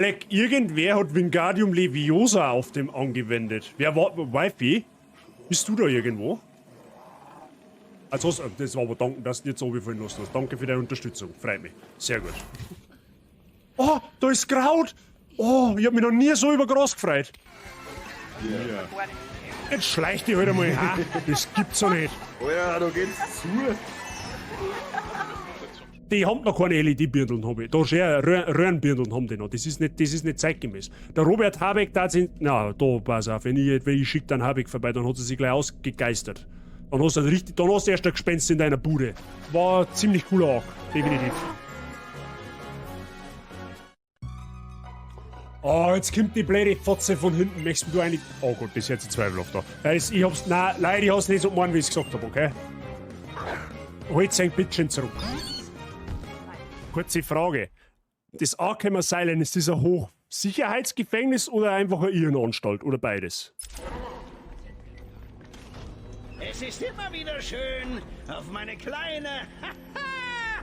Leck, irgendwer hat Wingardium Leviosa auf dem angewendet. Wer war. Wifey? Bist du da irgendwo? Also, das war aber danken, dass du nicht so runterfallen lassen hast. Danke für deine Unterstützung. Freut mich. Sehr gut. Oh, da ist Kraut! Oh, ich hab mich noch nie so über Gras gefreut. Ja. Jetzt schleich dich halt einmal. Ha? Das gibt's doch nicht. Alter, da geht's zu. Die haben noch keine LED-Birndeln, hab ich. Da schon Röhrenbirndeln haben die noch. Das ist nicht zeitgemäß. Der Robert Habeck da sind. Na, da, pass auf, wenn ich schick dann Habeck vorbei, dann hat sie sich gleich ausgegeistert. Dann hast du richtig, dann hast du erst ein Gespenst in deiner Bude. War ziemlich cooler auch, definitiv. Oh, jetzt kommt die blöde Fotze von hinten. Möchtest du eigentlich. Oh Gott, das ist jetzt zweifelhaft da. Das, ich hab's. Nein, leider, ich hab's nicht so gemeint, wie ich's gesagt hab, okay? Holt sein Bitchen zurück. Kurze Frage. Das Arkham Asylum, ist das ein Hochsicherheitsgefängnis oder einfach eine Irrenanstalt oder beides? Es ist immer wieder schön, auf meine kleine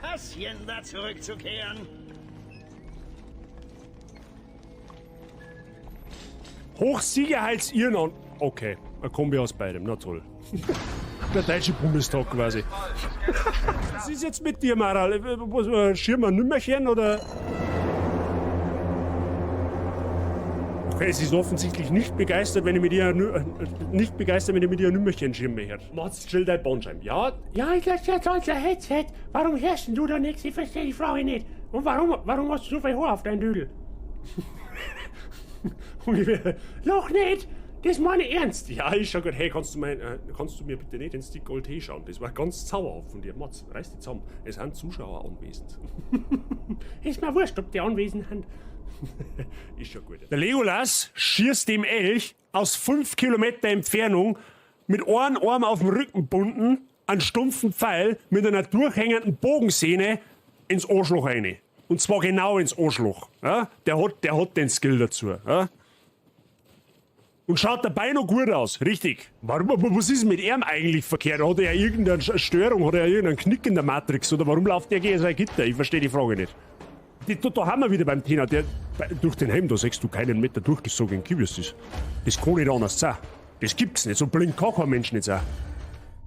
Hacienda zurückzukehren. Hochsicherheitsirrenanstalt. Okay, eine Kombi aus beidem, na toll. Der Deutsche Bundestag quasi. Was ist jetzt mit dir, Maral? Was, Schirm ein Nümmerchen oder? Okay, sie ist offensichtlich nicht begeistert, wenn ich mit ihr nicht begeistert, wenn ich mit ihr ein Nümmerchen schirme hört. Mats, chill dein Bandscheiben. Ja, ja, ich lass ja toll, Headset. Warum hörst denn du da nichts? Ich verstehe die Frage nicht. Und warum hast du so viel Haar auf deinem Dödel? Ungefähr. Loch nicht! Das meine ich ernst. Ja, ist schon gut. Hey, kannst du mir bitte nicht den Stick Gold Tee schauen? Das war ganz zauberhaft von dir. Mats, reiß dich zusammen. Es sind Zuschauer anwesend. Ist mir wurscht, ob die anwesend sind. Ist schon gut. Der Legolas schießt dem Elch aus 5 Kilometer Entfernung mit einem Arm auf dem Rücken bunden, einen stumpfen Pfeil mit einer durchhängenden Bogensehne ins Arschloch rein. Und zwar genau ins Arschloch. Ja? Der hat den Skill dazu. Ja? Und schaut dabei noch gut aus, richtig. Warum, aber was ist mit ihm eigentlich verkehrt? Hat er irgendeine Störung, hat er irgendeinen Knick in der Matrix? Oder warum läuft der gegen sein Gitter? Ich verstehe die Frage nicht. Da haben wir wieder beim Thema, durch den Helm, da siehst du keinen Meter durch, das so gegen Kiwis ist. Das kann nicht anders sein. Das gibt's nicht, so blind kann kein Mensch nicht sein.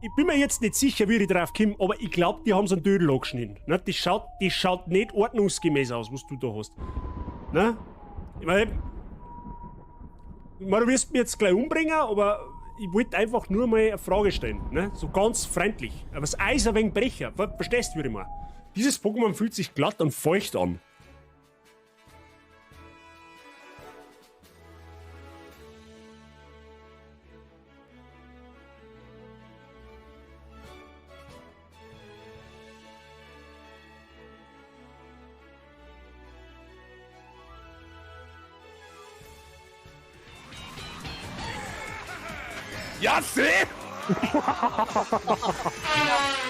Ich bin mir jetzt nicht sicher, wie ich drauf komme, aber ich glaub, die haben so einen Dödel angeschnitten. Ne? Das schaut nicht ordnungsgemäß aus, was du da hast. Ne? Ich mein, du wirst mich jetzt gleich umbringen, aber ich wollte einfach nur mal eine Frage stellen. Ne? So ganz freundlich. Aber das Eis ein wenig brecher. Verstehst du, würde ich mal. Dieses Pokémon fühlt sich glatt und feucht an. Ja, seh!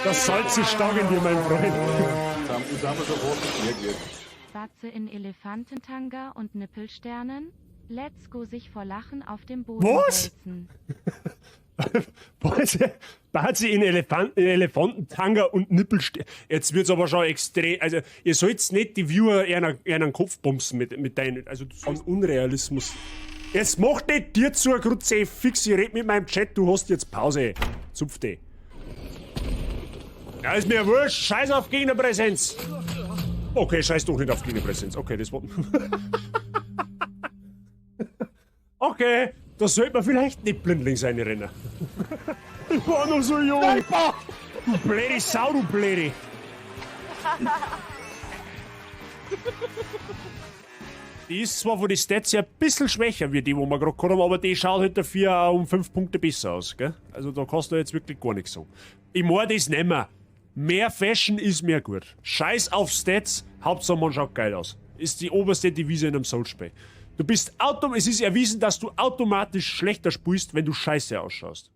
Das Salz ist stark in dir, mein Freund. Jetzt haben wir sofort geklärt. Batze in Elefantentanga und Nippelsternen. Let's go sich vor Lachen auf dem Boden Was? wälzen. Batze in Elefantentanga und Nippelsternen. Jetzt wird's aber schon extrem. Also, ihr sollt's nicht die Viewer einen Kopf bumsen mit deinen. Also, an Unrealismus. Jetzt mach nicht dir zu, Grutze, fix, ich red mit meinem Chat, du hast jetzt Pause. Zupf dich. Ja, ist mir wurscht, scheiß auf Gegnerpräsenz. Okay, scheiß doch nicht auf Gegnerpräsenz. Okay, das war... Okay, da sollte man vielleicht nicht blindlings reinrennen. Ich war noch so jung. Sniper! Du blöde Sau, du blöde. Die ist zwar von den Stats her ein bisschen schwächer wie die, wo wir gerade gehabt haben, aber die schaut halt dafür auch um 5 Punkte besser aus, gell? Also da kannst du jetzt wirklich gar nichts sagen. Ich mein das nicht mehr. Mehr Fashion ist mehr gut. Scheiß auf Stats, Hauptsache man schaut geil aus. Ist die oberste Devise in einem Souls-Spiel. Es ist erwiesen, dass du automatisch schlechter spielst, wenn du scheiße ausschaust.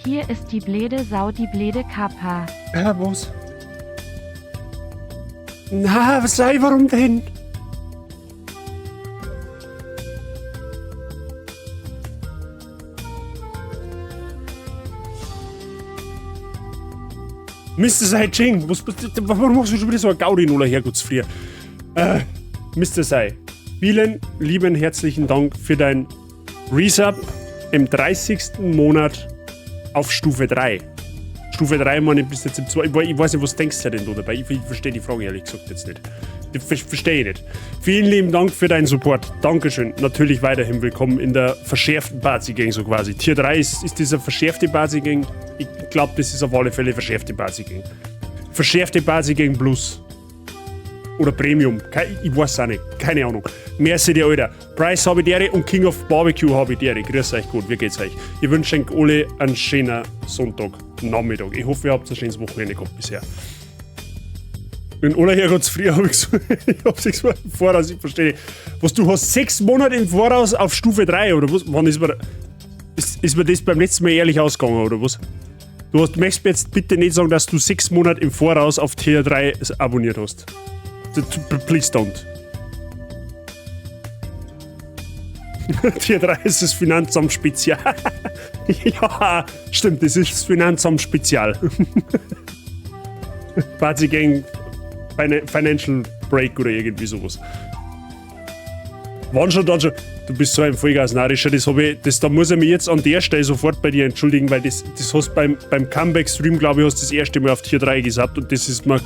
Hier ist die blöde Sau, die blöde Kappa. Ja, was? Na, was sei, warum denn? Mr. Sai Ching, was, warum machst du schon wieder so ein Gaudi in aller Herrgottsfrüh? Mr. Sai, vielen lieben herzlichen Dank für dein Resub im 30. Monat auf Stufe 3. Stufe 3, meine ich, bist jetzt im 2. Ich weiß nicht, was denkst du denn da dabei? Ich verstehe die Frage ehrlich gesagt jetzt nicht. Die verstehe ich nicht. Vielen lieben Dank für deinen Support. Dankeschön. Natürlich weiterhin willkommen in der verschärften Bazi-Gang so quasi. Tier 3 ist dieser verschärfte Bazi-Gang. Ich glaube, das ist auf alle Fälle verschärfte Bazi-Gang. Verschärfte Bazi-Gang Plus. Oder Premium. Ich weiß auch nicht. Keine Ahnung. Merci dir, Alter. Price habe ich dir und King of Barbecue habe ich dir. Grüß euch gut. Wie geht's euch? Ich wünsche euch alle einen schönen Sonntag Nachmittag. Ich hoffe, ihr habt ein schönes Wochenende gehabt bisher. In aller Herrgottsfrüh habe ich so, ich hab 6 Monate im Voraus, ich verstehe nicht. Was, du hast 6 Monate im Voraus auf Stufe 3 oder was? Wann ist mir das beim letzten Mal ehrlich ausgegangen oder was? Du möchtest mir jetzt bitte nicht sagen, dass du 6 Monate im Voraus auf Tier 3 abonniert hast. Please don't. Tier 3 ist das Finanzamt Spezial. Ja, stimmt, das ist das Finanzamt Spezial. Bazi Gang Financial Break oder irgendwie sowas. Wann schon, dann schon. Du bist so ein Vollgas-Narischer, das habe ich, das, da muss ich mich jetzt an der Stelle sofort bei dir entschuldigen, weil das hast beim Comeback-Stream, glaube ich, hast du das erste Mal auf Tier 3 gesubbt und das ist mir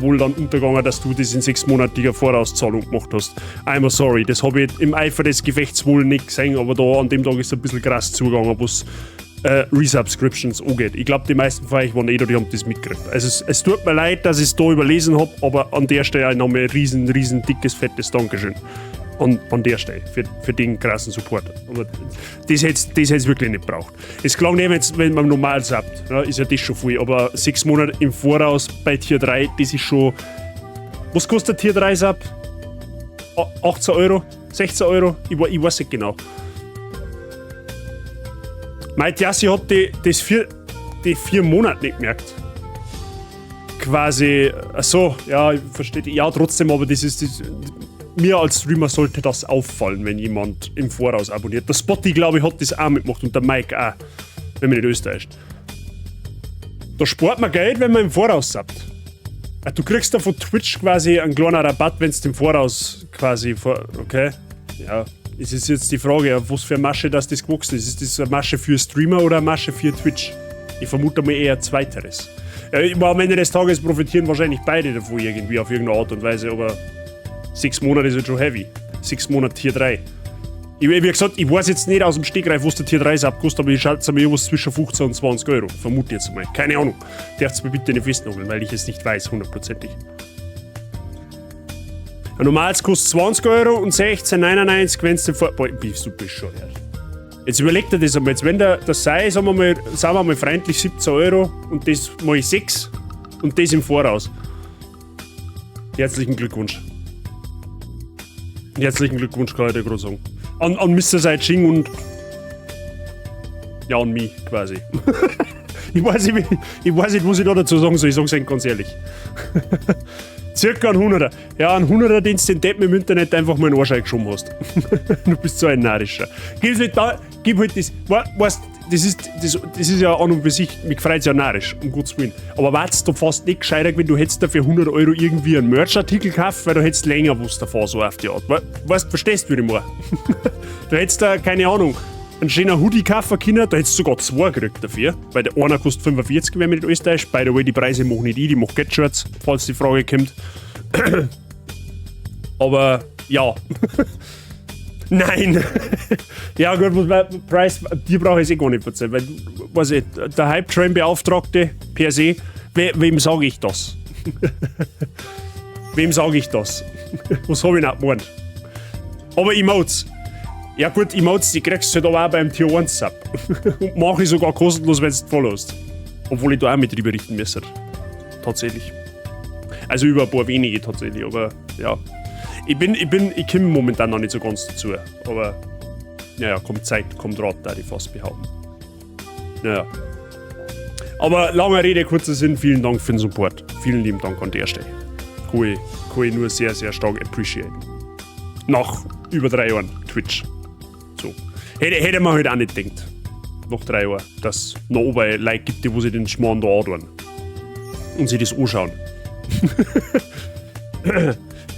wohl dann untergegangen, dass du das in 6-monatiger Vorauszahlung gemacht hast. I'm sorry, das habe ich im Eifer des Gefechts wohl nicht gesehen, aber da an dem Tag ist es ein bisschen krass zugegangen, was Resubscriptions angeht. Ich glaube, die meisten von euch waren eh da, die haben das mitgekriegt. Also es tut mir leid, dass ich es da überlesen habe, aber an der Stelle nochmal ein riesen, riesen dickes, fettes Dankeschön. An der Stelle für den krassen Support. Aber das hätt's wirklich nicht braucht. Es klang nicht, wenn man normal subbt, ja, ist ja das schon viel, aber 6 Monate im Voraus bei Tier 3, das ist schon. Was kostet Tier 3 Sub? 18 Euro? 16 Euro? Ich weiß nicht genau. Mein Jassi hat die 4 Monate nicht gemerkt. Quasi, ach so, ja, ich verstehe. Ja, trotzdem, aber das, mir als Streamer sollte das auffallen, wenn jemand im Voraus abonniert. Der Spotty, glaube ich, hat das auch mitgemacht und der Mike auch. Wenn mich nicht alles täuscht. Da spart man Geld, wenn man im Voraus subbt. Ah, du kriegst da von Twitch quasi einen kleinen Rabatt, wenn du im Voraus quasi vor. Okay. Ja. Es ist jetzt die Frage, auf was für eine Masche das gewachsen ist. Ist das eine Masche für Streamer oder eine Masche für Twitch? Ich vermute mal eher Zweiteres. Ja, ich meine, am Ende des Tages profitieren wahrscheinlich beide davon irgendwie auf irgendeine Art und Weise, aber 6 Monate ist halt schon heavy. 6 Monate Tier 3. Ich, wie gesagt, ich weiß jetzt nicht aus dem Stegreif, was der Tier 3 Sub kostet, aber ich schätze mir irgendwas zwischen 15 und 20 Euro. Vermute jetzt mal. Keine Ahnung. Darfst mir bitte nicht festnageln, weil ich es nicht weiß, hundertprozentig. Ein normales kostet 20 Euro und 16,99, wenn du vor. Boah, bist du bescheuert. Jetzt überleg dir das einmal. Jetzt, wenn der das sei, sagen wir mal freundlich 17 Euro und das mal 6 und das im Voraus. Herzlichen Glückwunsch. Herzlichen Glückwunsch, kann ich dir gerade sagen. An Mr. Sai Ching und ja, an mich quasi. Ich weiß nicht, was ich da dazu sagen soll. Ich sag's euch ganz ehrlich. Circa ein Hunderter. Ja, ein Hunderter, den du den Deppen im Internet einfach mal in den Arsch eingeschoben hast. Du bist so ein Narischer. Gib halt, da, gib halt das, weißt, das ist ja an und für sich, mich freut's ja narrisch, um Gottes Willen. Aber war's da fast nicht gescheiter, wenn du hättest da für 100 Euro irgendwie einen Merch-Artikel gekauft, weil du hättest länger was davon, so auf die Art. Weißt, verstehst du, wie ich meine? Du hättest da, keine Ahnung, einen schönen Hoodie kaufen können, da hättest du sogar zwei gekriegt dafür, weil der einer kostet 45, wenn mich nicht alles täuscht. By the way, die Preise mache nicht ich, die macht Getshirts, falls die Frage kommt. Aber ja. Nein. Ja gut, was man, Price, dir brauche ich es eh gar nicht erzählen, weil, weiß ich, der Hype-Train-Beauftragte per se, wem sage ich das? Wem sage ich das? Was habe ich nicht gemeint? Aber Emotes. Ja gut, Emotes, die kriegst du halt aber auch beim Tier 1 Sub. Und mache ich sogar kostenlos, wenn du followst. Obwohl ich da auch mit drüber richten müsste. Tatsächlich. Also über ein paar wenige tatsächlich, aber ja. Ich komme momentan noch nicht so ganz dazu. Aber naja, kommt Zeit, kommt Rat, da ich fast behaupten. Naja. Aber lange Rede, kurzer Sinn, vielen Dank für den Support. Vielen lieben Dank an der Stelle. Kann ich nur sehr, sehr stark appreciaten. Nach über 3 Jahren Twitch. So. Hätte man halt auch nicht gedacht. Nach 3 Jahren, dass es noch oben Leute gibt, die wo sich den Schmarrn da antun. Und sich das anschauen.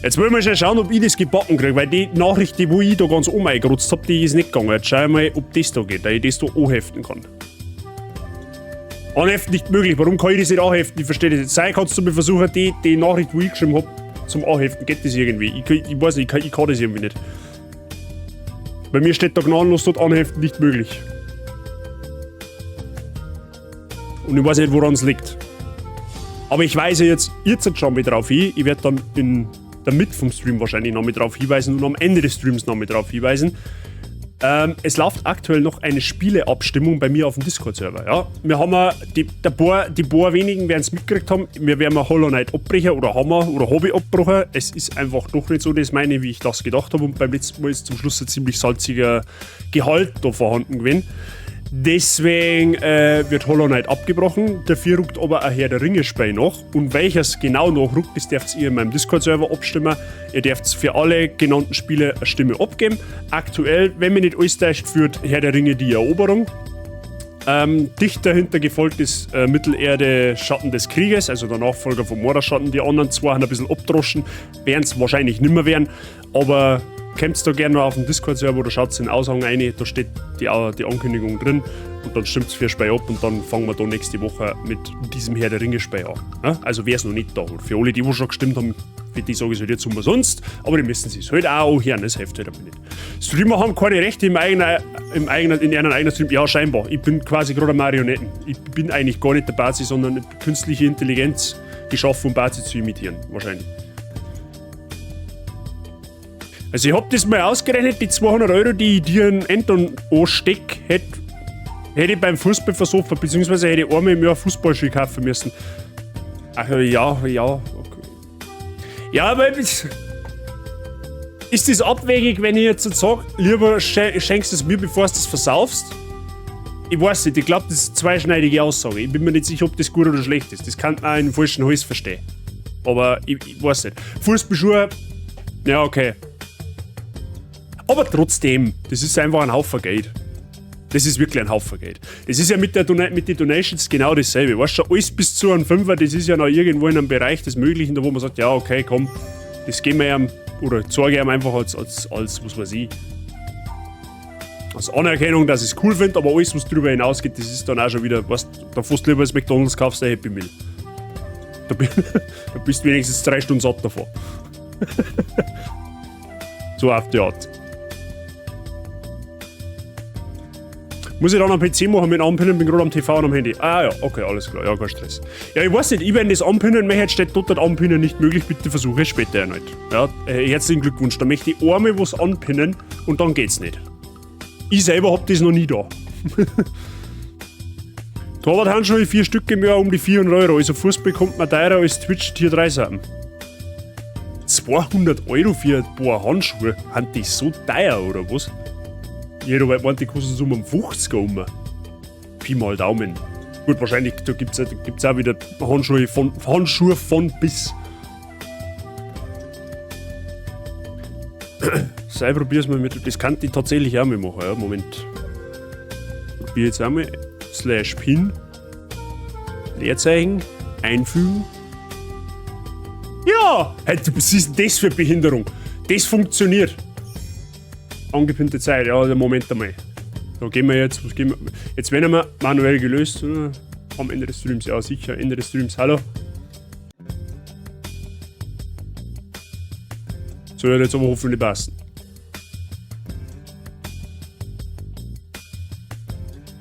Jetzt wollen wir schon schauen, ob ich das gebacken kriege, weil die Nachricht, die wo ich da ganz oben eingerotzt hab, die ist nicht gegangen. Jetzt schau ich mal, ob das da geht, dass ich das da anheften kann. Anheften nicht möglich. Warum kann ich das nicht anheften? Ich verstehe das nicht. Sei, kannst du mir versuchen, die Nachricht, wo ich geschrieben hab, zum Anheften. Geht das irgendwie? Ich weiß nicht, ich kann das irgendwie nicht. Bei mir steht da gnadenlos dort Anheften nicht möglich. Und ich weiß nicht, woran es liegt. Aber ich weise jetzt schon mit drauf hin. Ich werde dann in der Mitte vom Stream wahrscheinlich noch mit drauf hinweisen und am Ende des Streams noch mit drauf hinweisen. Es läuft aktuell noch eine Spieleabstimmung bei mir auf dem Discord-Server. Ja? Wir haben ja die paar wenigen werden es mitgekriegt haben, wir werden mal Hollow Knight abbrechen oder haben wir oder Hobby abbrochen. Es ist einfach doch nicht so das meine, wie ich das gedacht habe. Und beim letzten Mal ist zum Schluss ein ziemlich salziger Gehalt da vorhanden gewesen. Deswegen wird Hollow Knight abgebrochen, dafür rückt aber ein Herr der Ringe-Spiel nach. Und welches genau nachrückt, das dürft ihr in meinem Discord-Server abstimmen. Ihr dürft für alle genannten Spiele eine Stimme abgeben. Aktuell, wenn mich nicht alles täuscht, führt Herr der Ringe die Eroberung. Dicht dahinter gefolgt ist Mittelerde Schatten des Krieges, also der Nachfolger von Mordorschatten. Die anderen zwei haben ein bisschen abgedroschen, werden's wahrscheinlich nimmer werden, aber kommt da gerne noch auf den Discord-Server oder schaut in den Aushang rein, da steht die Ankündigung drin und dann stimmt's für Spiel ab und dann fangen wir da nächste Woche mit diesem Herr der Ringe-Spiel an. Ja? Also wer's noch nicht da hat. Für alle, die wo schon gestimmt haben, für die sage ich halt jetzt umsonst, aber die müssen sich's halt auch anhören, das hilft halt aber nicht. Streamer haben keine Rechte in ihren eigenen Stream. Ja, scheinbar. Ich bin quasi gerade eine Marionetten. Ich bin eigentlich gar nicht der Bazi, sondern künstliche Intelligenz geschaffen, um Bazi zu imitieren. Wahrscheinlich. Also ich hab das mal ausgerechnet, die 200 Euro, die ich dir in Anton ansteck, hätte ich beim Fußball versoffen, beziehungsweise hätte ich einmal im Jahr Fußballschuhe kaufen müssen. Ach ja, ja, okay. Ja, aber ist das abwegig, wenn ich jetzt sag, lieber schenkst du es mir, bevor du das versaufst? Ich weiß nicht, ich glaub, das ist eine zweischneidige Aussage. Ich bin mir nicht sicher, ob das gut oder schlecht ist. Das kann man auch in den falschen Hals verstehen. Aber ich weiß nicht. Fußballschuhe, ja, okay. Aber trotzdem, das ist einfach ein Haufen Geld. Das ist wirklich ein Haufen Geld. Das ist ja mit den Donations genau dasselbe. Weißt du, alles bis zu einem Fünfer, das ist ja noch irgendwo in einem Bereich des Möglichen, da wo man sagt, ja, okay, komm, das geben wir ihm, oder zeige ihm einfach als, was weiß ich, als Anerkennung, dass ich's cool find, aber alles, was drüber hinausgeht, das ist dann auch schon wieder, weißt, da fährst du lieber ins McDonalds, kaufst ein Happy Meal. Da bist du wenigstens 3 Stunden satt davor. So auf die Art. Muss ich dann am PC machen mit Anpinnen, bin gerade am TV und am Handy. Ah ja, okay, alles klar, ja, kein Stress. Ja, ich weiß nicht, ich wenn das anpinnen möchte, steht dort Anpinnen nicht möglich, bitte versuche es später erneut. Ja, herzlichen Glückwunsch, da möchte ich einmal was anpinnen und dann geht's nicht. Ich selber hab das noch nie da. Torwarthandschuhe, 4 Stück im Jahr um die 400 Euro, also Fußball kommt man teurer als Twitch Tier 3 Seiten. 200 Euro für ein paar Handschuhe, sind die so teuer oder was? Jeder weit meint, die kosten so um 50er um. Pi mal Daumen. Gut, wahrscheinlich, da gibt's auch wieder Handschuhe von bis. Sei, probier's mal mit. Das kann ich tatsächlich auch mal machen. Ja, Moment. Probier jetzt einmal. Slash Pin. Leerzeichen. Einfügen. Ja! Hey, was ist denn das für eine Behinderung? Das funktioniert. Angepinnte Zeit, ja, Moment einmal. Da gehen wir jetzt, was gehen wir? Jetzt werden wir manuell gelöst, oder? Am Ende des Streams, ja sicher, Ende des Streams, hallo. Soll ja jetzt aber hoffentlich passen.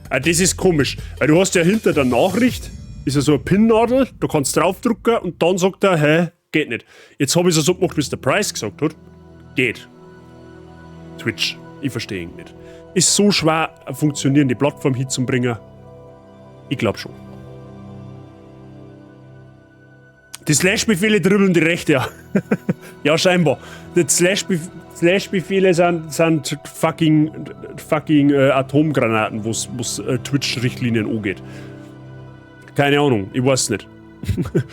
Ah, das ist komisch, weil du hast ja hinter der Nachricht, ist ja so eine Pin-Nadel, da kannst du draufdrücken und dann sagt er, hä, geht nicht. Jetzt hab ich's ja so gemacht, wie es der Price gesagt hat. Geht. Twitch, ich verstehe ihn nicht. Ist so schwer, eine funktionierende Plattform hinzubringen. Ich glaub schon. Die Slash-Befehle dribbeln die Rechte, ja. Ja, scheinbar. Die Slash-Befehle sind fucking Atomgranaten, wo's Twitch-Richtlinien angeht. Keine Ahnung, ich weiß nicht.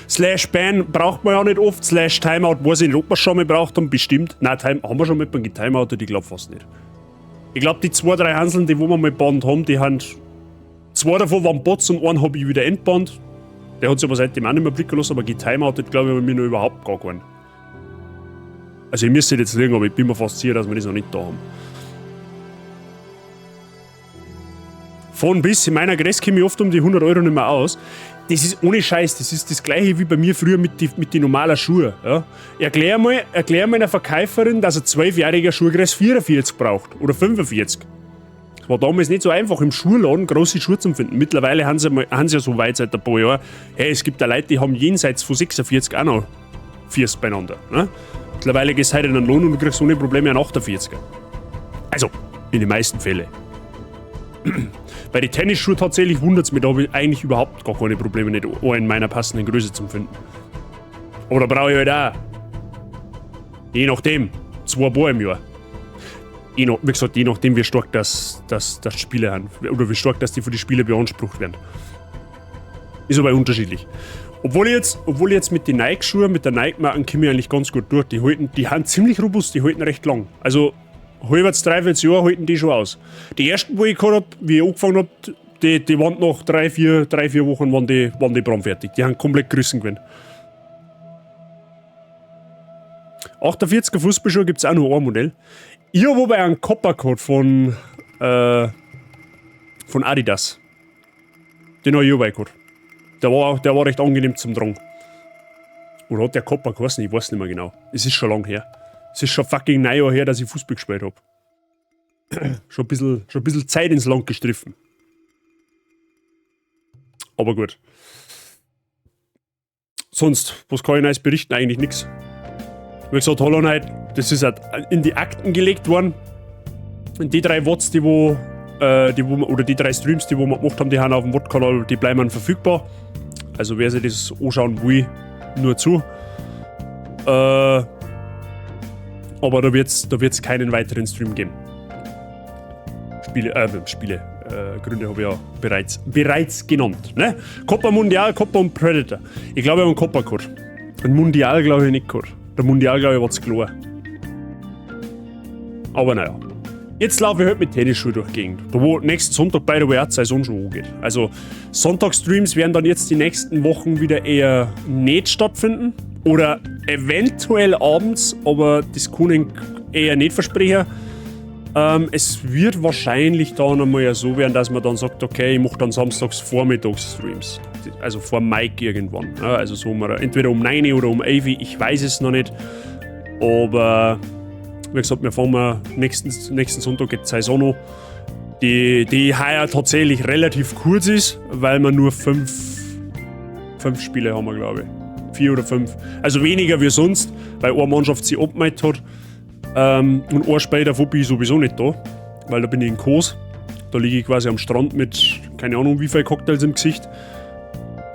Slash Ban braucht man ja nicht oft. Slash Timeout weiß ich nicht, ob wir schon mal braucht haben, bestimmt. Nein, Time, haben wir schon mal getimeoutet? Ich glaub fast nicht. Ich glaub, die 2, 3 Hanseln, die wo wir mal gebannt haben, die haben. 2 davon waren Bots und einen hab ich wieder entbannt. Der hat sich aber seitdem auch nicht mehr blicken lassen, aber getimeoutet, glaube ich, habe ich mir noch überhaupt gar keinen. Also ich müsste jetzt lügen, aber ich bin mir fast sicher, dass wir das noch nicht da haben. Von bis, in meiner Größe komme ich oft um die 100 Euro nicht mehr aus. Das ist ohne Scheiß, das ist das gleiche wie bei mir früher mit den mit die normalen Schuhen. Ja. Erklär, mal, erklär meiner Verkäuferin, dass ein 12-jähriger Schuhgröße 44 braucht oder 45. Es war damals nicht so einfach, im Schuhladen große Schuhe zu finden. Mittlerweile haben sie, haben sie ja so weit seit ein paar Jahren. Hey, es gibt da Leute, die haben jenseits von 46 auch noch Füße beieinander. Ne? Mittlerweile gehst du heute in den Lohn und du kriegst ohne Probleme einen 48er. Also, in den meisten Fällen. Bei den Tennisschuhen tatsächlich wundert es mich, da habe ich eigentlich überhaupt gar keine Probleme, nicht einen in meiner passenden Größe zu finden. Aber da brauche ich halt auch, je nachdem, zwei Paar im Jahr. Je nach, wie gesagt, je nachdem, wie stark das, das, das Spiele haben. Oder wie stark das die für die Spiele beansprucht werden. Ist aber unterschiedlich. Obwohl ich jetzt, obwohl ich jetzt mit den Nike-Schuhen, mit der Nike-Marken komme ich eigentlich ganz gut durch. Die halten, die sind ziemlich robust, die halten recht lang. Also halbes, dreiviertel Jahr halten die schon aus. Die ersten, wo ich gehabt hab, wie ich angefangen hab, die, die waren nach drei, vier, drei, vier Wochen waren die, waren die brandfertig. Die haben komplett gerissen gewesen. 48er Fußballschuhe gibt es auch nur ein Modell. Ich habe aber einen Copper gehabt von, äh, von Adidas. Den habe ich auch gehabt. Der war, der war recht angenehm zum Tragen. Oder hat der Copper geheißen? Ich weiß nicht mehr genau. Es ist schon lang her. Es ist schon fucking 9 Jahre her, dass ich Fußball gespielt habe. Schon ein bisschen, schon ein bisschen Zeit ins Land gestriffen. Aber gut. Sonst, was kann ich Neues berichten? Eigentlich nichts. Wie gesagt, Hollow Knight, das ist halt in die Akten gelegt worden. Und die drei Wots, die wo, äh, die wo, oder die drei Streams, die wo wir gemacht haben, die haben auf dem VOD-Kanal, die bleiben verfügbar. Also wer sich das anschauen will, nur zu. Äh, aber da wird es da wird's keinen weiteren Stream geben. Spiele, äh, Spiele, äh, Gründe habe ich ja bereits, bereits genannt. Ne? Copa Mundial, Copa und Predator. Ich glaube, ich habe einen Copa gehabt. Ein Mundial glaube ich nicht gehabt. Der Mundial, glaube ich, war zu klar. Aber naja. Jetzt laufe ich halt mit Tennisschuhen durch die Gegend. Da wo nächsten Sonntag bei der way Saison schon angeht. Also Sonntagsstreams werden dann jetzt die nächsten Wochen wieder eher nicht stattfinden. Oder eventuell abends, aber das kann ich eher nicht versprechen. Ähm, es wird wahrscheinlich dann einmal ja so werden, dass man dann sagt, okay, ich mache dann samstags vormittags Streams. Also vor Mike irgendwann. Ja, also so um, entweder um 9 oder um 11, ich weiß es noch nicht. Aber wie gesagt, wir fangen mal nächsten, nächsten Sonntag geht die Saison an, die, die heuer tatsächlich relativ kurz ist, weil wir nur fünf, fünf Spiele haben, glaube ich. Vier oder fünf. Also weniger wie sonst, weil eine Mannschaft sich abgemeldet hat. Ähm, und ein Spiel davon bin ich sowieso nicht da, weil da bin ich in Kos. Da liege ich quasi am Strand mit keine Ahnung wie viel Cocktails im Gesicht.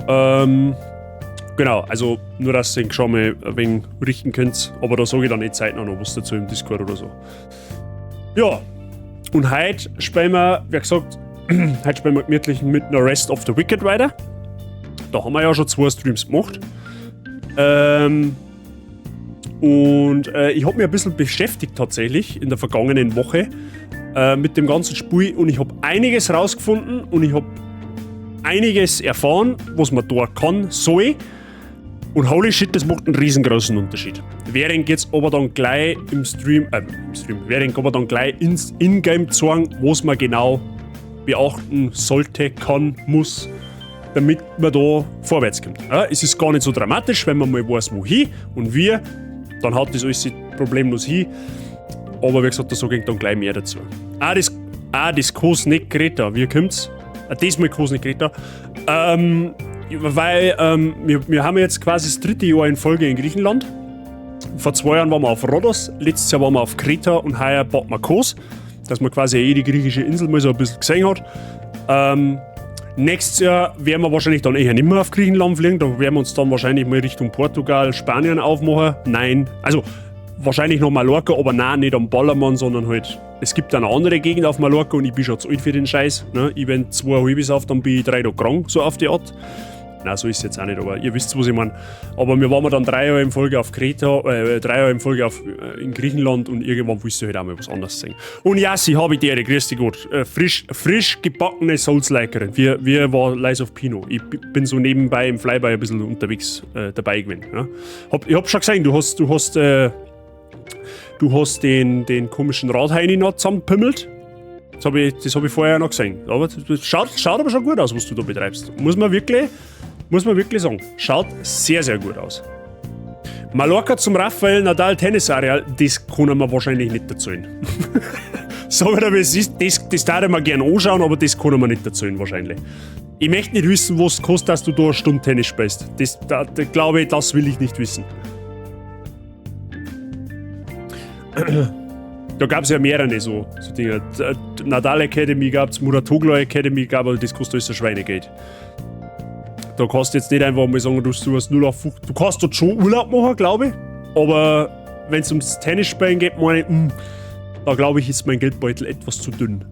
Ähm, genau, also nur, dass ihr schon mal ein wenig richten könnt. Aber da sage ich dann eh zeitnah noch was dazu im Discord oder so. Ja, und heute spielen wir, wie gesagt, heute spielen wir gemütlich mit The Rest of the Wicked weiter. Da haben wir ja schon zwei Streams gemacht. Ähm, und äh, ich habe mich ein bisschen beschäftigt tatsächlich in der vergangenen Woche äh, mit dem ganzen Spiel und ich habe einiges rausgefunden und ich habe einiges erfahren, was man da kann, soll. Und holy shit, das macht einen riesengroßen Unterschied. Während jetzt aber dann gleich im Stream, äh, im Stream, während aber dann gleich ins Ingame zeigen, was man genau beachten sollte, kann, muss, damit man da vorwärts kommt. Ja, es ist gar nicht so dramatisch, wenn man mal weiß, wohin und wie, dann hat das alles problemlos hin. Aber wie gesagt, da sage ich dann gleich mehr dazu. Ah, das, ah, das Kos nicht Greta, wie kommt's? Ah, diesmal Kos nicht Greta. Ähm, weil ähm, wir, wir haben jetzt quasi das dritte Jahr in Folge in Griechenland. Vor zwei Jahren waren wir auf Rhodos, letztes Jahr waren wir auf Kreta und heuer baut man Kos, dass man quasi eh die griechische Insel mal so ein bisschen gesehen hat. Ähm, nächstes Jahr werden wir wahrscheinlich dann eher nicht mehr auf Griechenland fliegen, da werden wir uns dann wahrscheinlich mal Richtung Portugal, Spanien aufmachen. Nein, also wahrscheinlich noch Mallorca, aber nein, nicht am Ballermann, sondern halt, es gibt eine andere Gegend auf Mallorca und ich bin schon zu alt für den Scheiß. Ne? Ich bin zwei halbes auf, dann bin ich drei Tage krank, so auf die Art. Na, so ist es jetzt auch nicht, aber ihr wisst, was ich meine. Aber wir waren dann 3 Jahre in Folge auf Kreta, 3 Jahre in Folge in Griechenland und irgendwann willst du halt auch mal was anderes sehen. Und ja, sie habe ich die Ehre, grüß dich Gott. Frisch gebackene Souls-Likerin. Wie war Lies of Pino? Ich bin so nebenbei im Flyby ein bisschen unterwegs dabei gewesen. Ja? Ich hab schon gesehen, du hast den komischen Radheini noch zusammenpimmelt. Das hab ich vorher noch gesehen. Aber das schaut aber schon gut aus, was du da betreibst. Muss man wirklich sagen. Schaut sehr, sehr gut aus. Mallorca zum Rafael Nadal Tennisareal, das kann man wahrscheinlich nicht erzählen. Sag ich dir, wie es ist, das darf ich mir gerne anschauen, aber das kann man nicht erzählen wahrscheinlich. Ich möchte nicht wissen, was es kostet, dass du da eine Stunde Tennis spielst. Da glaube ich, das will ich nicht wissen. Da gab's ja mehrere so Dinge. Nadal Academy gab's, Muratoglu Academy gab, aber das kostet alles ein Schweinegeld. Da kannst du jetzt nicht einfach mal sagen, du hast 0 auf 50. Du kannst dort schon Urlaub machen, glaube ich. Aber wenn's ums Tennisspielen geht, meine ich, da glaube ich, ist mein Geldbeutel etwas zu dünn.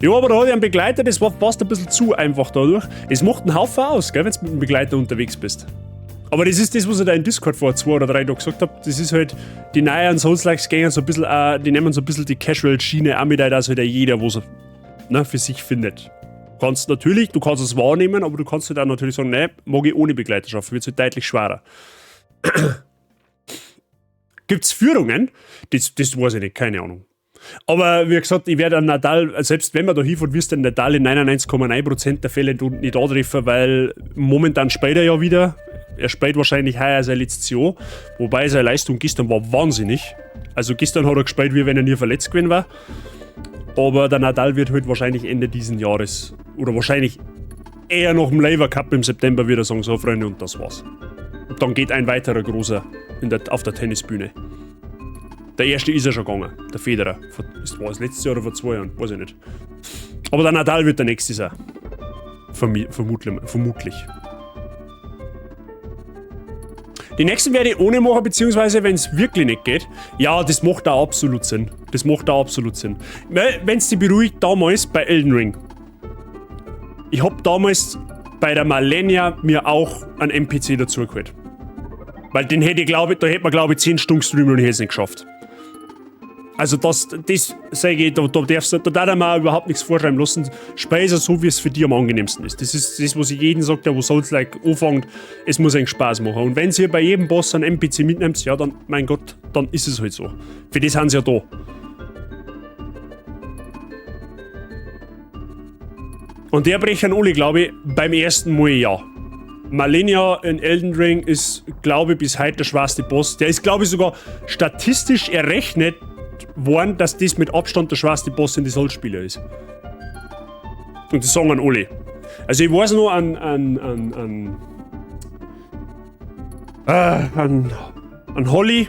Ja, aber da hatte ich einen Begleiter, das war fast ein bisschen zu einfach dadurch. Es macht einen Haufen aus, gell, wenn's mit dem Begleiter unterwegs bist. Aber das ist das, was ich da in Discord vor 2 oder 3 Tagen gesagt hab. Das ist halt, die neuen Souls-Likes gehen so ein bisschen, die nehmen so ein bisschen die Casual-Schiene auch mit ein, dass halt auch jeder was, ne, für sich findet. Du kannst natürlich, du kannst es wahrnehmen, aber du kannst halt auch natürlich sagen, ne, mag ich ohne Begleiterschaft, wird's halt deutlich schwerer. Gibt's Führungen? Das weiß ich nicht, keine Ahnung. Aber wie gesagt, ich werde an Nadal, selbst wenn man da hinfährt, wirst du den Nadal in 99,9% der Fälle nicht antreffen, weil momentan spielt er ja wieder. Er spielt wahrscheinlich heuer sein letztes Jahr, wobei seine Leistung gestern war wahnsinnig. Also gestern hat er gespielt, wie wenn er nie verletzt gewesen war. Aber der Nadal wird halt wahrscheinlich Ende diesen Jahres oder wahrscheinlich eher noch im Laver Cup im September wieder sagen, so Freunde, und das war's. Und dann geht ein weiterer Großer auf der Tennisbühne. Der erste ist ja schon gegangen, der Federer. War es letztes Jahr oder vor 2 Jahren, weiß ich nicht. Aber der Nadal wird der nächste sein. Vermutlich. Die nächsten werde ich ohne machen, beziehungsweise wenn's wirklich nicht geht. Ja, das macht da absolut Sinn. Das macht da absolut Sinn. Weil, wenn's dich beruhigt, damals bei Elden Ring. Ich hab damals bei der Malenia mir auch einen NPC dazu geholt. Weil den hätte ich, glaub ich, da hätte man, glaub ich, 10 Stunden gestreamt und ich hätte es nicht geschafft. Also das sag ich, da, da darfst du, da darf man auch überhaupt nichts vorschreiben lassen. Speise so, wie es für dich am angenehmsten ist. Das ist das, was ich jedem sag, der wo Souls-like anfängt, es muss einen Spaß machen. Und wenn ihr bei jedem Boss einen NPC mitnehmt, ja dann, mein Gott, dann ist es halt so. Für das sind sie ja da. Und der brechen alle, glaub ich, beim ersten Mal ja. Malenia in Elden Ring ist, glaub ich, bis heute der schwerste Boss. Der ist, glaub ich, sogar statistisch errechnet worden, dass das mit Abstand der schwerste Boss in die Souls-Spiele ist. Und das sagen an alle. Also ich weiß noch an Holly.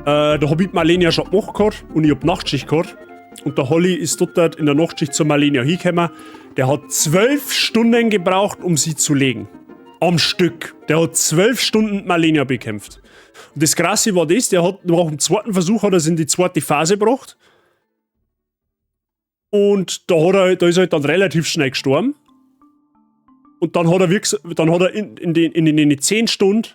Da hab ich Malenia schon gemacht gehabt und ich hab Nachtschicht gehabt. Und der Holly ist dort in der Nachtschicht zu Malenia hingekommen. Der hat 12 Stunden gebraucht, um sie zu legen. Am Stück. Der hat 12 Stunden Malenia bekämpft. Und das Krasse war das, der hat nach dem zweiten Versuch hat er es in die zweite Phase gebracht. Und da ist er halt dann relativ schnell gestorben. Und dann hat er wirklich, dann hat er in, in den, in den, in den 10 Stunden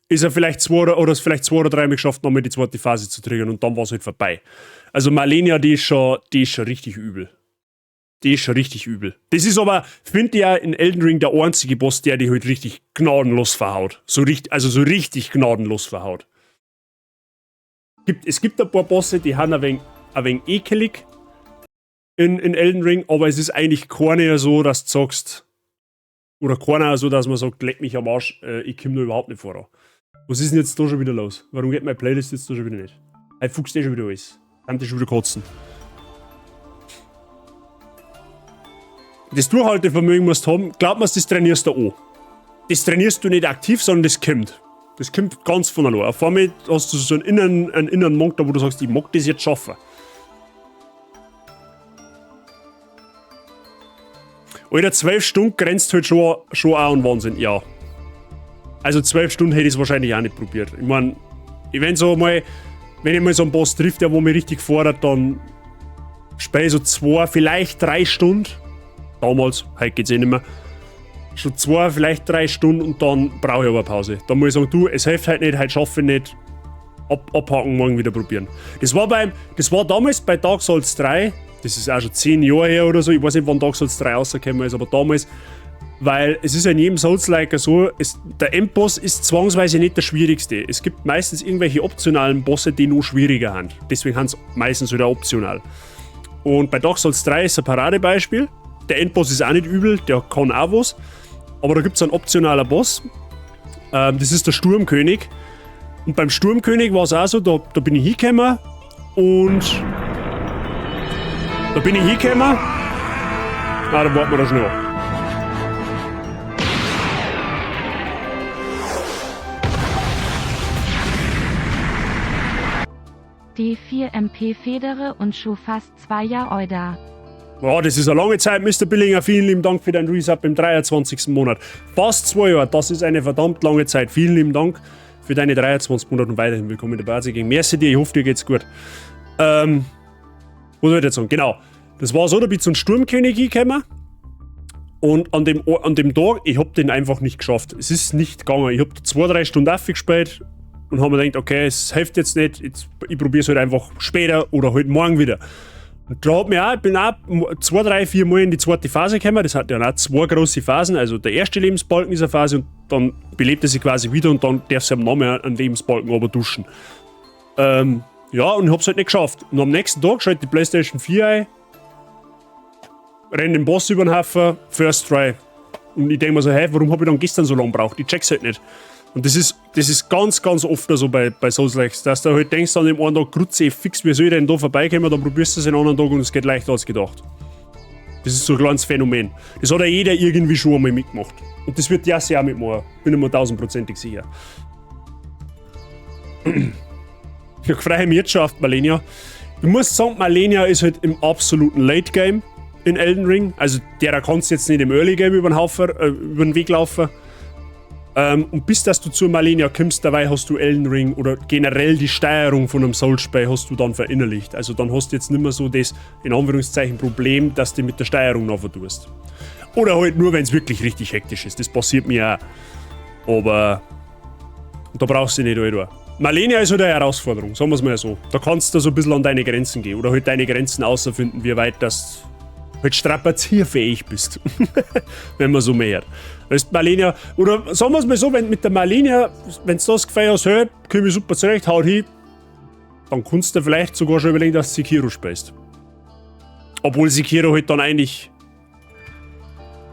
ist er vielleicht zwei oder, oder vielleicht zwei oder dreimal geschafft, nochmal die zweite Phase zu triggern und dann war's halt vorbei. Also Malenia, die ist schon richtig übel. Die ist schon richtig übel. Das ist aber, finde ich ja, in Elden Ring der einzige Boss, der die halt richtig gnadenlos verhaut. So richtig, also so richtig gnadenlos verhaut. Es gibt ein paar Bosse, die haben ein wenig ekelig in Elden Ring, aber es ist eigentlich keiner so, dass du sagst, oder keiner so, dass man sagt, leck mich am Arsch, ich komm da überhaupt nicht voran. Was ist denn jetzt da schon wieder los? Warum geht meine Playlist jetzt da schon wieder nicht? Hey, fuchst eh schon wieder alles. Kann die schon wieder kotzen. Das Durchhaltevermögen musst du haben. Glaub mir, das trainierst du an. Das trainierst du nicht aktiv, sondern das kommt. Das kommt ganz von allein. Auf einmal hast du so einen inneren Monk da, wo du sagst, ich mag das jetzt schaffen. Alter, 12 Stunden grenzt halt schon auch an Wahnsinn, ja. Also 12 Stunden hätte ich's wahrscheinlich auch nicht probiert. Ich mein, ich wenn so mal, wenn ich mal so einen Boss trifft, der wo mich richtig fordert, dann Spiel so 2, vielleicht 3 Stunden. Damals, heute geht's eh nicht mehr. Schon 2, vielleicht 3 Stunden und dann brauche ich aber eine Pause. Dann muss ich sagen, du, es hilft halt nicht, heute schaffe ich nicht. Abhaken, morgen wieder probieren. Das war damals bei Dark Souls 3, das ist auch schon 10 Jahre her oder so, ich weiß nicht, wann Dark Souls 3 rausgekommen ist, aber damals, weil es ist ja in jedem Souls-like so, der Endboss ist zwangsweise nicht der schwierigste. Es gibt meistens irgendwelche optionalen Bosse, die noch schwieriger sind. Deswegen sind sie meistens wieder optional. Und bei Dark Souls 3 ist ein Paradebeispiel. Der Endboss ist auch nicht übel, der kann auch was. Aber da gibt's einen optionalen Boss. Das ist der Sturmkönig. Und beim Sturmkönig war's auch so, da bin ich hingekommen und... Da bin ich hingekommen. Ah, da warten wir da schnell ab. D4MP Federe und schon fast 2 Jahre Euda. Ja, das ist eine lange Zeit, Mister Billinger. Vielen lieben Dank für deinen Resub im 23. Monat. Fast 2 Jahre, das ist eine verdammt lange Zeit. Vielen lieben Dank für deine 23 Monate und weiterhin willkommen in der Basis gegen. Merci dir, ich hoffe, dir geht's gut. Was soll ich jetzt sagen? Genau. Das war so, da bin ich zum Sturmkönig gekommen. Und an dem Tag, ich hab den einfach nicht geschafft. Es ist nicht gegangen. Ich hab 2, 3 Stunden aufgespielt und hab mir gedacht, okay, es hilft jetzt nicht. Jetzt, ich probier's halt einfach später oder halt morgen wieder. Und da hat mich auch, ich bin auch 2, 3, 4 Mal in die zweite Phase gekommen. Das hat ja auch 2 große Phasen. Also der erste Lebensbalken ist eine Phase und dann belebt er sich quasi wieder und dann darf sie am Namen einen Lebensbalken aber duschen. Ja, und ich hab's halt nicht geschafft. Und am nächsten Tag schalte die PlayStation 4 ein, renn den Boss über den Haufen, First Try. Und ich denk mir so, hey, warum hab ich dann gestern so lange gebraucht? Ich check's halt nicht. Und das ist ganz, ganz oft so bei Souls-Likes, dass du halt denkst an dem einen Tag, Grütze, fix, wie soll ich denn da vorbeikommen? Dann probierst du es den anderen Tag und es geht leichter als gedacht. Das ist so ein kleines Phänomen. Das hat ja jeder irgendwie schon einmal mitgemacht. Und das wird der auch mitmachen. Bin ich mir 1000-prozentig sicher. Ich freue mich jetzt schon auf Malenia. Ich muss sagen, Malenia ist halt im absoluten Late Game in Elden Ring. Also der kannst du jetzt nicht im Early Game über den Haufen, über den Weg laufen. Und bis dass du zu Malenia kommst, dabei hast du Elden Ring oder generell die Steuerung von einem Souls-Spiel hast du dann verinnerlicht. Also dann hast du jetzt nicht mehr so das, in Anführungszeichen, Problem, dass du mit der Steuerung noch verdurst. Oder halt nur, wenn's wirklich richtig hektisch ist. Das passiert mir auch. Aber da brauchst du nicht alt. Malenia ist halt eine Herausforderung, sagen wir's mal so. Da kannst du so ein bisschen an deine Grenzen gehen oder halt deine Grenzen außerfinden, wie weit das halt strapazierfähig bist. Wenn man so mehr hat. Weißt, Malenia, oder sagen wir's mal so, wenn mit der Malenia, wenn's das gefällt hast, hey, komm ich super zurecht, haut hin, dann kannst du vielleicht sogar schon überlegen, dass du Sekiro spielst. Obwohl Sekiro halt dann eigentlich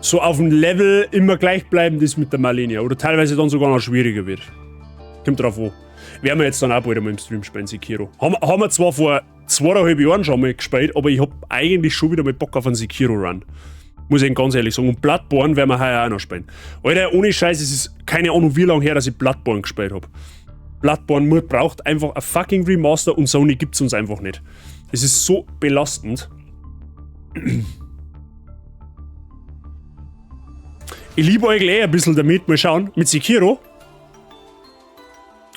so auf dem Level immer gleichbleibend ist mit der Malenia oder teilweise dann sogar noch schwieriger wird. Kommt drauf an. Werden wir jetzt dann auch bald einmal im Stream spielen, Sekiro. Haben wir zwar vor 2,5 Jahren schon mal gespielt, aber ich hab eigentlich schon wieder mal Bock auf einen Sekiro-Run. Muss ich Ihnen ganz ehrlich sagen. Und Bloodborne werden wir heuer auch noch spielen. Alter, ohne Scheiß, es ist keine Ahnung wie lange her, dass ich Bloodborne gespielt hab. Bloodborne braucht einfach ein fucking Remaster und Sony gibt's uns einfach nicht. Es ist so belastend. Ich liebe euch eh ein bisschen damit, mal schauen. Mit Sekiro.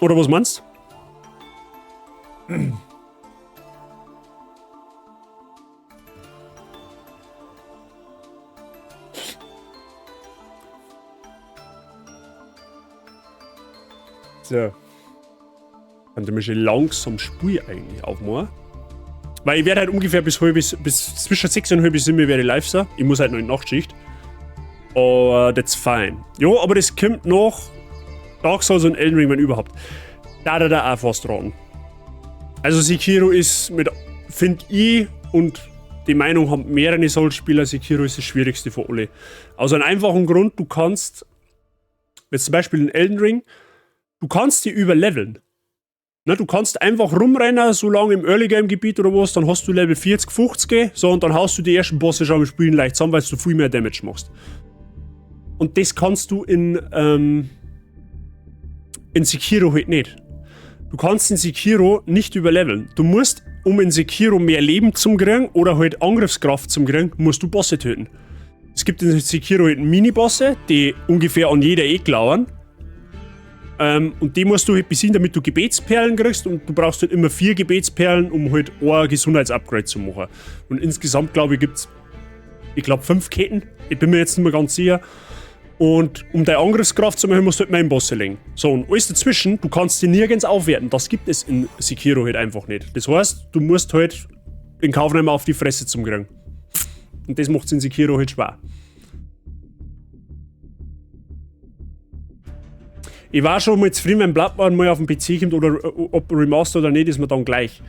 Oder was meinst du? So. Kann ich mir schon langsam Spur eigentlich aufmachen. Weil ich werde halt ungefähr bis zwischen 6 und halb sieben werde ich live sein. Ich muss halt noch in die Nachtschicht. Aber that's fine. Jo, aber das kommt noch. Dark Souls und Elden Ring, wenn überhaupt. Da auch fast raten. Also Sekiro ist mit, find ich, und die Meinung haben mehrere Souls-Spieler, Sekiro ist das schwierigste für alle. Aus einem einfachen Grund, du kannst, jetzt zum Beispiel in Elden Ring, du kannst die überleveln. Ne, du kannst einfach rumrennen, so lange im Early-Game-Gebiet oder was, dann hast du Level 40, 50, so, und dann haust du die ersten Bosse schon im Spielen leicht zusammen, weil du viel mehr Damage machst. Und das kannst du in Sekiro halt nicht. Du kannst in Sekiro nicht überleveln. Du musst, um in Sekiro mehr Leben zu kriegen oder halt Angriffskraft zu kriegen, musst du Bosse töten. Es gibt in Sekiro halt Mini-Bosse, die ungefähr an jeder Ecke lauern. Und die musst du halt besiegen, damit du Gebetsperlen kriegst, und du brauchst halt immer 4 Gebetsperlen, um halt ein Gesundheitsupgrade zu machen. Und insgesamt, glaube ich, gibt's, ich glaube, 5 Ketten. Ich bin mir jetzt nicht mehr ganz sicher. Und um deine Angriffskraft zu machen, musst du halt meinen Boss legen. So, und alles dazwischen, du kannst die nirgends aufwerten. Das gibt es in Sekiro halt einfach nicht. Das heißt, du musst halt in Kauf nehmen, auf die Fresse zu kriegen. Und das macht's in Sekiro halt schwer. Ich war schon mal zufrieden, wenn Bloodborne mal auf den PC kommt oder ob Remaster oder nicht, ist mir dann gleich.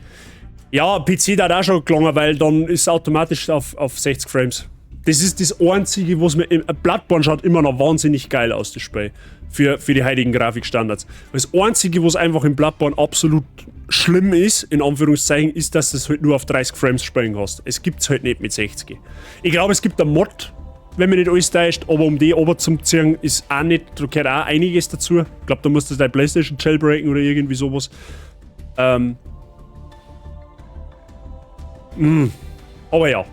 Ja, PC hat auch schon gelangen, weil dann ist es automatisch auf 60 Frames. Das ist das Einzige, was mir... Bloodborne schaut immer noch wahnsinnig geil aus, das Spiel. Für die heutigen Grafikstandards. Das Einzige, was einfach in Bloodborne absolut schlimm ist, in Anführungszeichen, ist, dass du es halt nur auf 30 Frames spielen kannst. Es gibt's halt nicht mit 60. Ich glaube, es gibt einen Mod, wenn mich nicht alles täuscht, aber um die runter zu ziehen, ist auch nicht, da gehört auch einiges dazu. Ich glaube, da musst du deine Playstation jailbreaken oder irgendwie sowas. Aber ja.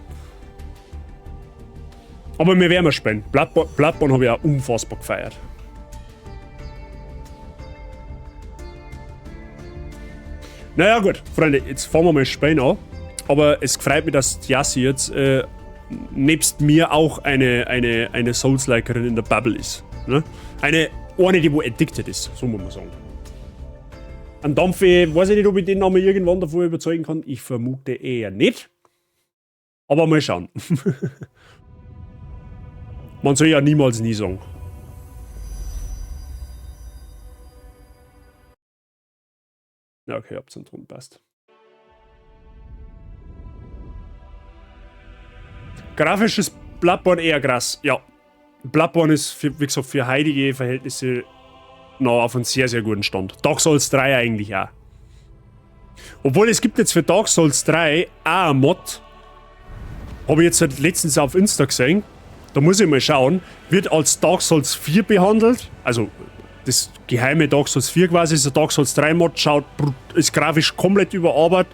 Aber wir werden spielen. Bloodborne habe ich auch unfassbar gefeiert. Naja gut, Freunde, jetzt fangen wir mal Spielen an. Aber es freut mich, dass Yassi jetzt nebst mir auch eine Souls-Likerin in der Bubble ist. Ne? Eine, die wo addicted ist, so muss man sagen. An Dampfe, weiß ich nicht, ob ich den Namen irgendwann davor überzeugen kann. Ich vermute eher nicht. Aber mal schauen. Man soll ja niemals nie sagen. Ja, okay, hab's einen Ton, passt. Grafisches Bloodborne eher krass, ja. Bloodborne ist, wie gesagt, für heutige Verhältnisse noch auf einem sehr, sehr guten Stand. Dark Souls 3 eigentlich auch. Obwohl, es gibt jetzt für Dark Souls 3 auch eine Mod. Habe ich jetzt halt letztens auf Insta gesehen. Da muss ich mal schauen. Wird als Dark Souls 4 behandelt. Also das geheime Dark Souls 4 quasi ist ein Dark Souls 3 Mod. Schaut, ist grafisch komplett überarbeitet.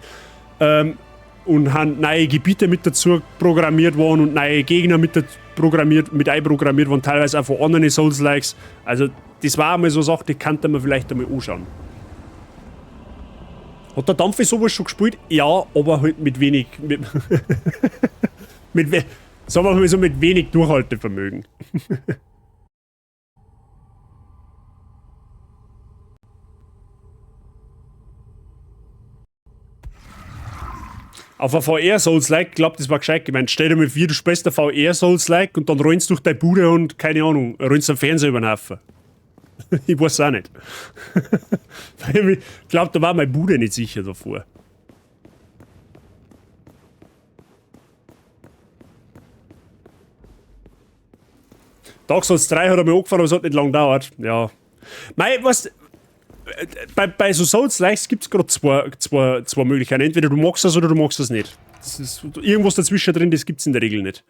Und haben neue Gebiete mit dazu programmiert worden und neue Gegner mit einprogrammiert worden, teilweise auch von anderen Souls-Likes. Also das war einmal so eine Sache, die könnte man vielleicht einmal anschauen. Hat der Dampfi sowas schon gespielt? Ja, aber halt mit wenig... Mit, sagen wir mal so, mit wenig Durchhaltevermögen. Auf ein VR Souls-like, glaub, das war gescheit gemeint. Stell dir mal vor, du spielst ein VR Souls-like und dann rennst du durch deine Bude und, keine Ahnung, rennst den Fernseher über den Haufen. Ich weiß auch nicht. Ich glaub, da war meine Bude nicht sicher davor. Dark Souls 3 hat er mir angefangen, aber es hat nicht lange gedauert. Ja. Mei, weißt, bei so Souls-Likes gibt's grad zwei Möglichkeiten. Entweder du magst das oder du magst das nicht. Das ist, irgendwas dazwischen drin, das gibt's in der Regel nicht.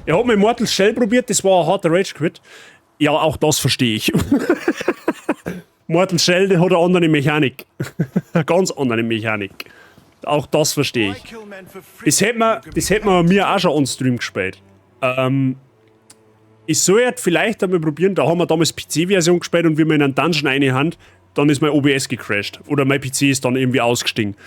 Ich hab mit Mortal Shell probiert, das war ein harter Rage-Quit. Ja, auch das verstehe ich. Mortal Shell, der hat eine andere Mechanik. Eine ganz andere Mechanik. Auch das verstehe ich. Das hätte man mir auch schon on Stream gespielt. Ich soll jetzt vielleicht einmal probieren, da haben wir damals PC-Version gespielt und wie wir in einen Dungeon reinhaben, dann ist mein OBS gecrashed. Oder mein PC ist dann irgendwie ausgestiegen.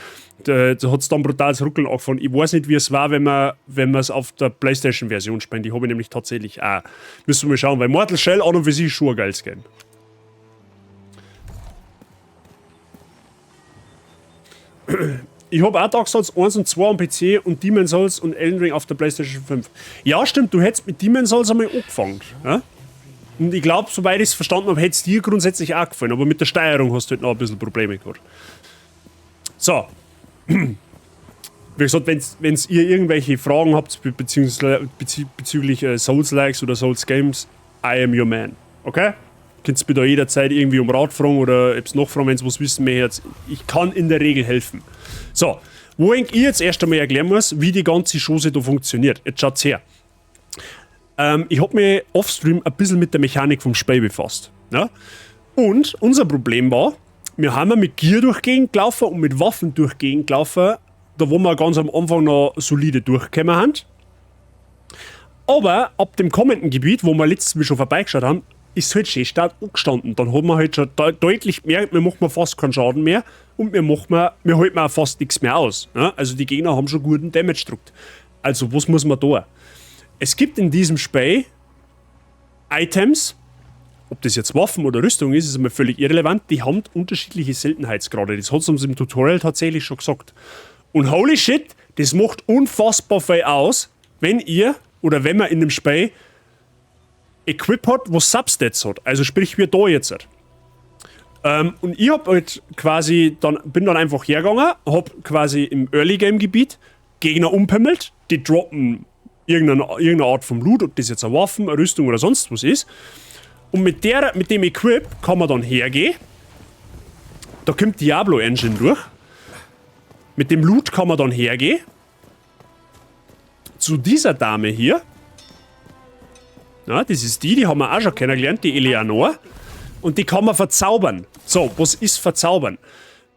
Da hat's dann brutales Ruckeln angefangen. Ich weiß nicht, wie es war, wenn wir es auf der PlayStation-Version spielen. Die habe ich nämlich tatsächlich auch. Müssen wir mal schauen, weil Mortal Shell an und für sich ist schon ein geiles Game. Ich hab auch Dark Souls 1 und 2 am PC und Demon's Souls und Elden Ring auf der PlayStation 5. Ja, stimmt, du hättest mit Demon's Souls einmal angefangen. Ja? Und ich glaub, soweit ich's verstanden hab, hätt's dir grundsätzlich auch gefallen, aber mit der Steuerung hast du halt noch ein bisschen Probleme gehabt. So. Wie gesagt, wenn's ihr irgendwelche Fragen habt, beziehungsweise bezüglich Souls-Likes oder Souls-Games, I am your man. Okay? Könnt ihr mir da jederzeit irgendwie um Rat fragen oder etwas nachfragen, wenn's was wissen möchtet. Ich kann in der Regel helfen. So, wo ich jetzt erst einmal erklären muss, wie die ganze Chose da funktioniert. Jetzt schaut's her. Ich hab mich offstream ein bisschen mit der Mechanik vom Spiel befasst. Ja? Und unser Problem war, wir haben ja mit Gear durch die Gegend gelaufen und mit Waffen durch die Gegend gelaufen, da wo wir ganz am Anfang noch solide durchgekommen haben. Aber ab dem kommenden Gebiet, wo wir letztes Mal schon vorbeigeschaut haben, ist halt schön stark angestanden. Dann hat man halt schon deutlich gemerkt, mir macht man fast keinen Schaden mehr und mir hält man auch fast nichts mehr aus. Ja? Also die Gegner haben schon guten Damage gedruckt. Also was muss man da? Es gibt in diesem Spiel Items, ob das jetzt Waffen oder Rüstung ist, ist mir völlig irrelevant, die haben unterschiedliche Seltenheitsgrade. Das hat es uns im Tutorial tatsächlich schon gesagt. Und holy shit, das macht unfassbar viel aus, wenn ihr oder wenn man in dem Spiel Equip hat, was Substats hat. Also sprich wie da jetzt. Und ich hab halt quasi dann, bin dann einfach hergegangen, hab quasi im Early Game Gebiet Gegner umpimmelt, die droppen irgendeine Art vom Loot, ob das jetzt eine Waffen, eine Rüstung oder sonst was ist. Und mit dem Equip kann man dann hergehen. Da kommt Diablo Engine durch. Mit dem Loot kann man dann hergehen. Zu dieser Dame hier. Ja, das ist die, die haben wir auch schon kennengelernt, die Eleanor. Und die kann man verzaubern. So, was ist verzaubern?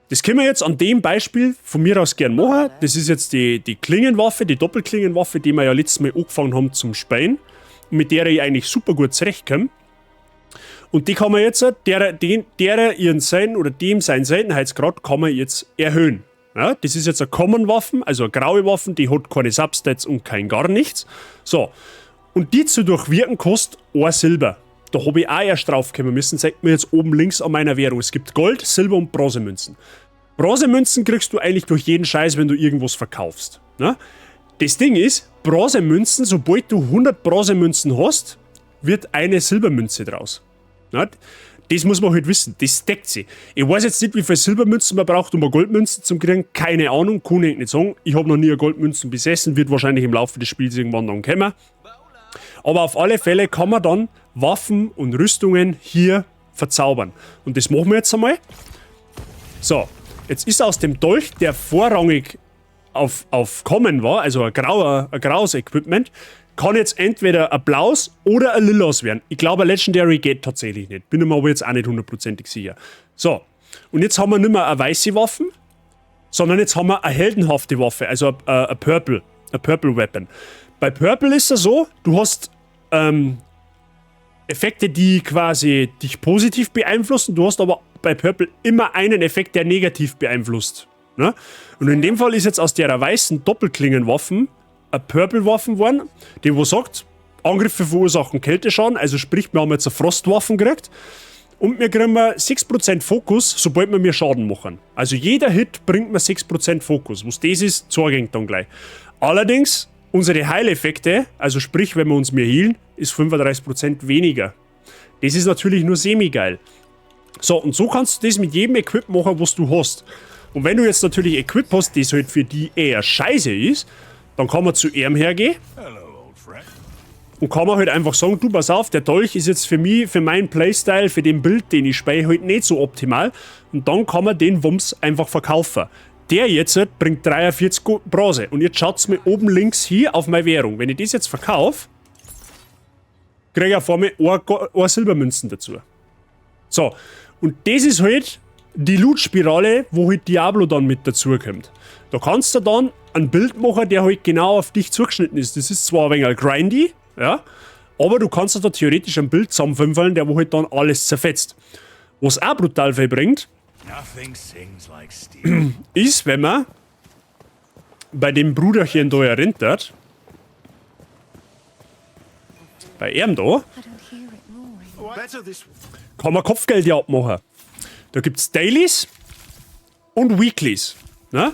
Das können wir jetzt an dem Beispiel von mir aus gern machen. Das ist jetzt die Klingenwaffe, die Doppelklingenwaffe, die wir ja letztes Mal angefangen haben zum Speien. Und mit der ich eigentlich super gut zurechtkomme. Und die kann man jetzt, der, den, der ihren Seiten oder dem seinen Seltenheitsgrad kann man jetzt erhöhen. Ja, das ist jetzt eine Common-Waffen, also eine graue Waffe, die hat keine Substats und kein gar nichts. So, und die zu durchwirken kostet 1 Silber. Da habe ich auch erst drauf kommen müssen, zeigt mir jetzt oben links an meiner Währung. Es gibt Gold, Silber und Bronzemünzen. Bronzemünzen kriegst du eigentlich durch jeden Scheiß, wenn du irgendwas verkaufst. Ne? Das Ding ist, Bronzemünzen, sobald du 100 Bronzemünzen hast, wird eine Silbermünze draus. Ne? Das muss man halt wissen, das deckt sich. Ich weiß jetzt nicht, wie viel Silbermünzen man braucht, um eine Goldmünze zu kriegen. Keine Ahnung, kann ich nicht sagen. Ich habe noch nie eine Goldmünzen besessen, wird wahrscheinlich im Laufe des Spiels irgendwann dann kommen. Aber auf alle Fälle kann man dann Waffen und Rüstungen hier verzaubern. Und das machen wir jetzt einmal. So, jetzt ist aus dem Dolch, der vorrangig auf Common war, also ein graues Equipment, kann jetzt entweder ein blaues oder ein lilas werden. Ich glaube, ein Legendary geht tatsächlich nicht. Bin mir aber jetzt auch nicht hundertprozentig sicher. So, und jetzt haben wir nicht mehr eine weiße Waffe, sondern jetzt haben wir eine heldenhafte Waffe, also a Purple Weapon. Bei Purple ist es so, du hast Effekte, die quasi dich positiv beeinflussen, du hast aber bei Purple immer einen Effekt, der negativ beeinflusst. Ne? Und in dem Fall ist jetzt aus der weißen Doppelklingenwaffen eine Purple-Waffen geworden, die wo sagt, Angriffe verursachen Kälteschaden, also sprich, wir haben jetzt eine Frostwaffen gekriegt. Und wir kriegen 6% Fokus, sobald wir mehr Schaden machen. Also jeder Hit bringt mir 6% Fokus. Was das ist, zeige ich dann gleich. Allerdings, unsere Heileffekte, also sprich, wenn wir uns mehr healen, ist 35% weniger. Das ist natürlich nur semi-geil. So, und so kannst du das mit jedem Equip machen, was du hast. Und wenn du jetzt natürlich Equip hast, das halt für die eher scheiße ist, dann kann man zu ihm hergehen. Und kann man halt einfach sagen, du pass auf, der Dolch ist jetzt für mich, für meinen Playstyle, für den Build, den ich spiele, halt nicht so optimal. Und dann kann man den Wumms einfach verkaufen. Der jetzt bringt 43 Bronze. Und jetzt schaut's mir oben links hier auf meine Währung. Wenn ich das jetzt verkaufe, kriege ich vor mir eine Silbermünzen dazu. So, und das ist halt die Loot-Spirale, wo halt Diablo dann mit dazukommt. Da kannst du dann einen Build machen, der halt genau auf dich zugeschnitten ist. Das ist zwar ein wenig grindy, ja, aber du kannst da theoretisch ein Build zusammenfünfeln, der wo halt dann alles zerfetzt. Was auch brutal viel bringt, Like ist, wenn man bei dem Bruderchen da erinnert, bei ihm da, kann man Kopfgeld ja abmachen. Da gibt's Dailies und Weeklies. Ne?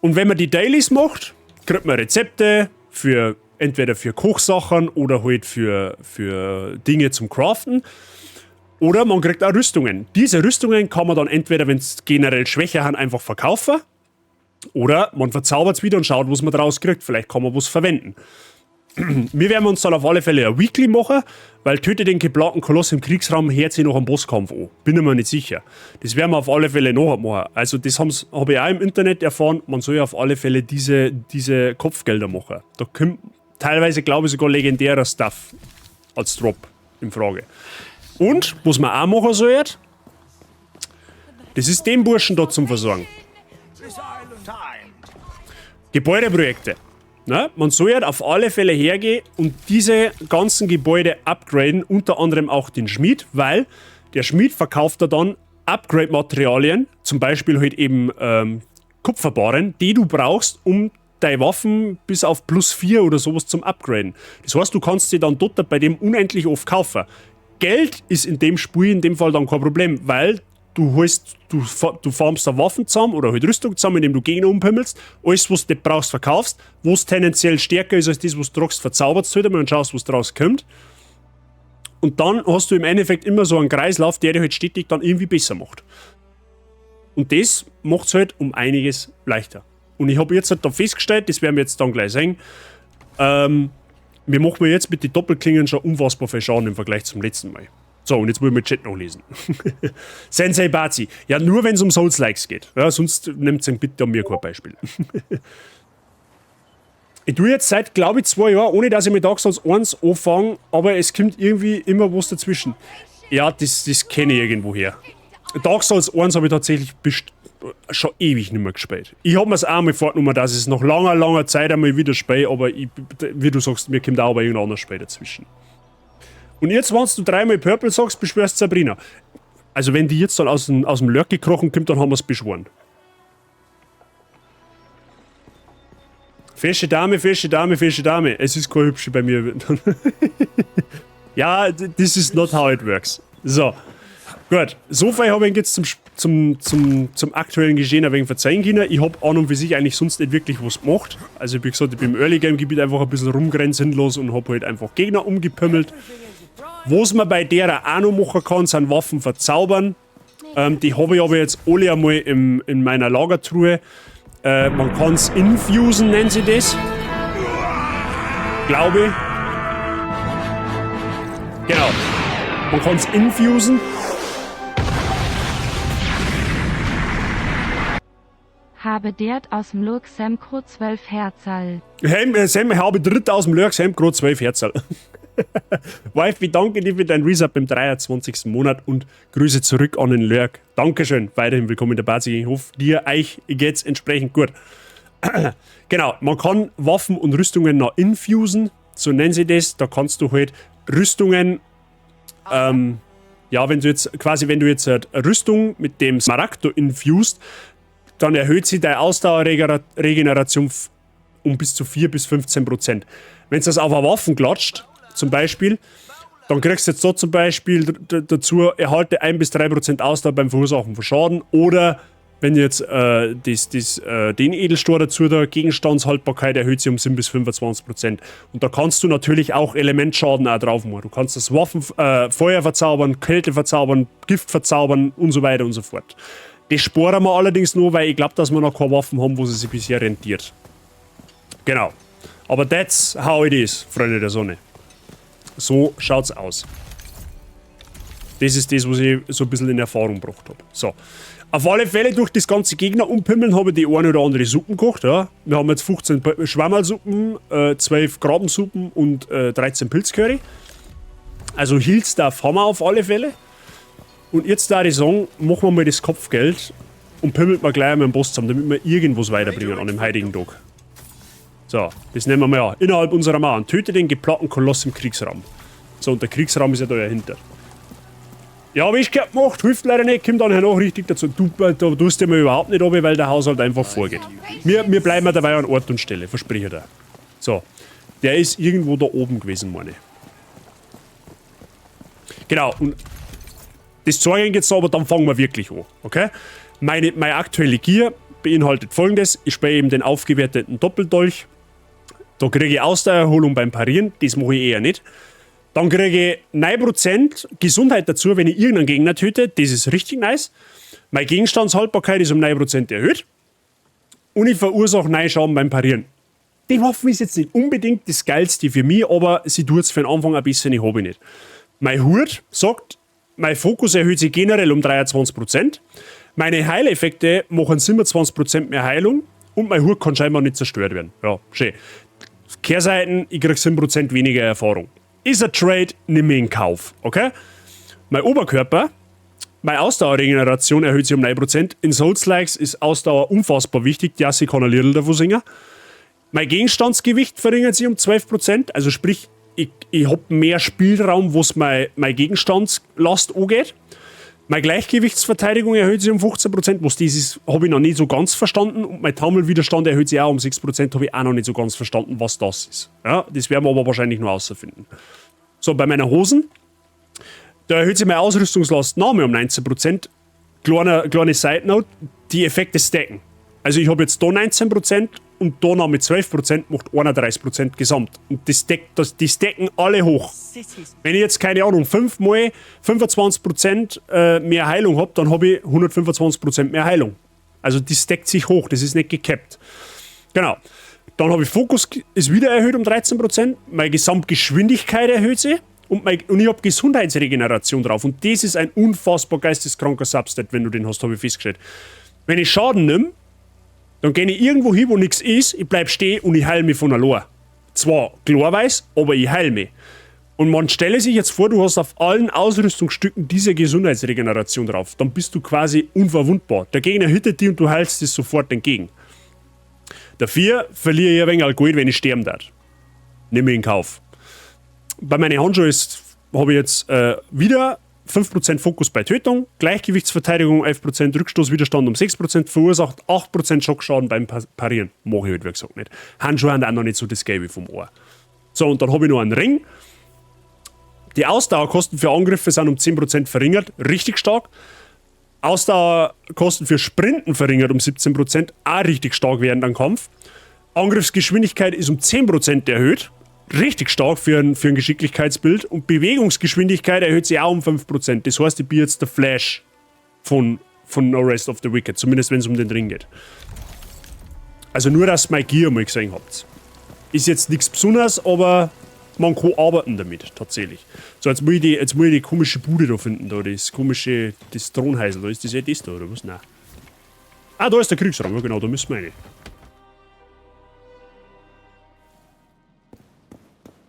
Und wenn man die Dailies macht, kriegt man Rezepte für entweder für Kochsachen oder halt für Dinge zum Craften. Oder man kriegt auch Rüstungen. Diese Rüstungen kann man dann entweder, wenn's generell schwächer haben, einfach verkaufen. Oder man verzaubert's wieder und schaut, was man draus kriegt. Vielleicht kann man was verwenden. Wir werden uns dann auf alle Fälle ein Weekly machen, weil töte den geplagten Koloss im Kriegsraum hört sich noch am Bosskampf an. Bin ich mir nicht sicher. Das werden wir auf alle Fälle noch machen. Also das habe ich auch im Internet erfahren, man soll ja auf alle Fälle diese Kopfgelder machen. Da kommt teilweise, glaube ich, sogar legendärer Stuff als Drop in Frage. Und, was man auch machen soll, das ist den Burschen da zum Versorgen. Gebäudeprojekte. Ne? Man soll ja auf alle Fälle hergehen und diese ganzen Gebäude upgraden, unter anderem auch den Schmied, weil der Schmied verkauft da dann Upgrade-Materialien, zum Beispiel halt eben Kupferbarren, die du brauchst, um deine Waffen bis auf plus 4 oder sowas zum Upgraden. Das heißt, du kannst sie dann dort bei dem unendlich oft kaufen. Geld ist in dem Spiel in dem Fall dann kein Problem, weil du farmst da Waffen zusammen oder halt Rüstung zusammen, indem du Gegner umpimmelst. Alles, was du nicht brauchst, verkaufst. Was tendenziell stärker ist als das, was du tragst, verzauberst du halt einmal und schaust, was draus kommt. Und dann hast du im Endeffekt immer so einen Kreislauf, der dich halt stetig dann irgendwie besser macht. Und das macht's halt um einiges leichter. Und ich habe jetzt halt da festgestellt, das werden wir jetzt dann gleich sehen, wir machen jetzt mit den Doppelklingen schon unfassbar viel Schaden im Vergleich zum letzten Mal. So, und jetzt muss ich mit Chat noch lesen. Sensei Bazi. Ja, nur wenn es um Souls-Likes geht. Ja, sonst nehmt ihr bitte an mir kein Beispiel. Ich tue jetzt seit, glaube ich, 2 Jahren, ohne dass ich mit Dark Souls 1 anfange, aber es kommt irgendwie immer was dazwischen. Ja, das kenne ich irgendwoher. Dark Souls 1 habe ich tatsächlich schon ewig nicht mehr gespielt. Ich habe mir es auch mal vorgenommen, dass ich es nach langer, langer Zeit einmal wieder spiele, aber ich, wie du sagst, mir kommt auch aber irgendein anderes Spiel dazwischen. Und jetzt, wenn du dreimal Purple sagst, beschwörst Sabrina. Also wenn die jetzt dann aus dem Lurk gekrochen kommt, dann haben wir es beschworen. Fesche Dame, fesche Dame, fesche Dame. Es ist keine hübsche bei mir. Ja, this is not how it works. So. Gut, so viel habe ich jetzt zum aktuellen Geschehen ein wenig verzeihen können. Ich habe an und für sich eigentlich sonst nicht wirklich was gemacht. Also wie gesagt, ich bin im Early Game Gebiet einfach ein bisschen rumgerannt sinnlos und habe halt einfach Gegner umgepimmelt. Was man bei derer auch noch machen kann, sind Waffen verzaubern. Die habe ich aber jetzt alle einmal in meiner Lagertruhe. Man kann es infusen, nennen sie das. Glaube ich. Genau. Man kann es infusen. Habe dert aus dem Lurk Semkro 12 Herzal. Hey, habe dritt aus dem Lurk Semkro 12 Herzal. Wife, danke dir für dein Resub im 23. Monat und Grüße zurück an den Lurk. Dankeschön, weiterhin willkommen in der Bazi. Ich hoffe, dir, euch geht's entsprechend gut. Genau, man kann Waffen und Rüstungen noch infusen, so nennen sie das. Da kannst du halt Rüstungen, ja, wenn du jetzt quasi, wenn du jetzt halt Rüstung mit dem Smaragdo infused, dann erhöht sie deine Ausdauerregeneration um bis zu 4 bis 15%. Wenn du das auf eine Waffen klatscht, zum Beispiel, dann kriegst du jetzt so zum Beispiel dazu, erhalte 1 bis 3% Ausdauer beim Verursachen von Schaden oder wenn jetzt den Edelstohr dazu, der Gegenstandshaltbarkeit erhöht sie um 7 bis 25%. Und da kannst du natürlich auch Elementschaden auch drauf machen. Du kannst das Waffen, Feuer verzaubern, Kälte verzaubern, Gift verzaubern und so weiter und so fort. Das sparen wir allerdings nur, weil ich glaube, dass wir noch keine Waffen haben, wo sie sich bisher rentiert. Genau. Aber that's how it is, Freunde der Sonne. So schaut's aus. Das ist das, was ich so ein bisschen in Erfahrung gebracht habe. So. Auf alle Fälle durch das ganze Gegner umpimmeln habe ich die eine oder andere Suppen gekocht. Ja. Wir haben jetzt 15 Schwammerlsuppen, 12 Grabensuppen und 13 Pilzcurry. Also Heal Stuff haben wir auf alle Fälle. Und jetzt da ich sagen, machen wir mal das Kopfgeld und pimmelt mal gleich einmal den Boss zusammen, damit wir irgendwas weiterbringen an dem heiligen Tag. So, das nehmen wir mal an. Innerhalb unserer Mauern. Töte den geplagten Koloss im Kriegsraum. So, und der Kriegsraum ist ja da dahinter. Ja, hab ich gemacht, hilft leider nicht, kommt dann noch richtig dazu. Du, da tust du mir überhaupt nicht runter, weil der Haushalt einfach vorgeht. Wir bleiben dabei an Ort und Stelle, verspreche ich dir. So, der ist irgendwo da oben gewesen, meine ich. Genau, und das zeige ich jetzt aber dann fangen wir wirklich an, okay? Meine aktuelle Gear beinhaltet folgendes: Ich spiele eben den aufgewerteten Doppeldolch. Da kriege ich Ausdauererholung beim Parieren, das mache ich eher nicht. Dann kriege ich 9% Gesundheit dazu, wenn ich irgendeinen Gegner töte. Das ist richtig nice. Meine Gegenstandshaltbarkeit ist um 9% erhöht. Und ich verursache 9 Schaden beim Parieren. Die Waffe ist jetzt nicht unbedingt das Geilste für mich, aber sie tut es für den Anfang ein bisschen, ich habe nicht. Mein Hut sagt, mein Fokus erhöht sich generell um 23%. Meine Heileffekte machen 27% mehr Heilung und mein Hut kann scheinbar nicht zerstört werden. Ja, schön. Kehrseiten, ich krieg 7% weniger Erfahrung. Ist ein Trade, nimm ich in Kauf, okay? Mein Oberkörper, meine Ausdauerregeneration erhöht sich um 9%. In Souls-Likes ist Ausdauer unfassbar wichtig. Ja, sie kann ein Liedl davon singen. Mein Gegenstandsgewicht verringert sich um 12%, also sprich, ich hab mehr Spielraum, was meine Gegenstandslast angeht. Meine Gleichgewichtsverteidigung erhöht sich um 15%, was das ist, habe ich noch nicht so ganz verstanden. Und mein Taumelwiderstand erhöht sich auch um 6%, habe ich auch noch nicht so ganz verstanden, was das ist. Ja, das werden wir aber wahrscheinlich noch herausfinden. So, bei meiner Hosen, da erhöht sich meine Ausrüstungslast noch mehr um 19%. Kleine Side Note, die Effekte stacken. Also ich habe jetzt da 19% und da noch mit 12% macht 31% gesamt. Und die stacken alle hoch. Wenn ich jetzt, keine Ahnung, 5 mal 25% mehr Heilung hab, dann hab ich 125% mehr Heilung. Also die stackt sich hoch, das ist nicht gecapped. Genau. Dann habe ich Fokus, ist wieder erhöht um 13%, meine Gesamtgeschwindigkeit erhöht sich und ich hab Gesundheitsregeneration drauf. Und das ist ein unfassbar geisteskranker Substat, wenn du den hast, habe ich festgestellt. Wenn ich Schaden nimm, dann geh ich irgendwo hin, wo nix ist, ich bleib stehen und ich heil mich von allein. Zwar klarweise, aber ich heil mich. Und man stelle sich jetzt vor, du hast auf allen Ausrüstungsstücken diese Gesundheitsregeneration drauf. Dann bist du quasi unverwundbar. Der Gegner hittet dich und du heilst es sofort entgegen. Dafür verliere ich ein wenig Gold, wenn ich sterben darf. Nehme ich in Kauf. Bei meinen Handschuhen habe ich jetzt wieder 5% Fokus bei Tötung, Gleichgewichtsverteidigung 11%, Rückstoßwiderstand um 6%, verursacht 8% Schockschaden beim Parieren. Mach ich halt, wie gesagt, nicht. Handschuhe haben auch noch nicht so das Gelbe vom Ohr. So, und dann habe ich noch einen Ring. Die Ausdauerkosten für Angriffe sind um 10% verringert, richtig stark. Ausdauerkosten für Sprinten verringert um 17%, auch richtig stark während einem Kampf. Angriffsgeschwindigkeit ist um 10% erhöht, richtig stark für ein Geschicklichkeitsbild. Und Bewegungsgeschwindigkeit erhöht sich auch um 5%. Das heißt, ich bin jetzt der Flash von No Rest of the Wicked, zumindest wenn es um den Ring geht. Also nur, dass ihr mein Gear mal gesehen habt. Ist jetzt nichts Besonderes, aber man kann arbeiten damit, tatsächlich. So, jetzt muss ich die komische Bude da finden, da, das komische, das Thronhäusl, da ist das eh das da, oder was? Nein. Ah, da ist der Kriegsraum, ja genau, da müssen wir rein.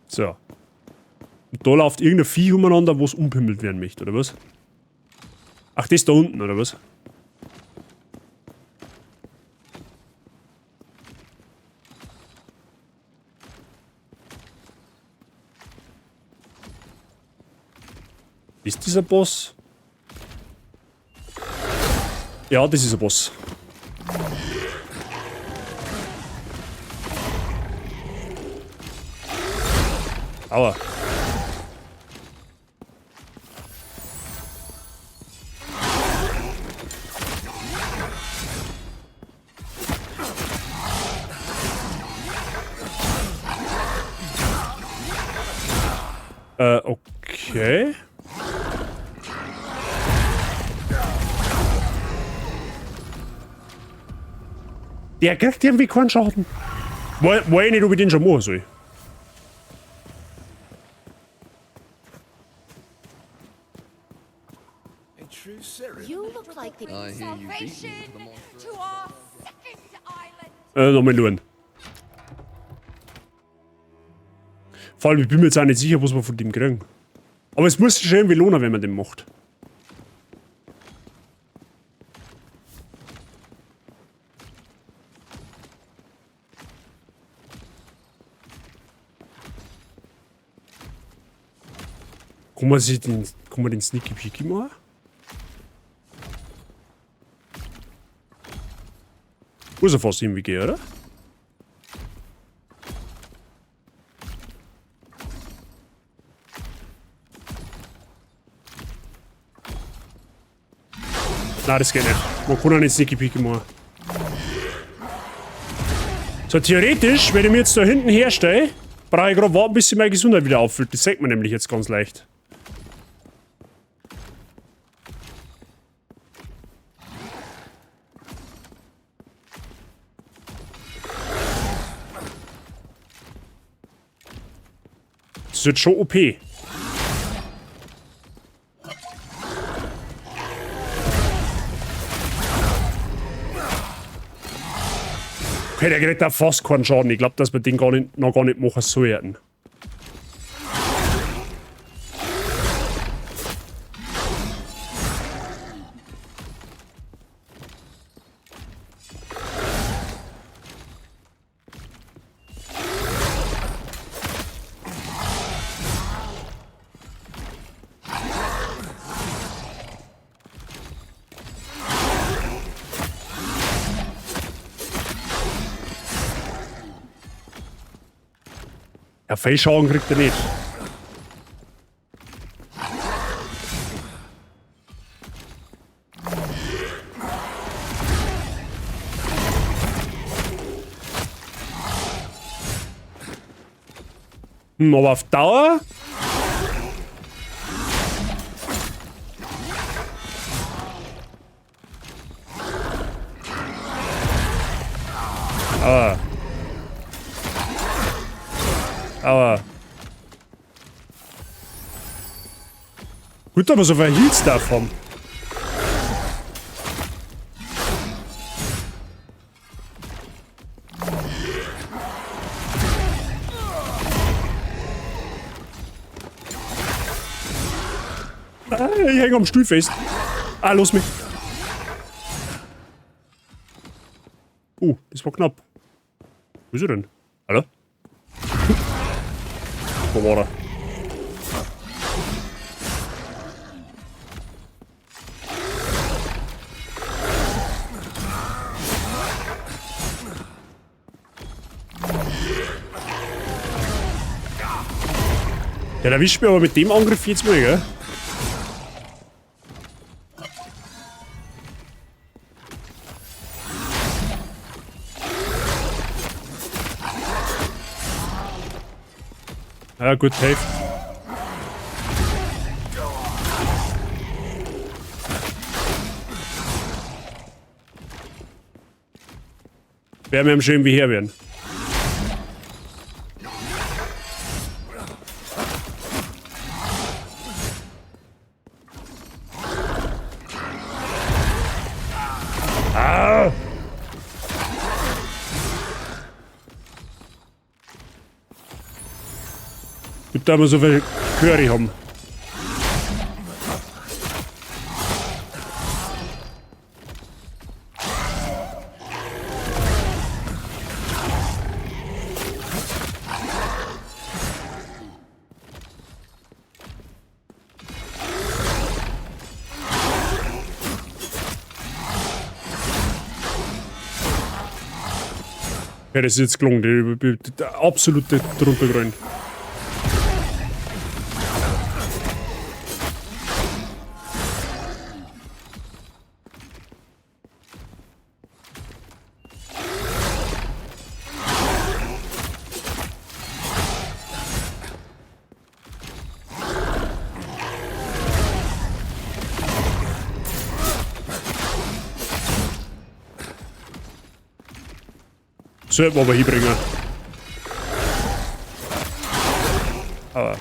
So. Und da läuft irgendein Vieh umeinander, wo's umpimmelt werden möchte, oder was? Ach, das da unten, oder was? Ist dieser Boss? Ja, das ist ein Boss. Aua. Okay. Der kriegt irgendwie keinen Schaden. Weiß ich nicht, ob ich den schon machen soll. Nochmal schauen. Vor allem, ich bin mir jetzt auch nicht sicher, was wir von dem kriegen. Aber es muss sich schon irgendwie lohnen, wenn man den macht. Kann man sich den, kann man den Sneaky Peeky machen? Muss er fast irgendwie gehen, oder? Nein, das geht nicht. Man kann auch nicht Sneaky Peeky machen. So, theoretisch, wenn ich mir jetzt da hinten herstelle, brauche ich gerade warten, bis sich meine Gesundheit wieder auffüllt. Das sieht man nämlich jetzt ganz leicht. Das wird schon OP. Okay, der kriegt da fast keinen Schaden. Ich glaub, dass wir den noch gar nicht machen sollten. Ja, viel Schaden kriegt er nicht. Aber auf Dauer? Aua. Aua. Gut, aber so viel Heals davon. Ah, ich hänge am Stuhl fest. Ah, los mich. Das war knapp. Wo ist er denn? Hallo? Wo war er? Der erwischt mich aber mit dem Angriff jetzt mal, gell? Ja, gut, hilft. Werden wir ihm schön wie her werden. Ah! Gut, da wir so viel Curry haben. Ja, das ist jetzt gelungen, die absolute drunter gerannt. Sollten wir aber hinbringen. Aber.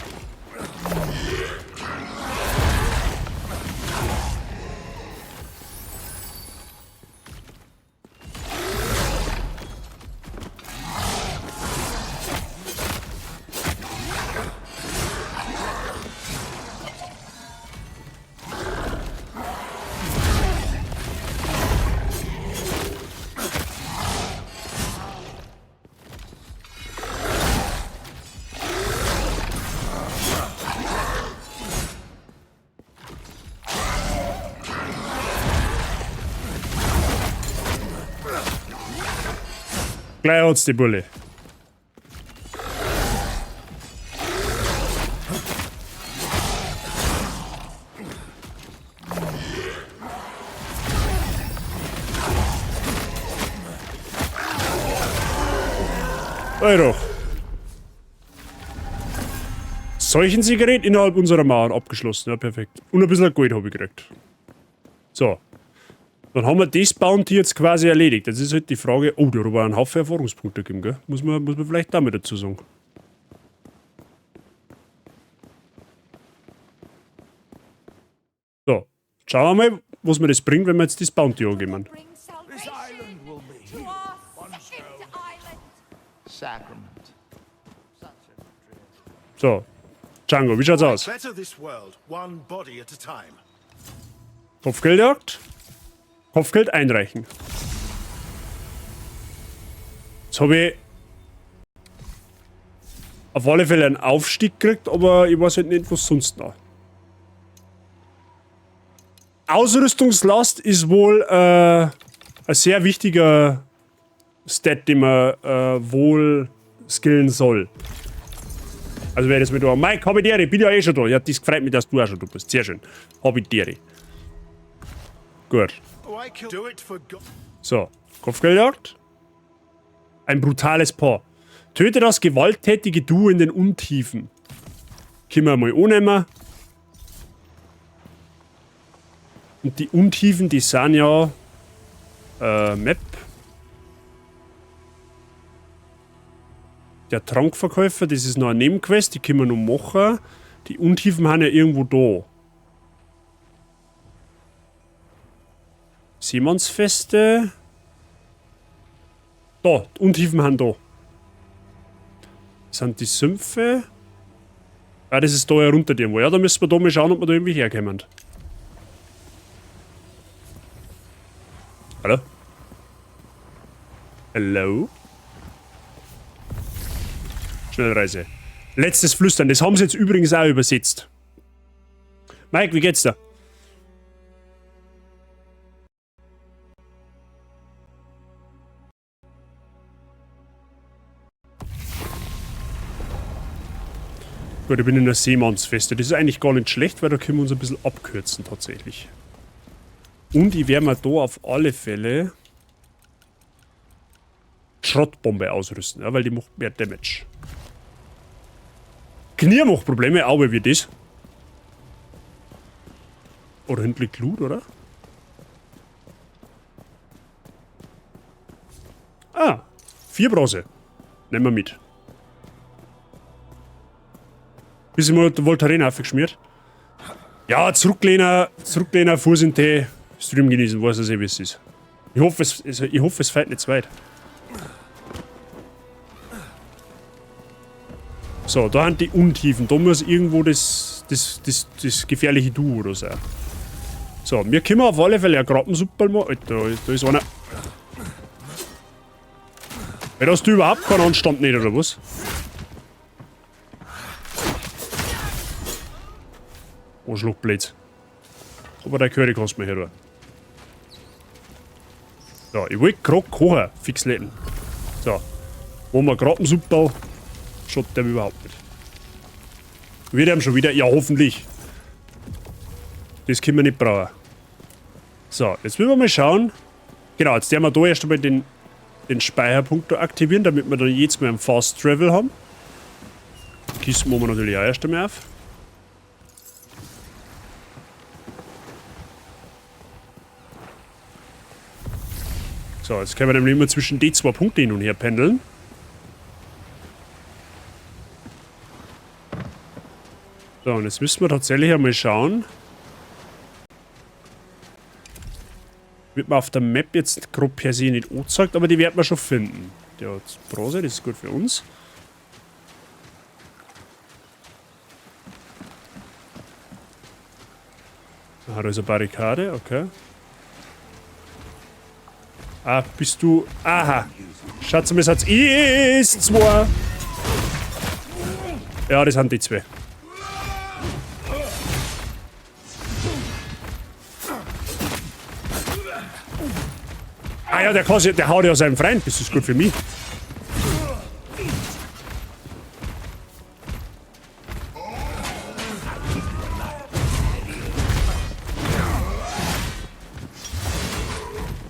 Gleich hat's die Bulle. Euro. Seuchenzigarette innerhalb unserer Mauern abgeschlossen. Ja, perfekt. Und ein bisschen Gold habe ich gekriegt. So. Dann haben wir das Bounty jetzt quasi erledigt. Jetzt ist halt die Frage, oh, da war ein Haufen Erfahrungspunkte gegeben, gell? Muss man vielleicht damit dazu sagen. So. Schauen wir mal, was mir das bringt, wenn wir jetzt das Bounty angeben. So. Django, wie schaut's aus? Kopfgeldjagd. Kopfgeld einreichen. Jetzt habe ich auf alle Fälle einen Aufstieg gekriegt, aber ich weiß halt nicht, was sonst noch. Ausrüstungslast ist wohl ein sehr wichtiger Stat, den man wohl skillen soll. Also wer das mit da. Mike, hab ich dir, ich bin ja eh schon da. Ja, das freut mich, dass du auch schon da bist. Sehr schön. Hab ich dir. Gut. So, Kopfgeldjagd. Ein brutales Paar. Töte das gewalttätige Duo in den Untiefen. Können wir mal annehmen. Und die Untiefen, die sind ja... Map. Der Trankverkäufer, das ist noch eine Nebenquest, die können wir noch machen. Die Untiefen sind ja irgendwo da. Seemannsfeste. Da, die Untiefen sind da. Das sind die Sümpfe. Ah, das ist da ja runter irgendwo. Ja, da müssen wir da mal schauen, ob wir da irgendwie herkommen. Hallo? Hallo? Schnellreise. Letztes Flüstern. Das haben sie jetzt übrigens auch übersetzt. Mike, wie geht's dir? Gut, ich bin in der Seemannsfeste. Das ist eigentlich gar nicht schlecht, weil da können wir uns ein bisschen abkürzen tatsächlich. Und ich werde mir da auf alle Fälle Schrottbombe ausrüsten, ja, weil die macht mehr Damage. Knie macht Probleme, aber wie das. Oder hinten liegt Loot, oder? Ah, 4 Bronze. Nehmen wir mit. Bisschen mal Voltaren aufgeschmiert. Ja, zurücklehnen, zurücklehnen, Fuß in den Tee, Stream genießen, weiß ich, wie es ist. Ich hoffe, es fällt nicht zu weit. So, da sind die Untiefen. Da muss irgendwo das gefährliche Duo oder sein. So, wir können auf alle Fälle eine Krabbensuppe machen. Alter, da ist einer. Weil hast du überhaupt keinen Anstand nicht, oder was? Arschloch blöd. Aber der Curry kannst du mir her. So, ich wollte gerade kochen, fix leten. So, wo wir Krabbensuppe. Schaut der überhaupt nicht. Wir haben schon wieder. Ja, hoffentlich. Das können wir nicht brauchen. So, jetzt müssen wir mal schauen. Genau, jetzt werden wir da erst einmal den Speicherpunkt da aktivieren, damit wir dann jetzt mal einen Fast Travel haben. Kisten machen wir natürlich auch erst einmal auf. So, jetzt können wir nämlich immer zwischen die zwei Punkte hin und her pendeln. So, und jetzt müssen wir tatsächlich einmal schauen. Wird man auf der Map jetzt grob per se nicht angezeigt, aber die werden wir schon finden. Der hat Bronze, das ist gut für uns. Ah, da ist eine Barrikade, okay. Ah, bist du... Aha! Schaut mal, es hat... Ist zwei! Ja, das sind die zwei. Ah ja, der haut ja seinen Freund. Das ist gut für mich.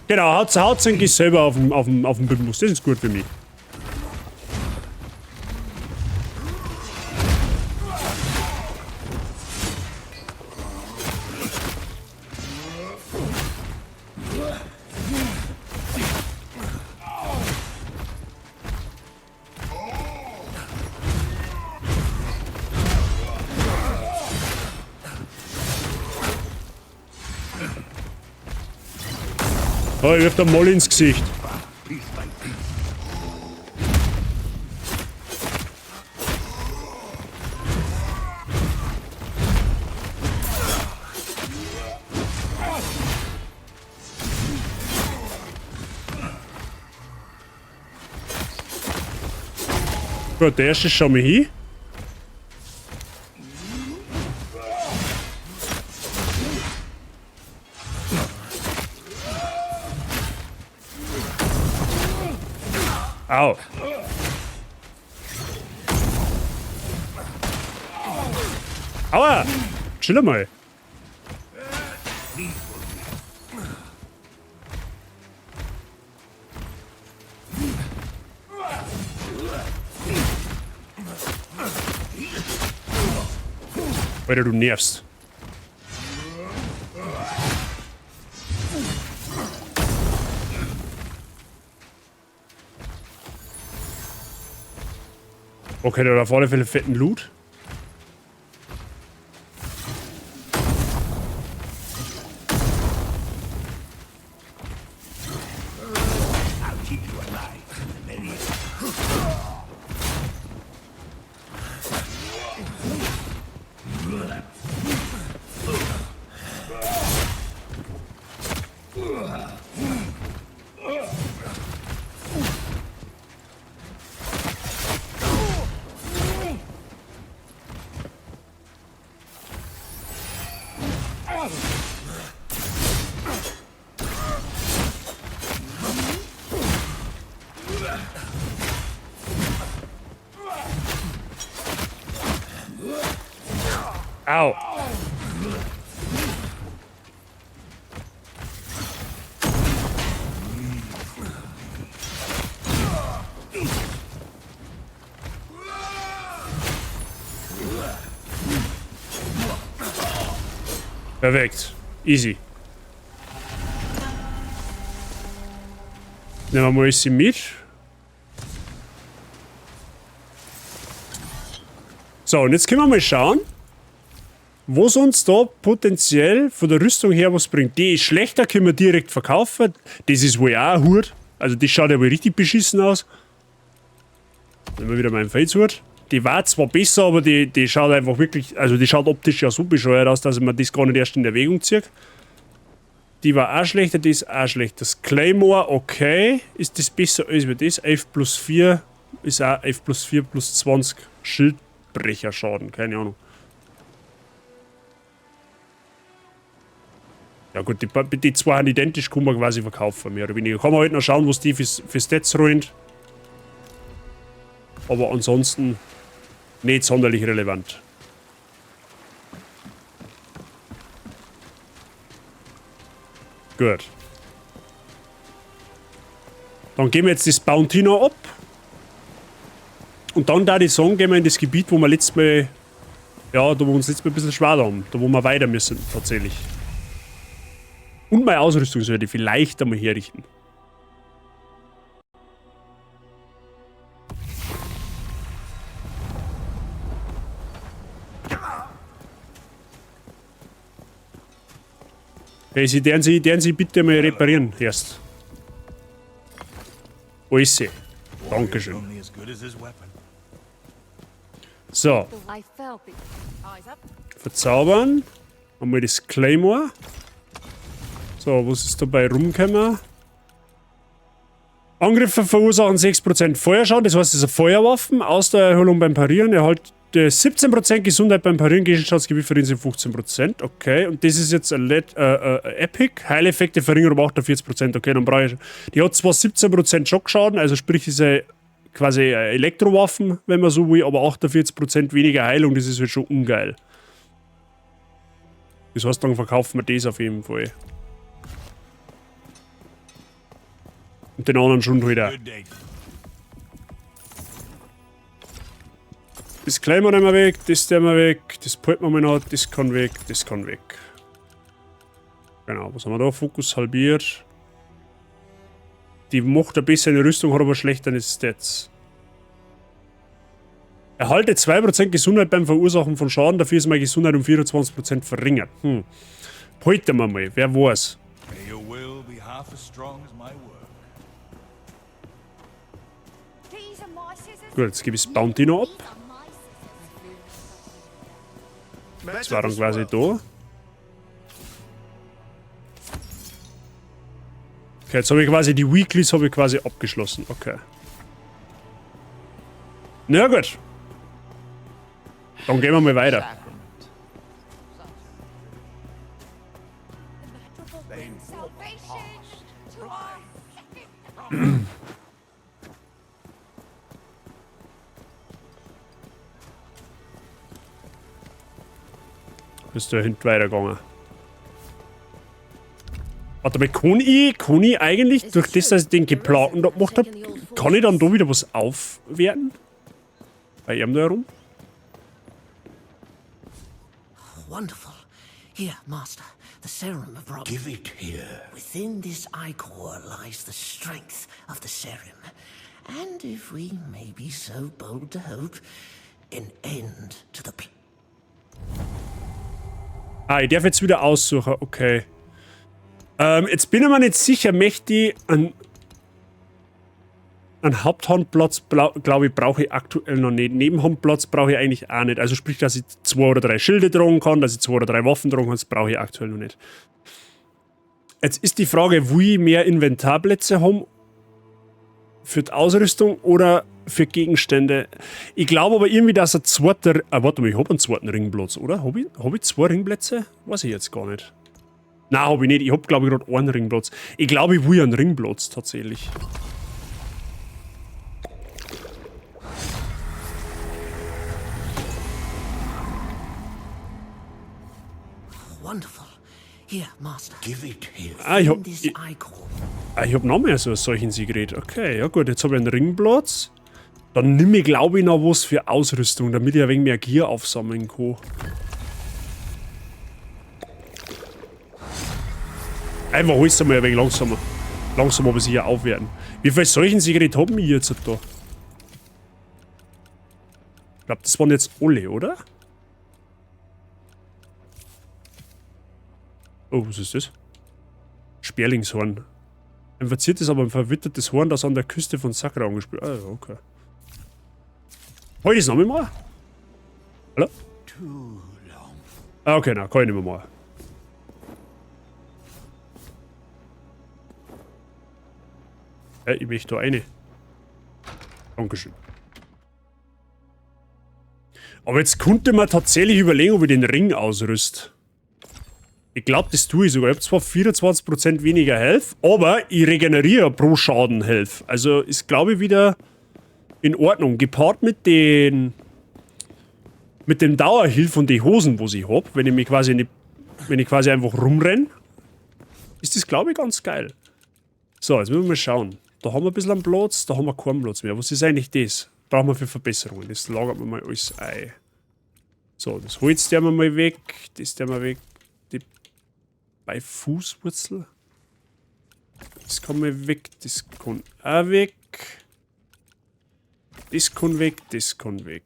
Genau, haut sich selber auf den Bimbus. Das ist gut für mich. Oh, ich wirf der Molly ins Gesicht. Gut, der erste schau mal hin. Au. Aua! Chill mal. Alter, du nervst. Okay, der hat auf alle Fälle fetten Loot. Au. Perfekt. Easy. Nehmen wir mal sie mit. So, und jetzt können wir mal schauen, was uns da potenziell von der Rüstung her was bringt. Die ist schlechter, können wir direkt verkaufen. Das ist wohl auch ein Hut. Also das schaut ja wohl richtig beschissen aus. Nehmen wir wieder meinen Felshut. Die war zwar besser, aber die schaut einfach wirklich, also die schaut optisch ja so bescheuert aus, dass ich mir das gar nicht erst in Erwägung ziehe. Die war auch schlechter, die ist auch schlecht. Das Claymore, okay. Ist das besser als wie das? 11 plus 4 ist auch 11 plus 4 plus 20 Schildbrecherschaden, keine Ahnung. Ja gut, die zwei sind identisch, kann man quasi verkaufen, mehr oder weniger. Kann man halt noch schauen, was die für Stats rollen. Aber ansonsten nicht sonderlich relevant. Gut. Dann gehen wir jetzt das Bounty noch ab. Und dann da die sagen, gehen wir in das Gebiet, wo wir letztes Mal, ja, da wo wir uns letztes Mal ein bisschen schwer haben. Da wo wir weiter müssen, tatsächlich. Und meine Ausrüstung sollte ich vielleicht einmal herrichten. Hey, Sie deren Sie bitte mal reparieren erst. Wo ist sie? Dankeschön. So. Verzaubern. Einmal das Claymore. So, was ist dabei rumgekommen? Angriffe verursachen 6% Feuerschaden, das heißt, es ist eine Feuerwaffe. Ausdauererholung beim Parieren, erhalt 17% Gesundheit beim Parieren, Gegenstandsgewicht verringert sich 15%. Okay, und das ist jetzt ein Epic. Heileffekte verringern um 48%. Okay, dann brauche ich. Die hat zwar 17% Schockschaden, also sprich, ist eine quasi Elektrowaffen, wenn man so will, aber 48% weniger Heilung, das ist halt schon ungeil. Das heißt, dann verkaufen wir das auf jeden Fall. Und den anderen schon wieder. Das Claymore nehmen wir weg, das nehmen wir weg, das halten wir mal noch, das kann weg, das kann weg. Genau, was haben wir da? Fokus halbiert. Die macht ein bisschen eine Rüstung, hat aber schlechtere Stats. Erhalte 2% Gesundheit beim Verursachen von Schaden, dafür ist meine Gesundheit um 24% verringert. Halten wir mal, wer weiß. Gut, jetzt gebe ich das Bounty noch ab. Das war dann quasi da. Okay, jetzt habe ich quasi die Weeklies habe ich quasi abgeschlossen. Okay. Na gut. Dann gehen wir mal weiter. Bist du da hinten weitergegangen? Warte mal, kann ich eigentlich, durch das, dass ich den geplanten da gemacht habe, kann ich dann da wieder was aufwerten? Bei ihm da herum? Wonderful. Here, Master, the serum of Rob. Give it here. Within this ichor lies the strength of the serum. And if we may be so bold to hope, an end to the Ah, ich darf jetzt wieder aussuchen, okay. Jetzt bin ich mir nicht sicher, möchte ich einen Haupthandplatz, glaube ich, brauche ich aktuell noch nicht. Nebenhandplatz brauche ich eigentlich auch nicht. Also sprich, dass ich 2 oder 3 Schilde tragen kann, dass ich 2 oder 3 Waffen tragen kann, das brauche ich aktuell noch nicht. Jetzt ist die Frage, will ich mehr Inventarplätze haben für die Ausrüstung oder für Gegenstände? Ich glaube aber irgendwie, dass ein zweiter... Ah, warte mal, ich habe einen zweiten Ringplatz, oder? Hab ich 2 Ringplätze? Weiß ich jetzt gar nicht. Nein, hab ich nicht. Ich hab, glaube ich, gerade einen Ringplatz. Ich glaube, ich will einen Ringplatz tatsächlich. Wonderful. Here, Master. Give it here. Ah, ich hab noch mehr so ein solchen Secret. Okay, ja gut, jetzt hab ich einen Ringplatz. Dann nimm ich, glaube ich, noch was für Ausrüstung, damit ich ein wenig mehr Gear aufsammeln kann. Einfach holst du mal ein wenig langsamer. Langsam aber sicher aufwerten. Wie viel solchen Secret haben wir jetzt da? Ich glaube, das waren jetzt alle, oder? Oh, was ist das? Sperlingshorn. Ein verziertes, aber ein verwittertes Horn, das an der Küste von Sakra angespielt. Ah, okay. Hol ich das noch mal? Hallo? Ah, okay, na, kann ich nicht mehr machen. Ja, ich möchte da eine. Dankeschön. Aber jetzt könnte man tatsächlich überlegen, ob ich den Ring ausrüste. Ich glaube, das tue ich sogar. Ich habe zwar 24% weniger Health, aber ich regeneriere pro Schaden Health. Also ist, glaube ich, wieder in Ordnung. Gepaart mit dem Dauerheal von den Hosen, wo ich hab, wenn ich mich quasi nicht, wenn ich quasi einfach rumrenne, ist das, glaube ich, ganz geil. So, jetzt müssen wir mal schauen. Da haben wir ein bisschen einen Platz, da haben wir keinen Platz mehr. Was ist eigentlich das? Brauchen wir für Verbesserungen. Das lagert man mal alles ein. So, das Holz der wir mal weg. Das der wir weg. Die bei Fußwurzel. Das kann mal weg. Das kann auch weg. Das kann weg. Das kann weg.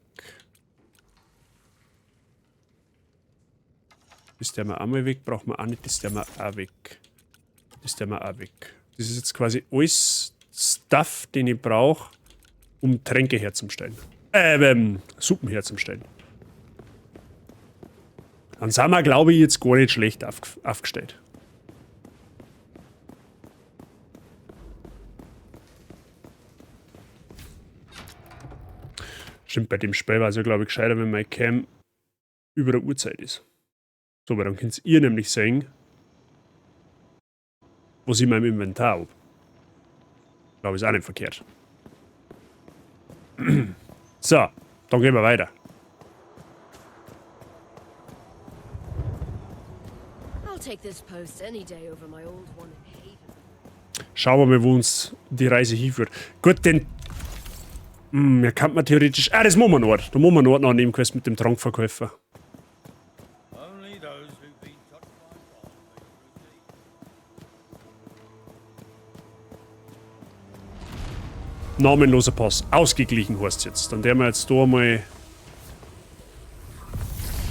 Das der wir auch mal weg. Brauchen wir auch nicht. Das der wir auch weg. Das der wir auch weg. Das ist jetzt quasi alles Stuff, den ich brauche, um Tränke herzustellen. Suppen herzustellen. Dann sind wir, glaube ich, jetzt gar nicht schlecht aufgestellt. Stimmt, bei dem Spiel war es ja, glaube ich, gescheiter, wenn mein Cam über der Uhrzeit ist. So, weil dann könnt ihr nämlich sehen, was ich in meinem Inventar hab. Glaube ich, ist auch nicht verkehrt. So, dann gehen wir weiter. Schauen wir mal, wo uns die Reise hinführt. Gut, denn... ja, kann man theoretisch... Ah, das machen wir noch. Da machen wir noch eine Nebenquest mit dem Trankverkäufer. Namenloser Pass. Ausgeglichen heißt es jetzt. Dann werden wir jetzt da mal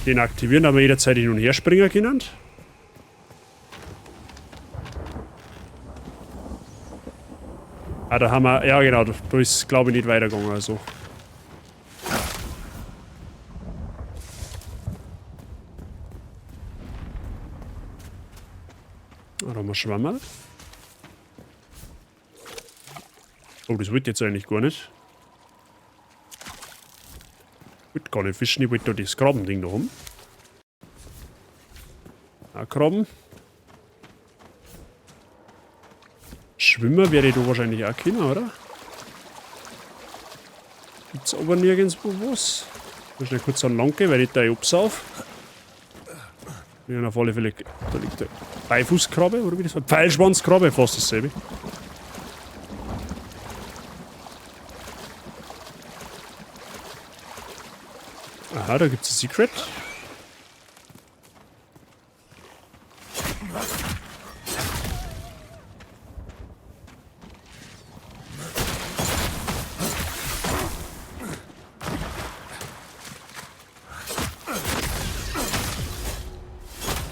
den aktivieren, da wir jederzeit hin und her springen können. Ah, da haben wir... Ja, genau, da ist, glaube ich, nicht weitergegangen. Also. Ah, da haben wir Schwammerl. Oh, das wollte ich jetzt eigentlich gar nicht. Ich wollte gar nicht fischen, ich wollte da das Krabending da haben. Ah, Krabben. Schwimmer werde ich da wahrscheinlich auch können, oder? Gibt's aber nirgendwo was. Ich muss schnell kurz an Land gehen, weil ich da absauf. Ja, auf alle Fälle. Da liegt der Beifußkrabbe, oder wie das war? Pfeilschwanzkrabbe, fast dasselbe. Aha, da gibt's ein Secret.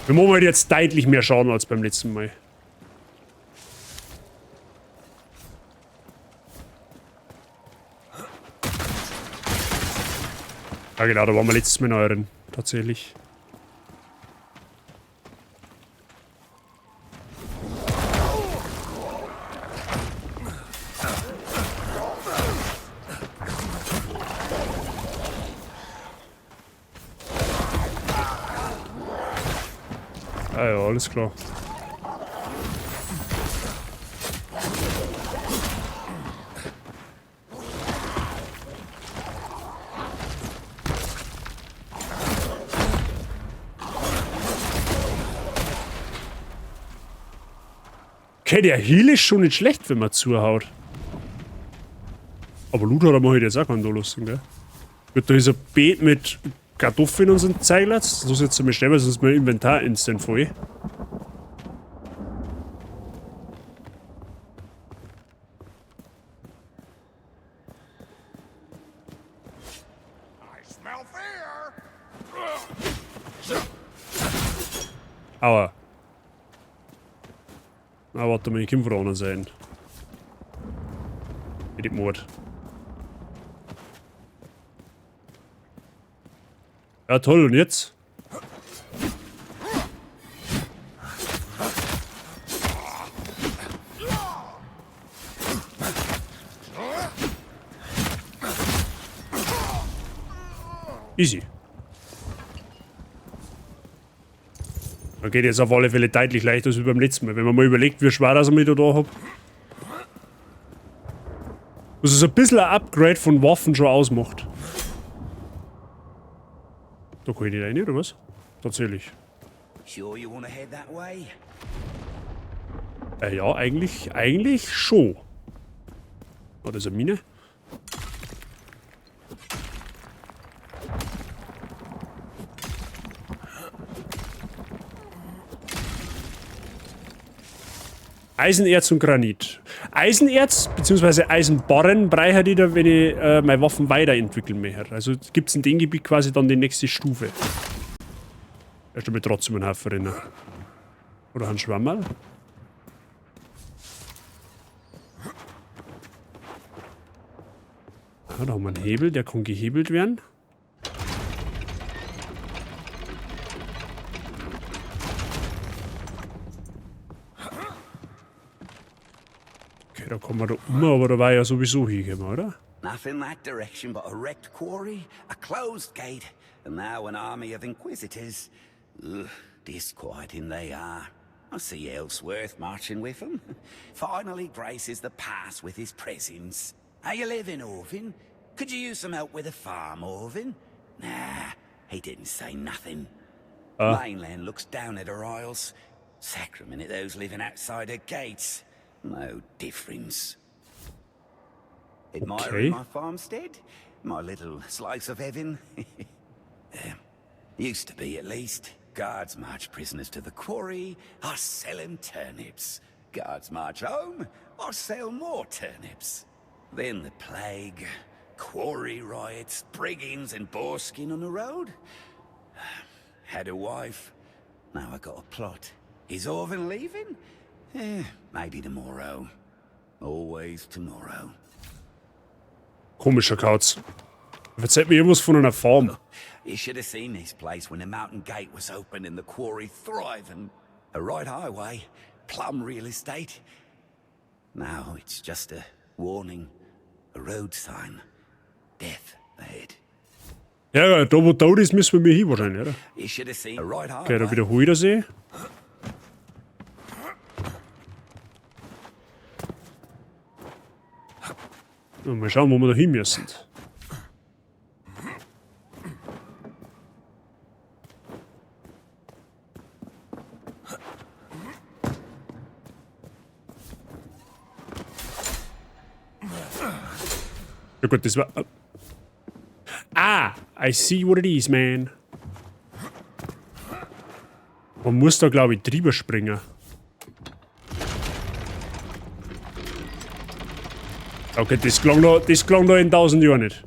Wir machen halt jetzt deutlich mehr Schaden als beim letzten Mal. Ja genau, da waren wir letztes Mal noch drin. Tatsächlich. Ah ja, alles klar. Okay, der Heal ist schon nicht schlecht, wenn man zuhaut. Aber Loot hat er mal heute jetzt auch keinen da lustig, gell? Gut, da ist ein Beet mit Kartoffeln und so ein Zeug. Das muss ich jetzt einmal schnell, weil sonst ist mein Inventar instant voll. Aua. Na, warte mal, ich komm von der anderen Seite. Mit dem Mord. Ja, toll, und jetzt? Easy. Da geht jetzt auf alle Fälle deutlich leichter als beim letzten Mal. Wenn man mal überlegt, wie schwer das ich da hab. Was es ein bisschen ein Upgrade von Waffen schon ausmacht. Da kann ich nicht rein, oder was? Tatsächlich. Sure you wanna head that way? Ja, eigentlich schon. Oh, das ist eine Mine. Eisenerz und Granit. Eisenerz bzw. Eisenbarren brauche ich da, wenn ich meine Waffen weiterentwickeln möchte. Also gibt's in dem Gebiet quasi dann die nächste Stufe. Erst einmal trotzdem einen Haufen rennen. Oder einen Schwammerl. Ah, da haben wir einen Hebel, der kann gehebelt werden. Okay, da kommen wir da um, aber da war ja sowieso hingekommen, oder? Nothing that direction but a wrecked quarry, a closed gate, and now an army of inquisitors. Ugh, disquieting they are. I see Ellsworth marching with them. Finally graces the pass with his presence. How you living, Orvin? Could you use some help with the farm, Orvin? Nah, he didn't say nothing. Mainland looks down at her isles. Sacrament at those living outside her gates. No difference. Admiring Okay. my farmstead? My little slice of heaven? Used to be, at least. Guards march prisoners to the quarry, I sell 'em turnips. Guards march home, I sell more turnips. Then the plague, quarry riots, brigands and boarskin on the road. Had a wife, now I got a plot. Is Orvin leaving? Maybe tomorrow. Always tomorrow. Komischer Kauz. Erzählt mir irgendwas von einer Farm. You should have seen this place when the mountain gate was open and the quarry thriving. A right highway, plum real estate. Now it's just a warning, a road sign. Death ahead. Ja, da wo tot ist, müssen wir hin wahrscheinlich, oder? You should have seen a right Okay, da highway. wiederholt er sich. Mal schauen, wo wir da hin müssen. Ja gut, das war... Ah, I see what it is, man. Man muss da, glaube ich, drüber springen. Okay, das klang da in 1000 Jahren nicht.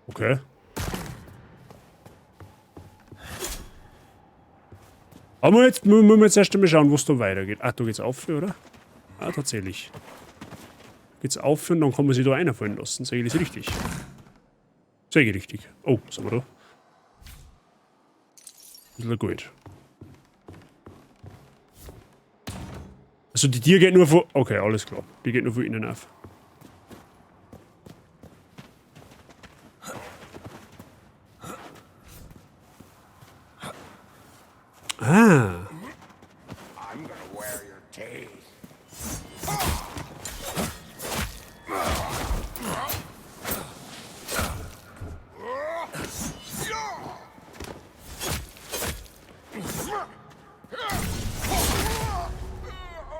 Okay. Aber jetzt müssen wir jetzt erst einmal schauen, wo es da weitergeht. Ah, da geht's auf, oder? Ah, tatsächlich. Geht's auf und dann kann man sich da einfallen lassen. Sehe ich das richtig? Sehe ich richtig. Oh, was haben wir da? Ein bisschen Gold. Also die Tür geht nur von... Okay, alles klar. Die geht nur von innen auf. Ah.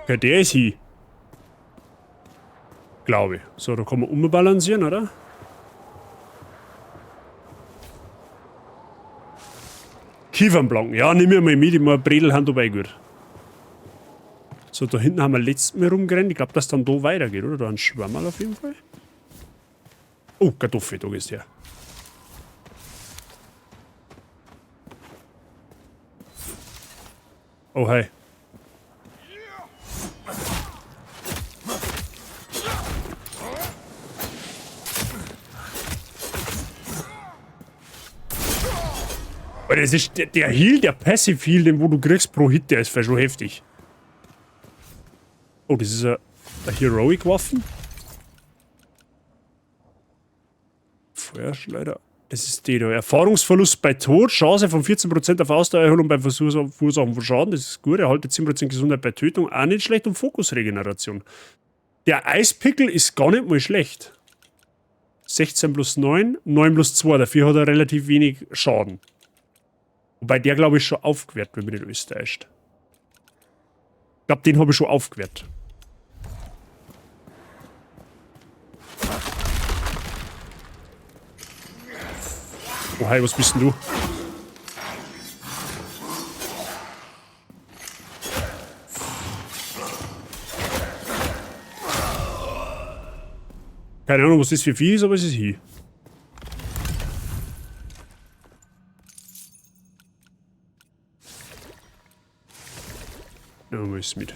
Okay, der ist hier. Glaube ich. So, da kann man umbalancieren, oder? Kiefernplanken. Ja, nimm mir mal mit, ich mach Bredel haben dabei gut. So, da hinten haben wir letztes Mal rumgerannt. Ich glaub, dass dann da weitergeht, oder? Da ein Schwammerl auf jeden Fall. Oh, Kartoffel, da geht's her. Oh, hi. Aber das ist der Heal, der Passive Heal, den wo du kriegst pro Hit, der ist schon heftig. Oh, das ist eine Heroic-Waffen. Feuerschleuder. Das ist die da. Erfahrungsverlust bei Tod, Chance von 14% auf Ausdauererholung beim Verursachen von Schaden, das ist gut. Erhalte 10% Gesundheit bei Tötung, auch nicht schlecht. Und Fokusregeneration. Der Eispickel ist gar nicht mal schlecht. 16 plus 9, 9 plus 2, dafür hat er relativ wenig Schaden. Wobei der, glaube ich, schon aufgewertet, wenn mich nicht alles täuscht. Ich glaube, den habe ich schon aufgewertet. Oh, hi, was bist denn du? Keine Ahnung, was das für Vieh ist, aber es ist hier. Nehmen wir es mit.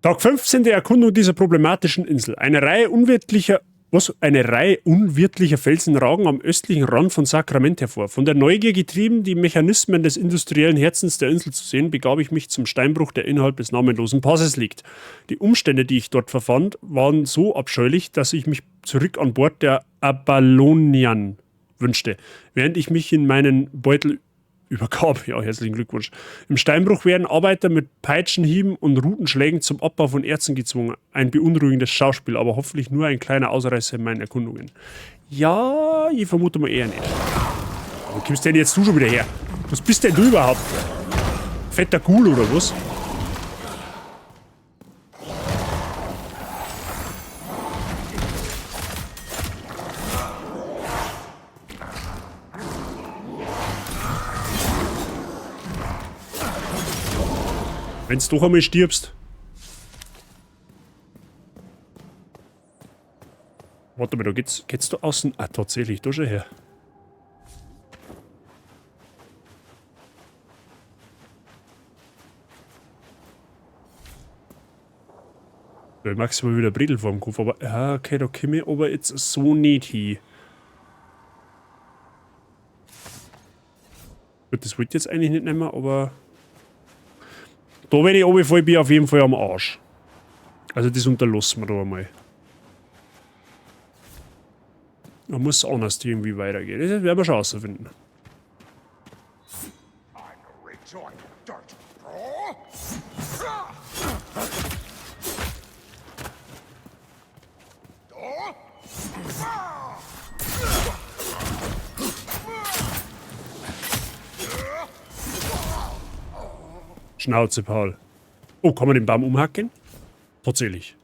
Tag 15 der Erkundung dieser problematischen Insel. Eine Reihe unwirtlicher, was? Eine Reihe unwirtlicher Felsen ragen am östlichen Rand von Sakrament hervor. Von der Neugier getrieben, die Mechanismen des industriellen Herzens der Insel zu sehen, begab ich mich zum Steinbruch, der innerhalb des namenlosen Passes liegt. Die Umstände, die ich dort verfand, waren so abscheulich, dass ich mich zurück an Bord der Abalonian wünschte, während ich mich in meinen Beutel übergab. Ja, herzlichen Glückwunsch. Im Steinbruch werden Arbeiter mit Peitschenhieben und Rutenschlägen zum Abbau von Erzen gezwungen. Ein beunruhigendes Schauspiel, aber hoffentlich nur ein kleiner Ausreißer in meinen Erkundungen. Ja, ich vermute mal eher nicht. Wo kommst denn jetzt du schon wieder her? Was bist denn du überhaupt? Fetter Ghoul oder was? Wenn's doch einmal stirbst. Warte mal, da geht's da außen. Ah, tatsächlich, da schon her. Da magst du mal wieder Bredel vorm Kopf, aber ja, okay, da komm ich aber jetzt so nicht hin. Gut, das wollte ich jetzt eigentlich nicht nehmen, aber da, wenn ich runterfalle, bin ich auf jeden Fall am Arsch. Also das unterlassen wir da einmal. Da muss anders irgendwie weitergehen. Das werden wir schon rausfinden. Schnauze, Paul. Oh, kann man den Baum umhacken? Tatsächlich.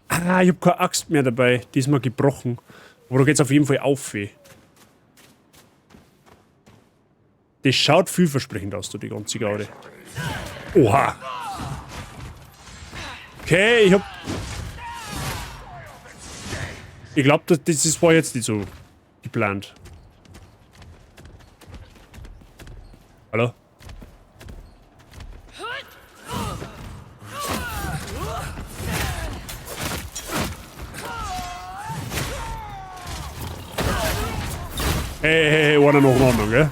Ah, ich hab keine Axt mehr dabei. Die ist mal gebrochen. Aber da geht's auf jeden Fall auf. Weh. Das schaut vielversprechend aus, da die ganze Gaude. Oha! Okay, ich hab... Ich glaube, das war jetzt nicht so geplant. Hallo? Hey, hey, hey, einer nach dem anderen, gell?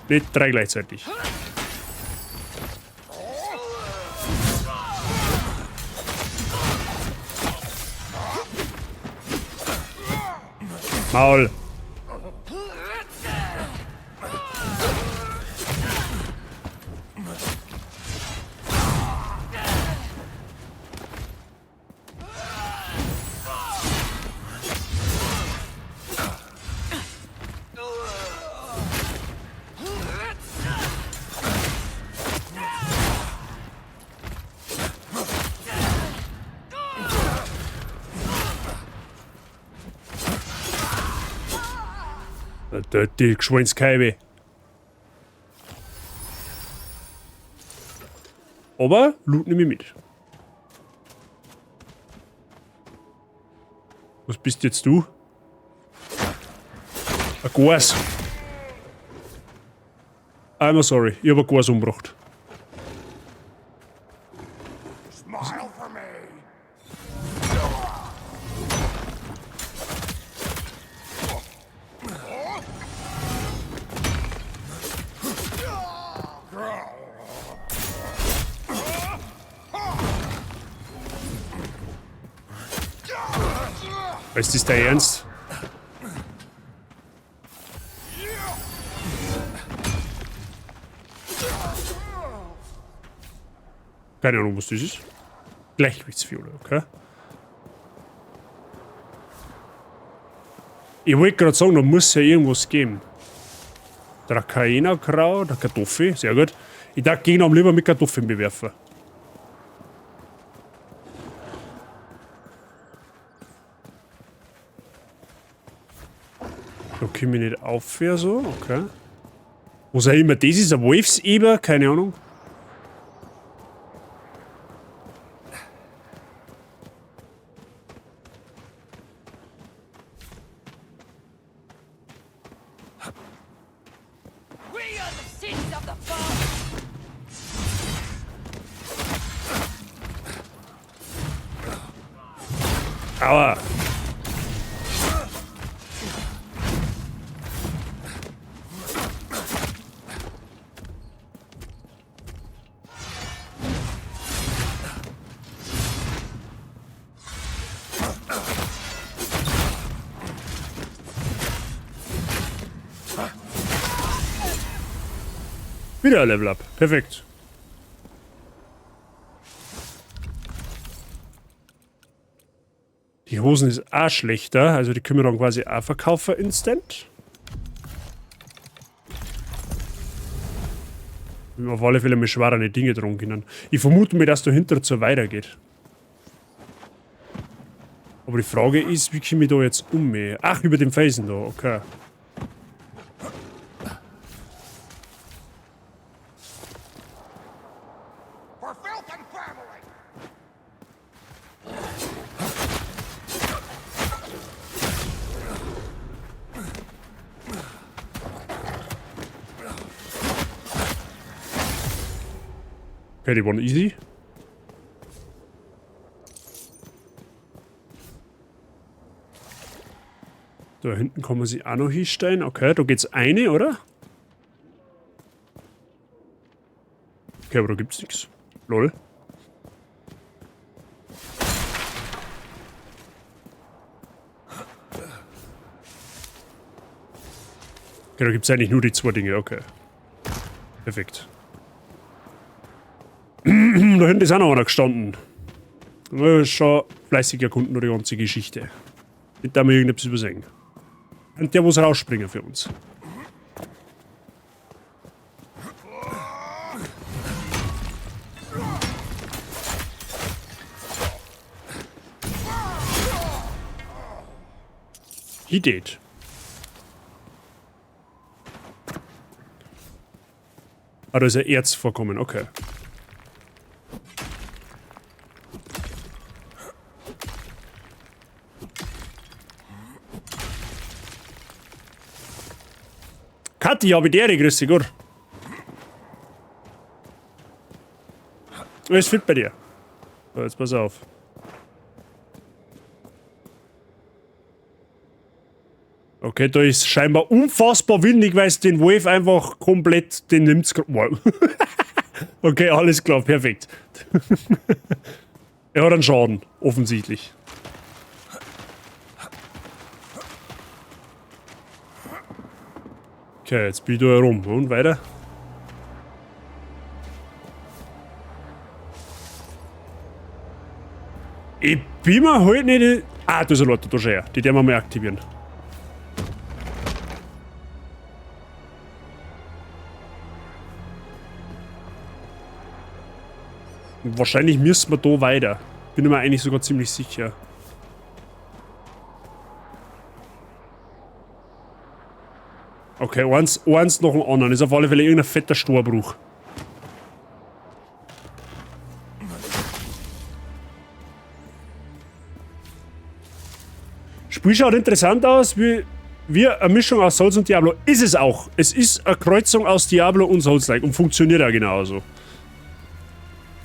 Nicht drei gleichzeitig. Maul. Die Geschwindigkeit. Aber Loot nehme ich mit. Was bist jetzt du? Ein Glas. I'm sorry, ich hab ein Glas umgebracht. Smile for me. Ist das dein Ernst? Keine Ahnung, was das ist. Gleichgewichtsfiole, okay. Ich wollte gerade sagen, da muss ja irgendwas geben. Dracaena-Kraut, Kartoffel, sehr gut. Ich darf Gegner am lieber mit Kartoffeln bewerfen. Da komme ich nicht auf, ja so, okay. Was auch immer das ist, ein Wolfseber, keine Ahnung. We are the sins of the father. Aua! Wieder ein Level Up. Perfekt. Die Hosen ist auch schlechter, also die können wir dann quasi auch verkaufen instant. Wenn wir auf alle Fälle mit schwereren Dinge dran können. Ich vermute mir, dass dahinter so weitergeht. Aber die Frage ist, wie komme ich da jetzt um? Ach, über den Felsen da, okay. For filth and family. Okay, die waren easy. Da hinten kann man sich auch noch hinstellen. Okay, da geht's eine, oder? Okay, aber da gibt's nichts. Lol. Okay, da gibt's eigentlich nur die zwei Dinge, okay. Perfekt. Da hinten ist auch noch einer gestanden. Schon fleißig erkunden nur die ganze Geschichte. Nicht da wir irgendetwas übersehen. Und der muss rausspringen für uns. He did. Ah, da ist ja Erz vorkommen, okay. Kathi, hab ich dir, grüß dich, gut. Alles fit bei dir. So, jetzt pass auf. Okay, da ist scheinbar unfassbar windig, weil es den Wolf einfach komplett, den nimmt's. Wow. Okay, alles klar, perfekt. Er hat einen Schaden, offensichtlich. Okay, jetzt bin ich da herum. Und weiter. Ich bin mir halt nicht... Ah, da ist ein Leute, da schau her. Die werden wir mal aktivieren. Wahrscheinlich müssen wir da weiter. Bin mir eigentlich sogar ziemlich sicher. Okay, eins nach dem anderen. Ist auf alle Fälle irgendein fetter Storbruch. Spiel schaut interessant aus, wie eine Mischung aus Souls und Diablo. Ist es auch. Es ist eine Kreuzung aus Diablo und Souls-like und funktioniert auch genauso.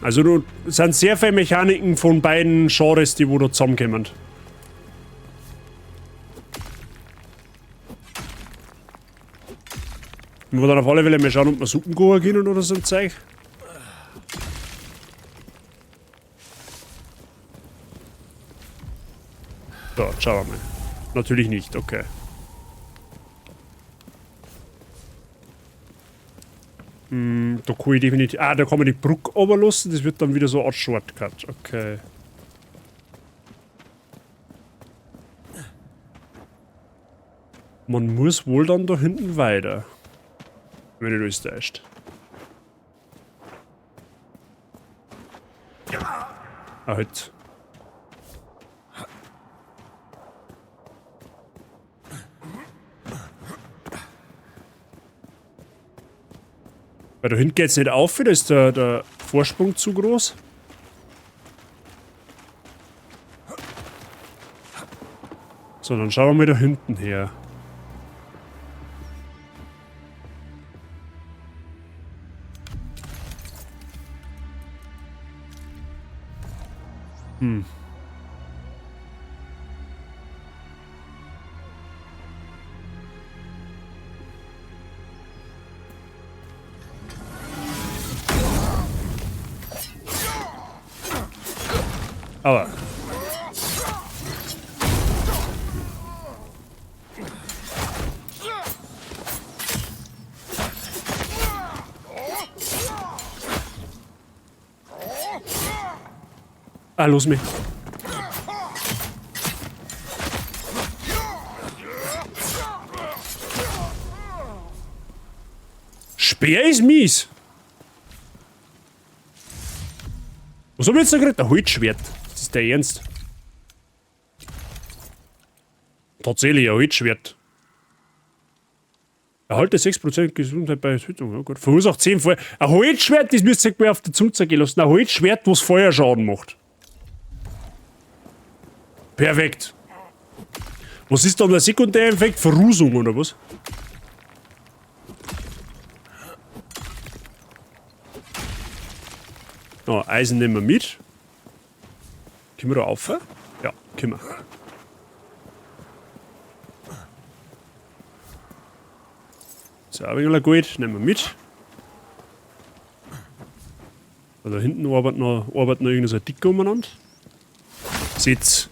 Also du, es sind sehr viele Mechaniken von beiden Genres, die wo da zusammenkommen. Ich muss dann auf alle Fälle mal schauen, ob wir Suppen kochen können oder so ein Zeug. So, schauen wir mal. Natürlich nicht, okay. Da kann ich definitiv... Ah, da kann man die Brücke runterlassen, das wird dann wieder so eine Art Shortcut. Okay. Man muss wohl dann da hinten weiter. Wenn ich alles täuscht. Ah, halt. Weil da hinten geht's nicht auf, da ist der Vorsprung zu groß. So, dann schauen wir mal da hinten her. Aber. Ah, los mich. Speer ist mies. Was hab ich jetzt da gekriegt? Ein Holzschwert. Das ist der Ernst. Tatsächlich ein Holzschwert. Erhalte 6% Gesundheit bei Tötung. Ja, gut. Verursacht 10 Feuer. Ein Holzschwert, das müsst ihr euch mal auf die Zunge zergehen lassen. Ein Holzschwert, was Feuerschaden macht. Perfekt. Was ist dann der Sekundäreffekt? Verrusung oder was? Oh, Eisen nehmen wir mit. Können wir da rauf? Ja, können wir. So, ein wenig Gold nehmen wir mit. Da hinten arbeitet noch irgendein so ein Dicker umeinander. Sitz.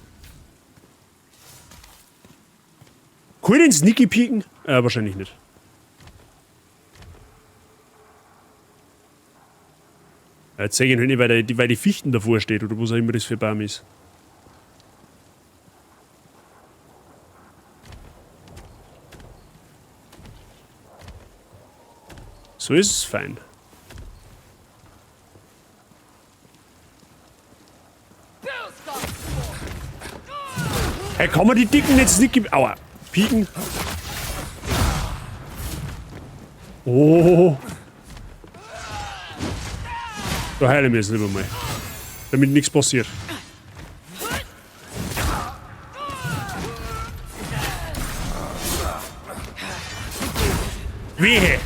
Kann ich den Sneaky pieken? Wahrscheinlich nicht. Jetzt sehe ich ihn nicht, weil die Fichten davor steht oder was auch immer das für ein Baum ist. So ist es fein. Hey, kann man die Dicken jetzt nicht geben? Aua. Pieken. Oh. Da heile ich mich jetzt lieber mal. Damit nichts passiert. Wehe!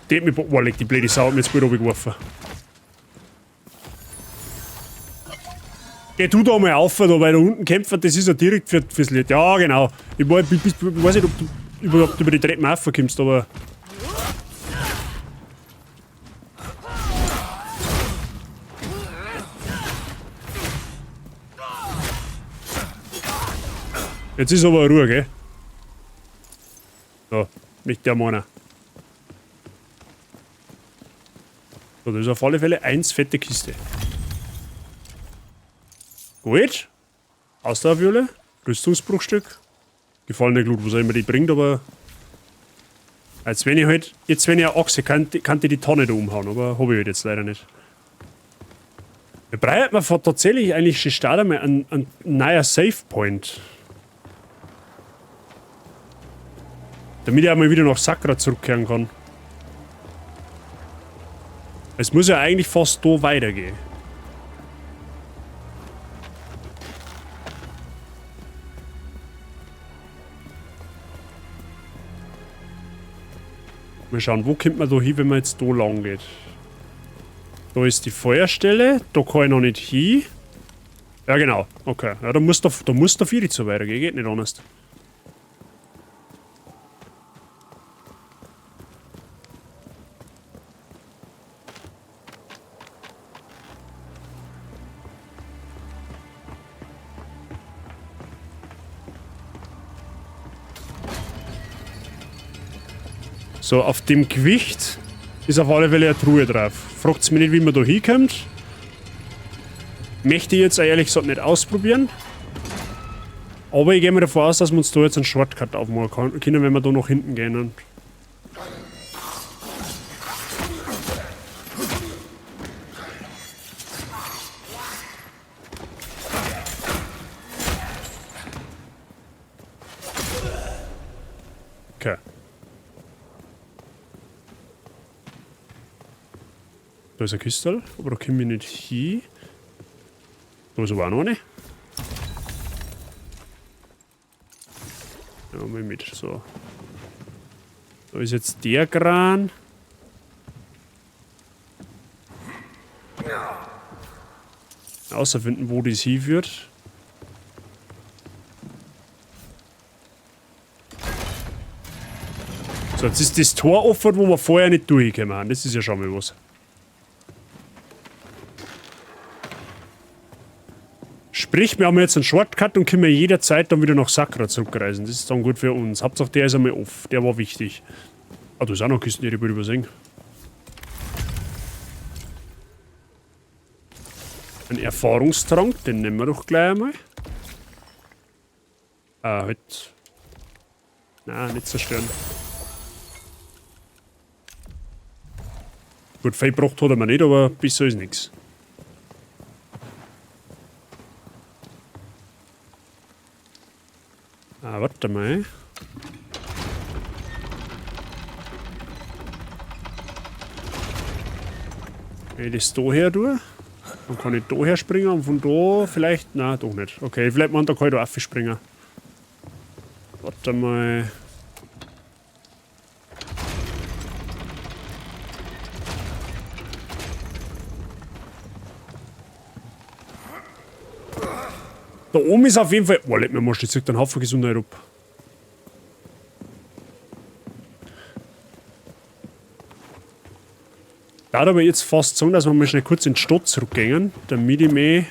Die hat mich... Boah, leg die blöde Sau hat mir jetzt gut runtergeworfen. Geh du da mal auf, da, weil da unten kämpfen, das ist ja direkt fürs Lied. Ja, genau. Ich weiß nicht, ob du überhaupt über die Treppen raufkommst, aber... Jetzt ist aber Ruhe, gell? So, nicht der Mann. So, das ist auf alle Fälle eins fette Kiste. Gut. Ausdauerviole. Rüstungsbruchstück. Gefallene Glut, was auch immer die bringt, aber... Als wenn ich halt... Jetzt wenn ich eine Achse kann, kann ich die Tonne da umhauen, aber hab ich halt jetzt leider nicht. Wir brauchen mir tatsächlich eigentlich schon stark einmal einen neuen Save Point. Damit ich auch mal wieder nach Sakra zurückkehren kann. Es muss ja eigentlich fast da weitergehen. Mal schauen, wo kommt man da hin, wenn man jetzt da lang geht. Da ist die Feuerstelle, da kann ich noch nicht hin. Ja genau, okay. Ja, da muss der Vieri so weitergehen, geht nicht anders. So, auf dem Gewicht ist auf alle Fälle eine Truhe drauf. Fragt's mich nicht, wie man da hinkommt. Möchte ich jetzt ehrlich gesagt nicht ausprobieren. Aber ich gehe mir davon aus, dass wir uns da jetzt einen Shortcut aufmachen können, wenn wir da nach hinten gehen. Okay. Da ist ein Kistel, aber da komme ich nicht hin. Da ist aber auch noch eine. Ja, mal mit. So. Da ist jetzt der Kran. Außerfinden, wo das hinführt. So, jetzt ist das Tor offen, wo wir vorher nicht durchgekommen sind. Das ist ja schon mal was. Sprich, wir haben jetzt einen Shortcut und können jederzeit dann wieder nach Sakra zurückreisen. Das ist dann gut für uns. Hauptsache, der ist einmal off. Der war wichtig. Ah, da ist auch noch Kisten, die ich übersehen. Ein Erfahrungstrank, den nehmen wir doch gleich einmal. Ah, halt. Nein, nicht zerstören. Gut, viel gebracht hat er mir nicht, aber besser ist nichts. Ah, warte mal. Wenn ich das da her tue, dann kann ich da her springen und von da vielleicht... Nein, doch nicht. Okay, vielleicht man, da kann ich da aufspringen. Warte mal. Da oben ist auf jeden Fall... Oh, leck mir mal, das zieht einen Haufen Gesundheit ab. Da hat aber jetzt fast sagen, dass wir mal schnell kurz in die Stadt zurückgehen, damit ich mir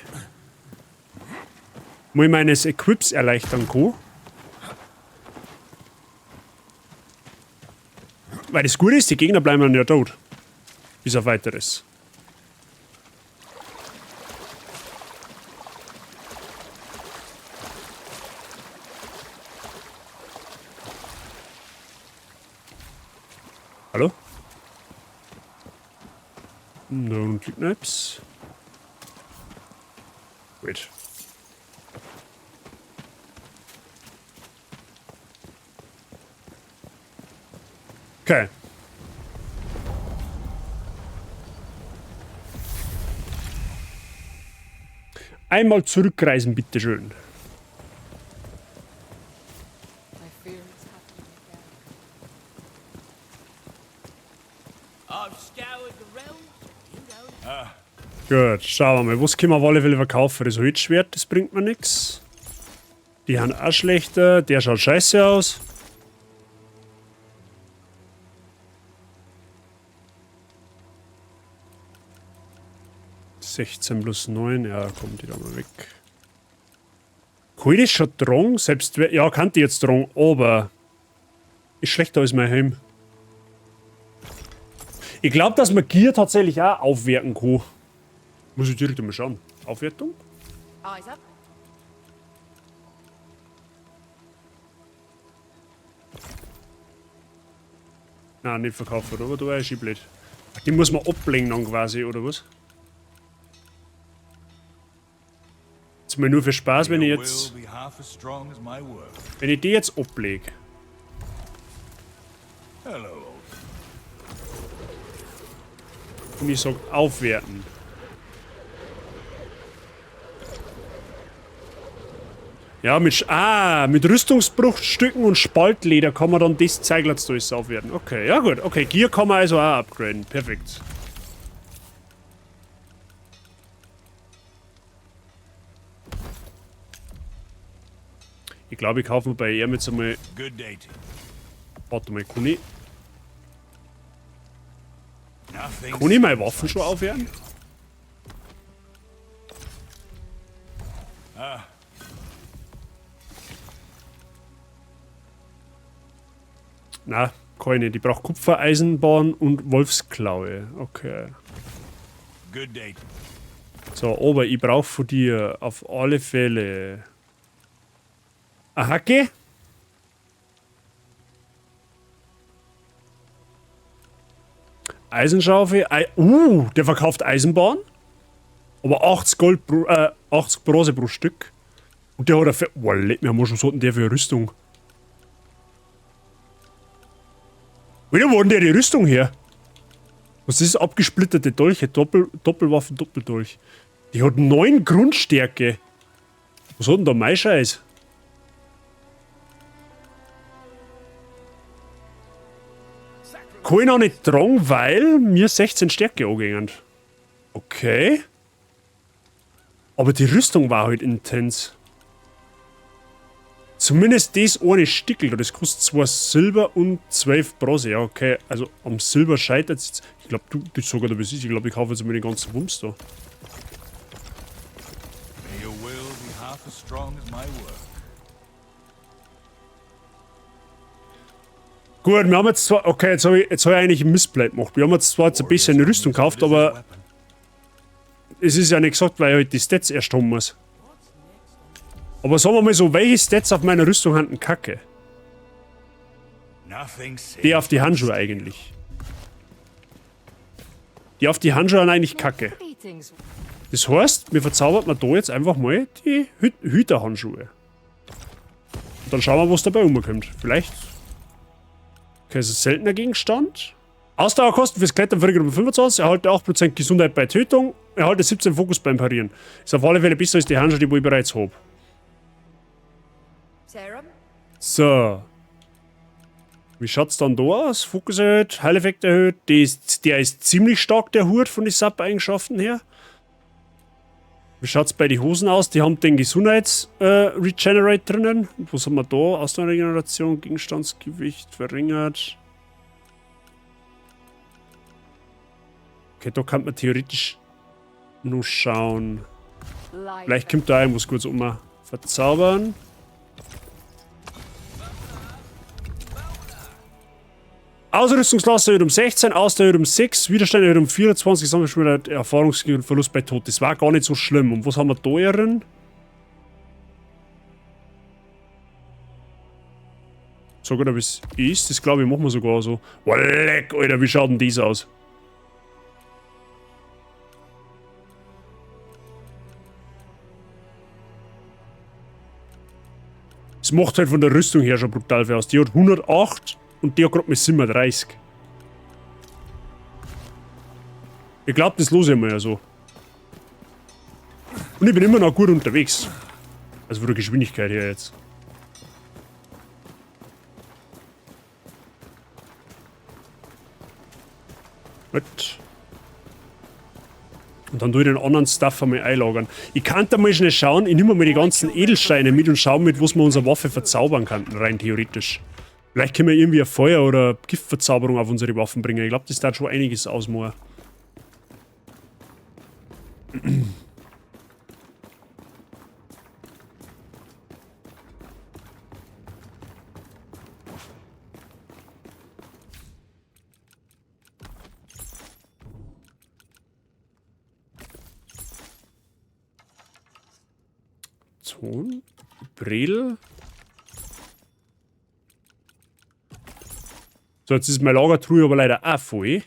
mal meines Equips erleichtern kann. Weil das Gute ist, die Gegner bleiben dann ja tot. Bis auf weiteres. Hallo? Da unten liegt noch etwas. Gut. Okay. Einmal zurückreisen, bitteschön. Gut, schauen wir mal. Was können wir auf alle Fälle verkaufen? Das Holzschwert, das bringt mir nix. Die haben auch schlechter. Der schaut scheiße aus. 16 plus 9, ja, kommt die da mal weg. Kann ich das schon tragen? Selbst, ja, kann die jetzt tragen, aber ist schlechter als mein Helm. Ich glaub, dass man Gear tatsächlich auch aufwerten kann. Muss ich direkt mal schauen. Aufwertung? Eyes up. Nein, nicht verkaufen, aber da war ich blöd. Die muss man ablegen dann quasi, oder was? Jetzt mal nur für Spaß, wenn ich jetzt... Wenn ich die jetzt ablege. Und ich sag aufwerten. Ja, mit Rüstungsbruchstücken und Spaltleder kann man dann das Zeug da alles aufwerten. Okay, ja gut. Okay, Gear kann man also auch upgraden. Perfekt. Ich glaube, ich kaufe mir bei ihm jetzt einmal... Warte mal, kann ich... Kann ich meine Waffen schon aufwerten? Na, kann ich nicht. Ich brauch Kupfereisenbahn und Wolfsklaue. Okay. So, aber ich brauch von dir auf alle Fälle eine Hacke. Eisenschaufel. Der verkauft Eisenbahn. Aber 80 Gold pro, 80 Bronze pro Stück. Und der hat eine Fe-, oh, leck mir am Arsch, was hat denn der für eine Rüstung? Wieder wo hat denn der die Rüstung her? Was ist das? Abgesplitterte Dolche? Doppelwaffen, Doppeldolch. Die hat 9 Grundstärke. Was hat denn da mein Scheiß? Kann ich noch nicht tragen, weil mir 16 Stärke angehen. Okay. Aber die Rüstung war halt intens. Zumindest das ohne Stickel, das kostet 2 Silber und 12 Bronze. Ja, okay. Also am Silber scheitert es jetzt. Ich glaub, du sogar da bist. Ich glaub, ich kaufe jetzt mal den ganzen Wumms da. May your will be half as strong as my work. Gut, wir haben jetzt zwar. Okay, jetzt hab ich eigentlich einen Missplay gemacht. Wir haben jetzt zwar jetzt ein bisschen eine Rüstung gekauft, aber es ist ja nicht gesagt, weil ich halt die Stats erst haben muss. Aber sagen wir mal so, welche Stats auf meiner Rüstung haben denn Kacke? Die auf die Handschuhe eigentlich. Die auf die Handschuhe haben eigentlich Kacke. Das heißt, mir verzaubert man da jetzt einfach mal die Hüterhandschuhe. Und dann schauen wir, was dabei rumkommt. Vielleicht. Okay, es ist ein seltener Gegenstand. Ausdauerkosten fürs Klettern verringert um 25, erhalte 8% Gesundheit bei Tötung, erhalte 17 Fokus beim Parieren. Ist auf alle Fälle besser als die Handschuhe, die ich bereits hab. So. Wie schaut's dann da aus? Fokus erhöht, Heileffekt erhöht. Der ist ziemlich stark, der Hut von den Sub-Eigenschaften her. Wie schaut's bei den Hosen aus? Die haben den Gesundheits-Regenerate drinnen. Und was haben wir da? Ausdauerregeneration, Gegenstandsgewicht verringert. Okay, da kann man theoretisch nur schauen. Vielleicht kommt da irgendwas kurz um. Verzaubern. Ausrüstungslaster erhöht um 16, Ausdauer erhöht um 6, Widerstand erhöht um 24, Gesamtschwierigkeit, Erfahrungsverlust bei Tod. Das war gar nicht so schlimm. Und was haben wir da drin? So gut, ob es ist. Das glaube ich, machen wir sogar so. Oh, leck, Alter, wie schaut denn das aus? Das macht halt von der Rüstung her schon brutal viel aus. Die hat 108. Und die hat gerade mit 37. Ich glaube, das los ich mal ja so. Und ich bin immer noch gut unterwegs. Also von der Geschwindigkeit her jetzt. Gut. Und dann tue ich den anderen Stuff einmal einlagern. Ich kann da mal schnell schauen, ich nehme mal die ganzen Edelsteine mit und schaue mit, was wir unsere Waffe verzaubern könnten, rein theoretisch. Vielleicht können wir irgendwie eine Feuer- oder Giftverzauberung auf unsere Waffen bringen. Ich glaube, das darf schon einiges ausmachen. Ton, Bredel. So, jetzt ist meine Lagertruhe aber leider auch voll.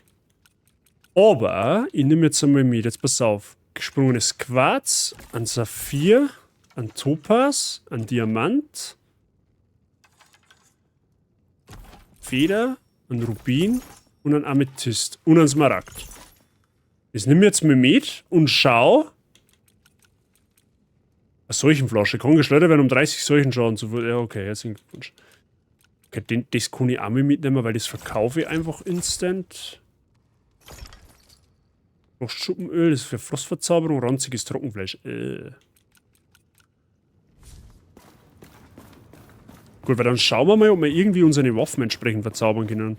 Aber ich nehme jetzt einmal mit, jetzt pass auf. Gesprungenes Quarz, ein Saphir, ein Topaz, ein Diamant, Feder, ein Rubin und ein Amethyst und ein Smaragd. Das nehme ich jetzt mal mit und schau. Eine Seuchenflasche kann geschleudert werden, um 30 Seuchenschaden zu ver-, ja, okay, herzlichen Glückwunsch. Okay, das kann ich auch mal mitnehmen, weil das verkaufe ich einfach instant. Frostschuppenöl, das ist für Frostverzauberung, ranziges Trockenfleisch. Gut, weil dann schauen wir mal, ob wir irgendwie unsere Waffen entsprechend verzaubern können.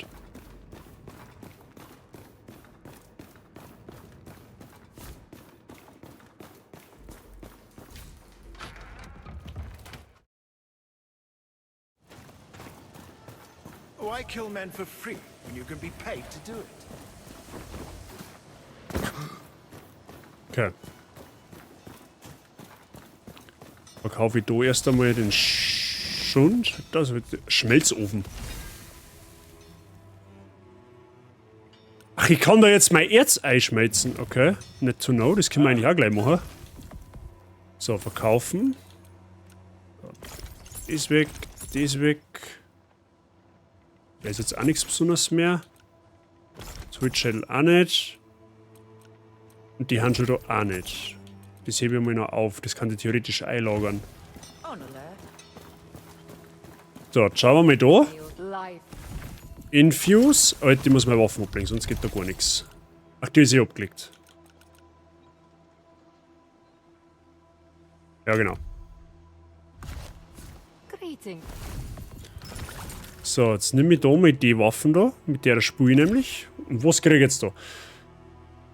Why kill men for free when you can be paid to do it? Okay. Verkaufe ich da erst einmal den Schund. Das wird Schmelzofen. Ach, ich kann da jetzt mein Erz einschmelzen. Okay. Not to know. Das können wir eigentlich auch gleich machen. So, verkaufen. Das weg. Das weg. Da ist jetzt auch nichts Besonderes mehr. Switch-Schädel auch nicht. Und die Handschuhe da auch nicht. Das hebe ich mal noch auf. Das kann ich theoretisch einlagern. So, jetzt schauen wir mal da. Infuse. Alter, ich muss meine Waffen ablegen, sonst geht da gar nichts. Ach, die ist eh abgelegt. Ja, genau. So, jetzt nehme ich da mal die Waffen da, mit der spiele ich nämlich. Und was krieg ich jetzt da?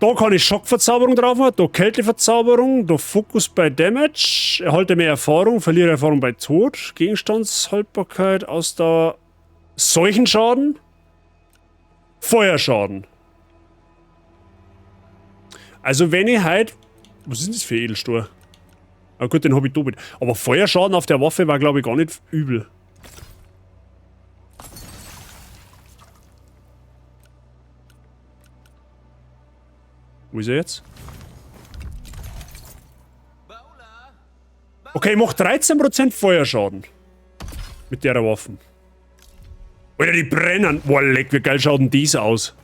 Da kann ich Schockverzauberung drauf machen, da Kälteverzauberung, da Fokus bei Damage, erhalte mehr Erfahrung, verliere Erfahrung bei Tod, Gegenstandshaltbarkeit, Ausdauer, Seuchenschaden, Feuerschaden. Also wenn ich halt... Was ist denn das für Edelstahl? Ah gut, den hab ich doppelt. Aber Feuerschaden auf der Waffe war, glaub ich, gar nicht übel. Wo ist er jetzt? Okay, ich mach 13% Feuerschaden. Mit der Waffen. Alter, die brennen. Boah, leck, wie geil schaut denn dies aus?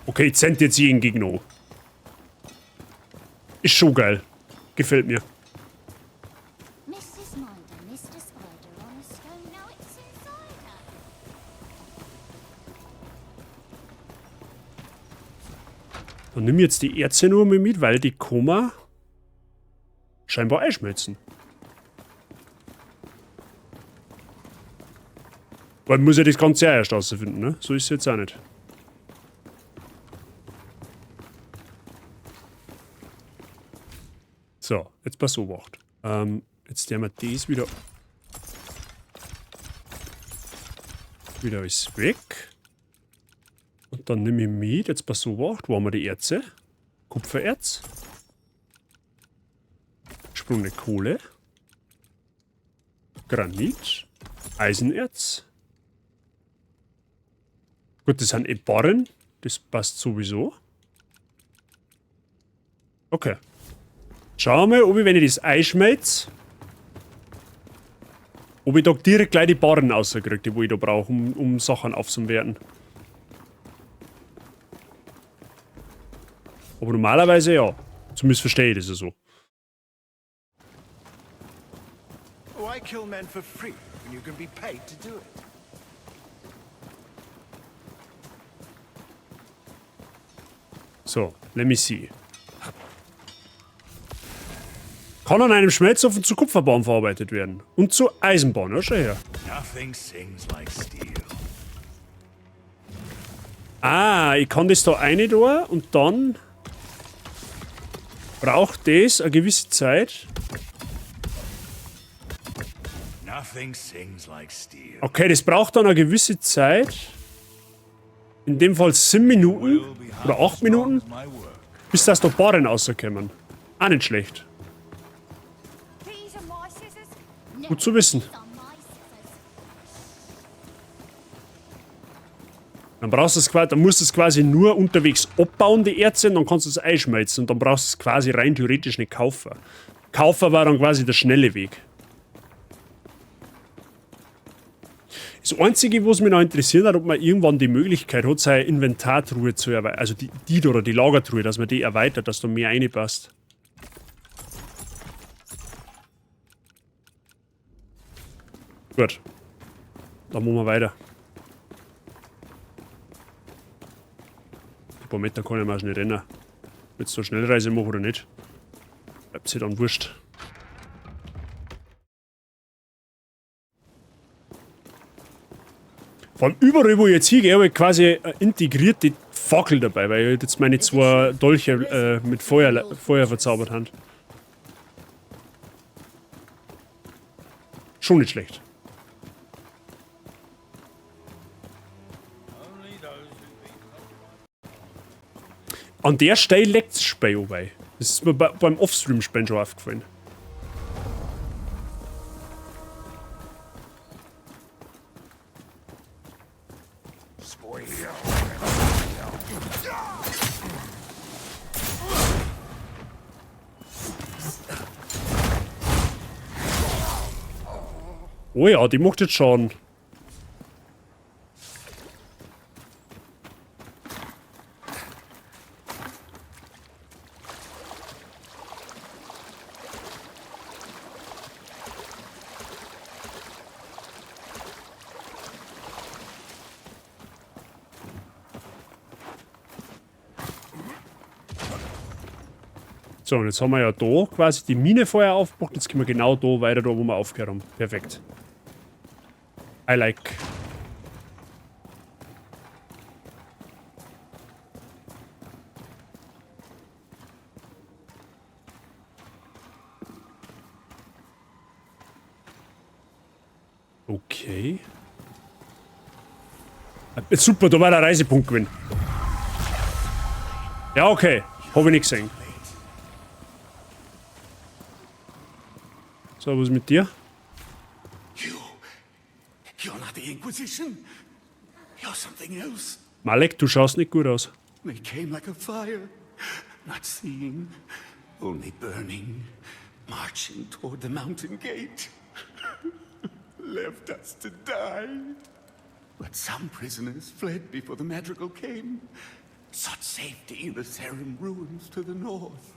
Okay, ich send jetzt jeden Gegner an. Ist schon geil. Gefällt mir. Dann nimm jetzt die Erze nur mal mit, weil die Koma scheinbar einschmelzen. Weil man muss ja das Ganze auch erst rausfinden, ne? So ist es jetzt auch nicht. So, jetzt pass Obacht. Jetzt nehmen wir das wieder. Wieder alles weg. Und dann nehme ich mit, jetzt pass Obacht, wo haben wir die Erze? Kupfererz. Gesprungene Kohle. Granit. Eisenerz. Gut, das sind eh Barren. Das passt sowieso. Okay. Schauen wir mal, ob ich, wenn ich das einschmelze, ob ich da direkt gleich die Barren rauskriege, die wo ich da brauche, um Sachen aufzuwerten. Aber normalerweise ja. Zumindest verstehe ich das ja so. Why kill men for free when you can be paid to do it? So, let me see. Kann an einem Schmelzofen zu Kupferbahn verarbeitet werden. Und zu Eisenbahn, ja, schau her. Nothing sings like steel. Ah, ich kann das da rein tun und dann braucht das eine gewisse Zeit. Nothing sings like steel. Okay, das braucht dann eine gewisse Zeit. In dem Fall 7 Minuten oder 8 Minuten, bis das da Barren rauskommen. Auch nicht schlecht. Gut zu wissen. Dann brauchst du es quasi, dann musst du es quasi nur unterwegs abbauen, die Erze, und dann kannst du es einschmelzen und dann brauchst du es quasi rein theoretisch nicht kaufen. Kaufen war dann quasi der schnelle Weg. Das Einzige, was mich noch interessiert hat, ob man irgendwann die Möglichkeit hat, seine Inventartruhe zu erweitern, also die oder die Lagertruhe, dass man die erweitert, dass da mehr reinpasst. Gut. Dann machen wir weiter. Ein paar Meter kann ich mir schnell rennen. Ob ich jetzt da Schnellreise mache oder nicht. Bleibt sich dann wurscht. Vor allem überall, wo ich jetzt hingehe, habe ich quasi eine integrierte Fackel dabei, weil ich jetzt meine zwei Dolche mit Feuer verzaubert habe. Schon nicht schlecht. An der Stelle leckt's Spiel vorbei. Das ist mir beim Offstream-Spielen schon aufgefallen. Oh ja, die macht jetzt schon. So, und jetzt haben wir ja da quasi die Mine vorher aufgebracht. Jetzt können wir genau da weiter, da wo wir aufgehört haben. Perfekt. I like. Okay. Super, da war der Reisepunkt gewesen. Ja, okay. Hab ich nicht gesehen. So, was ist mit dir? You're not the Inquisition. You're something else. Malek, du schaust nicht gut aus. They came like a fire, not seeing, only burning, marching toward the mountain gate. Left us to die. But some prisoners fled before the Madrigal came, sought safety in the Sarum ruins to the north.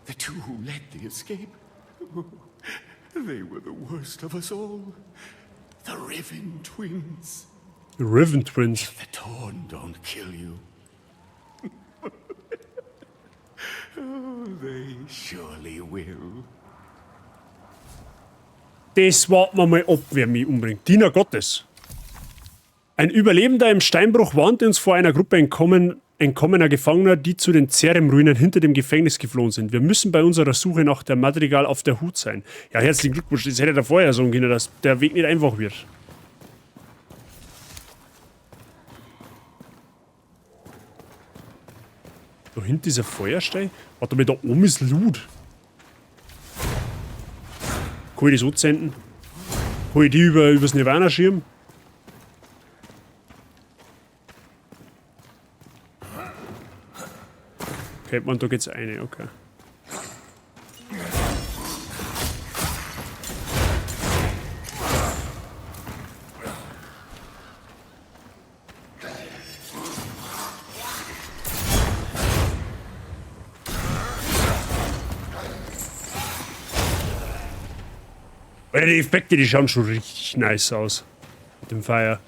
The two who led the escape, they were the worst of us all. The Riven Twins. The Riven Twins. If the Torn don't kill you. Oh, they surely will. Das warten wir mal ab, wer mich umbringt. Diener Gottes. Ein Überlebender im Steinbruch warnte uns vor einer Gruppe entkommener Gefangener, die zu den Zerem-Ruinen hinter dem Gefängnis geflohen sind. Wir müssen bei unserer Suche nach der Madrigal auf der Hut sein. Ja, herzlichen Glückwunsch. Das hätte er vorher sagen können, dass der Weg nicht einfach wird. Da hinten dieser Feuerstein? Warte mal, da oben ist Loot. Kann ich das anzünden? Kann ich die übers Nirvana schirmen? Okay, man, da geht's eine, okay. Alter, die Effekte, die schauen schon richtig nice aus. Mit dem Feuer.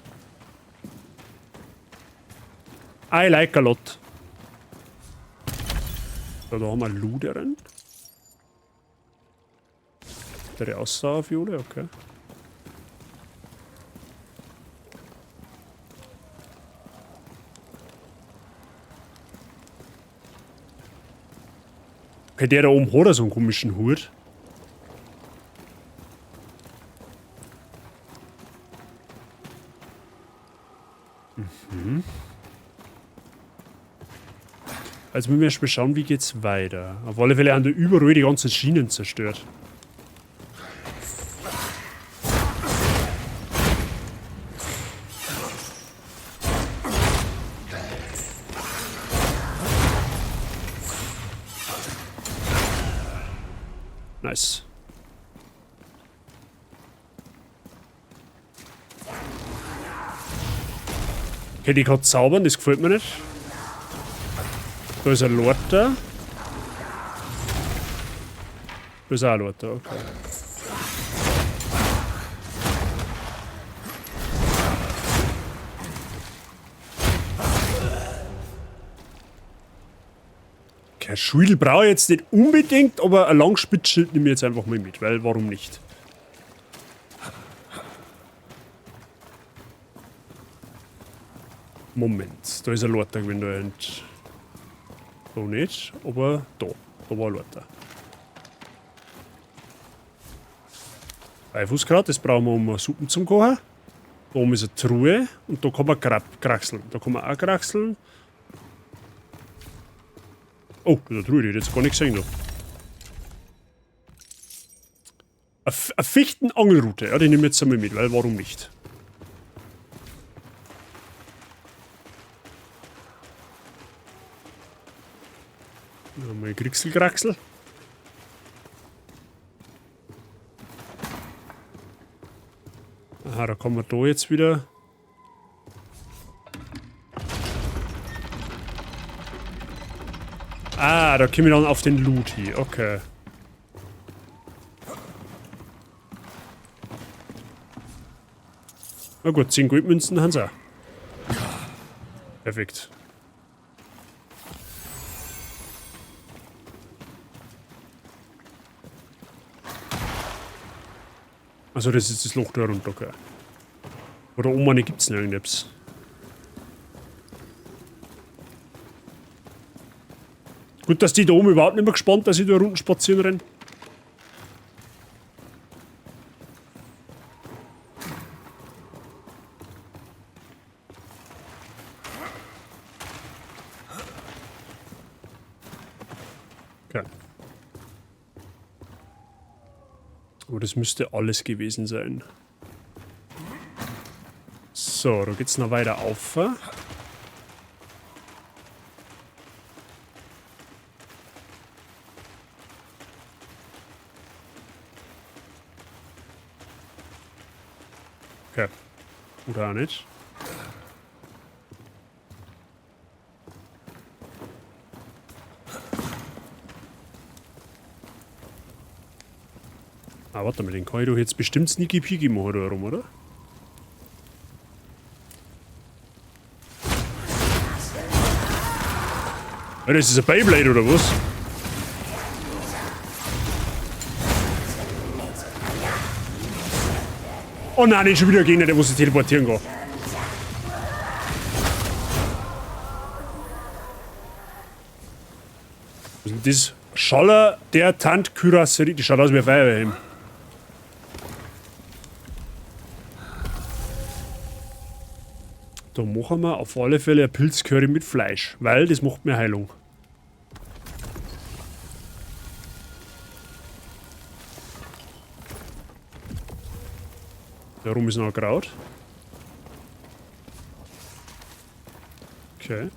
I like a lot. So, da haben wir Luderen. Der Ausdauerfiole, okay. Okay, der da oben hat so einen komischen Hut. Mhm. Also müssen wir erst mal schauen, wie geht's weiter. Auf alle Fälle haben da überall die ganzen Schienen zerstört. Nice. Okay, die kann zaubern, das gefällt mir nicht. Da ist ein Lord da. Da ist auch ein Lord da, okay. Okay, Schwidel brauche ich jetzt nicht unbedingt, aber ein Langspitzschild nehme ich jetzt einfach mal mit, weil warum nicht? Moment, da ist ein Lorter gewesen, da hinten. Da nicht, aber da. Da war ein Lorter. Beifußkraut, das brauchen wir, um Suppen zum Kochen. Da oben ist eine Truhe und da kann man kraxeln. Da kann man auch kraxeln. Oh, da ist eine Truhe, die hätte ich jetzt gar nicht gesehen. Eine Fichtenangelrute, ja, die nehme ich jetzt einmal mit, weil warum nicht? Mal Krixelkraxel. Aha, da kommen wir da jetzt wieder. Ah, da kommen wir dann auf den Loot hier. Okay. Na gut, 10 Goldmünzen haben sie auch. Perfekt. Also das ist das Loch da runter, okay. Oder oben gibt's noch irgendetwas. Gut, dass die da oben überhaupt nicht mehr gespannt, dass ich da unten spazieren renne. Okay. Oh, das müsste alles gewesen sein. So, da geht's noch weiter auf. Okay. Oder auch nicht. Ah, warte mal, den kann ich doch jetzt bestimmt Sneaky Peeky machen da rum, oder? Ah, das ist ein Beyblade, oder was? Oh nein, nicht schon wieder ein Gegner, der muss sich teleportieren kann. Was ist denn das? Schaller der Tant-Kürasserie. Die schaut aus wie ein Feuerwehrhelm. Da machen wir auf alle Fälle ein Pilzcurry mit Fleisch, weil das macht mir Heilung. Da rum ist noch ein Kraut. Okay.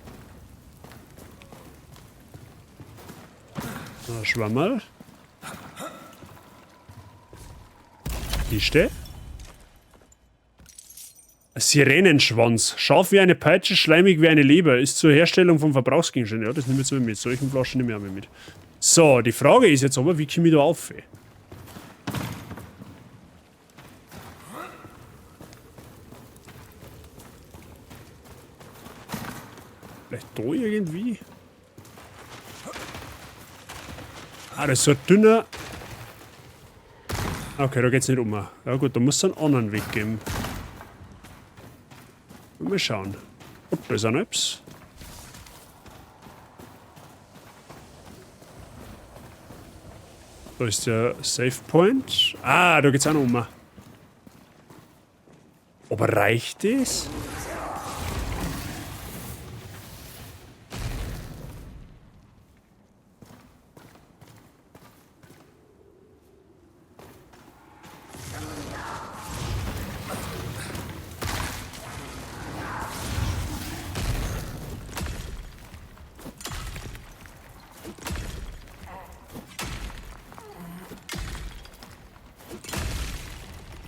Na, Schwammerl. Kiste. Sirenenschwanz. Scharf wie eine Peitsche, schleimig wie eine Leber. Ist zur Herstellung von Verbrauchsgegenständen. Ja, das nehmen wir jetzt mal mit. Solchen Flaschen nehmen wir auch mal mit. So, die Frage ist jetzt aber, wie komme ich da auf? da irgendwie? Ah, das ist so ein dünner... Okay, da geht's nicht um. Ja gut, da muss es einen anderen Weg geben. Mal schauen. Oh, da ist auch noch etwas. Da ist der Save Point. Ah, da geht's auch noch um. Aber reicht das?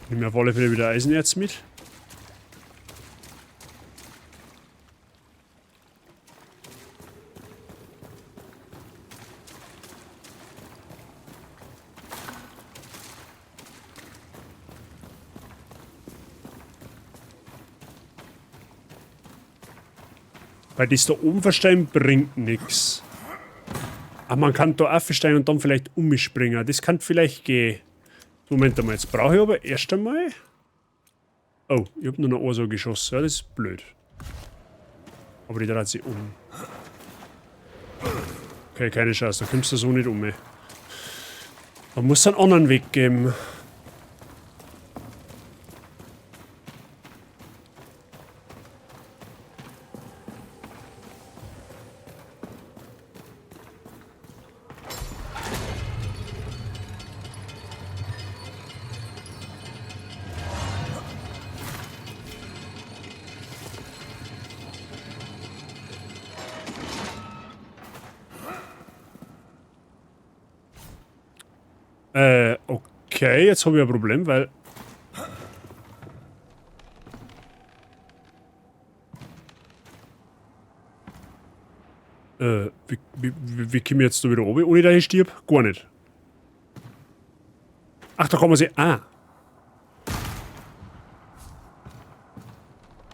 Nehmen wir auf alle Fälle wieder Eisenerz mit. Weil das da oben verstellen bringt nix. Aber man kann da auch verstellen und dann vielleicht umspringen. Das kann vielleicht gehen. Moment einmal, jetzt brauche ich aber erst einmal... Oh, ich hab nur noch ein so geschossen. Ja, das ist blöd. Aber die dreht sich um. Okay, keine Chance, da kommst du so nicht um. Man muss einen anderen Weg geben. Okay, jetzt habe ich ein Problem, weil... Wie komme ich jetzt da wieder runter, ohne dass ich stirb? Gar nicht. Ach, da kann man sich... Ah.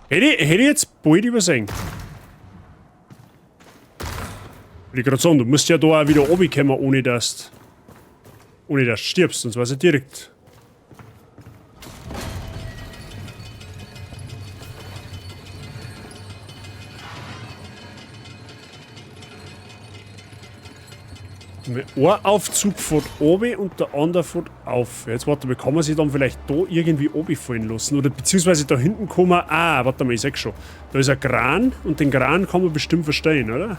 Hätte ich jetzt bald übersehen. Würde ich gerade sagen, du musst ja da auch wieder runterkommen, ohne dass du stirbst, sonst weiß ich direkt. Ein Aufzug fährt oben und der andere fährt auf. Jetzt warte mal, kann man sich dann vielleicht da irgendwie oben fallen lassen? Oder beziehungsweise da hinten kann man... Ah, warte mal, ich seh schon. Da ist ein Kran und den Kran kann man bestimmt verstehen, oder?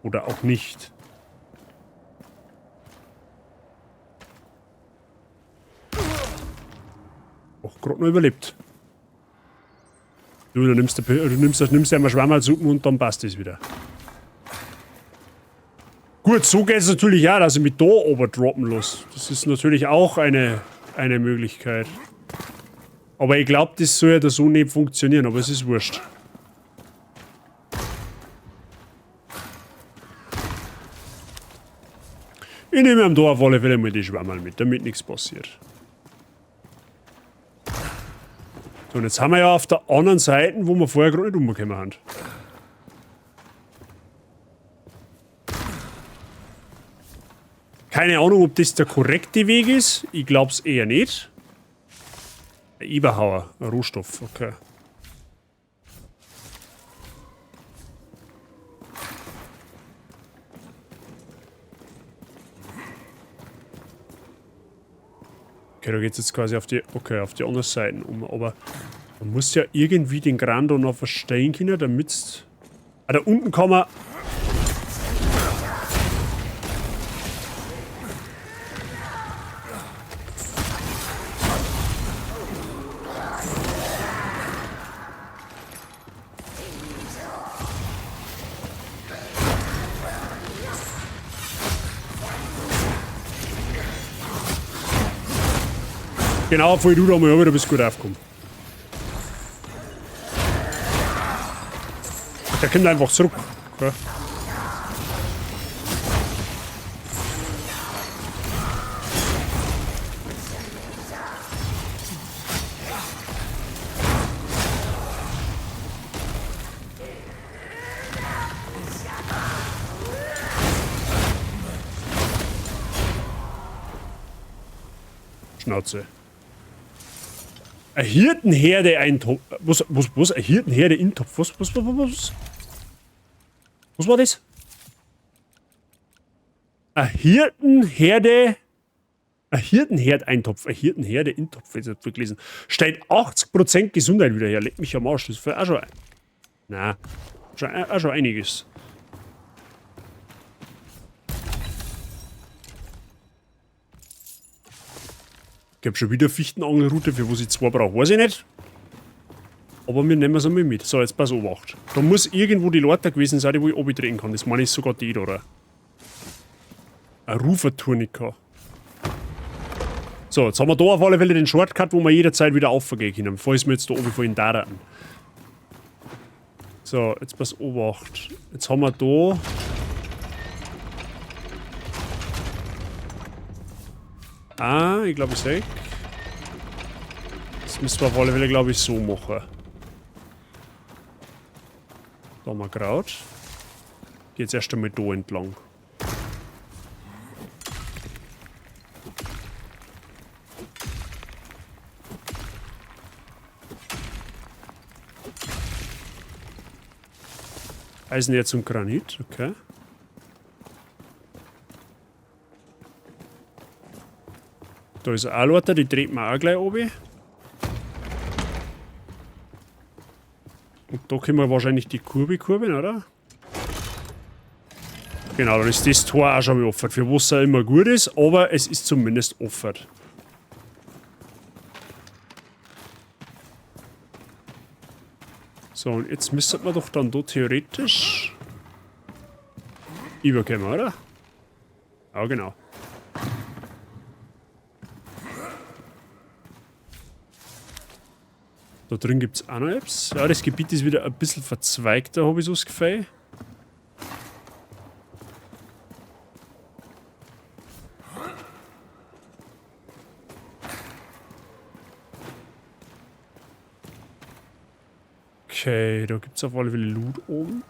Oder auch nicht. Auch gerade noch überlebt. Du, dann nimmst du einmal Schwammerlsuppen und dann passt es wieder. Gut, so geht's natürlich auch, dass ich mich da oben droppen lasse. Das ist natürlich auch eine Möglichkeit. Aber ich glaube, das soll ja da so nicht funktionieren, aber es ist wurscht. Ich nehme am da auf alle Fälle mal die Schwammerl mit, damit nichts passiert. So, und jetzt haben wir ja auf der anderen Seite, wo wir vorher gerade nicht umgekommen haben. Keine Ahnung, ob das der korrekte Weg ist. Ich glaub's eher nicht. Ein Eberhauer, ein Rohstoff, okay. Okay, da geht's jetzt quasi auf die, okay, auf die andere Seite um, aber man muss ja irgendwie den Kran da noch verstehen können, damit's... Ah, da unten kann man... Genau, voll du da mal, du bist gut aufgekommen. Ach, der kommt einfach zurück. Okay. Schnauze. Eine Hirtenherde Eintopf. Was, was, was? Eine Hirtenherde Intopf. Was, was, was, was? Was war das? Eine Hirtenherde. Ein Hirtenherd-Eintopf. Ein Hirtenherde-Intopf, jetzt hab ich gelesen. Stellt 80% Gesundheit wieder her. Leck mich am Arsch. Das ist auch schon. Na, schon, auch schon einiges. Ich hab schon wieder Fichtenangelrute, für was ich zwei brauche, weiß ich nicht. Aber wir nehmen es einmal mit. So, jetzt pass auf. Da muss irgendwo die Leiter gewesen sein, die wo ich runtertreten kann. Das meine ich sogar die, oder? Ein Ruferturnika. So, jetzt haben wir da auf alle Fälle den Shortcut, wo wir jederzeit wieder aufgehen können, falls wir jetzt da oben vorhin da. So, jetzt pass Obacht. Jetzt haben wir da... Ah, ich glaube, ich sehe. Das müssen wir auf alle Fälle, glaube ich, so machen. Da haben wir Kraut. Geht jetzt erst einmal da entlang. Eisenerz und Granit, okay. Da ist auch Leute, die dreht man auch gleich runter. Und da können wir wahrscheinlich die Kurve kurbeln, oder? Genau, dann ist das Tor auch schon mal offen. Für was auch immer gut ist, aber es ist zumindest offen. So, und jetzt müsste man doch dann da theoretisch überkommen, oder? Ja, genau. Da drin gibt es auch noch etwas. Ja, das Gebiet ist wieder ein bisschen verzweigter, habe ich so das Gefühl. Okay, da gibt es auf alle Fälle Loot oben.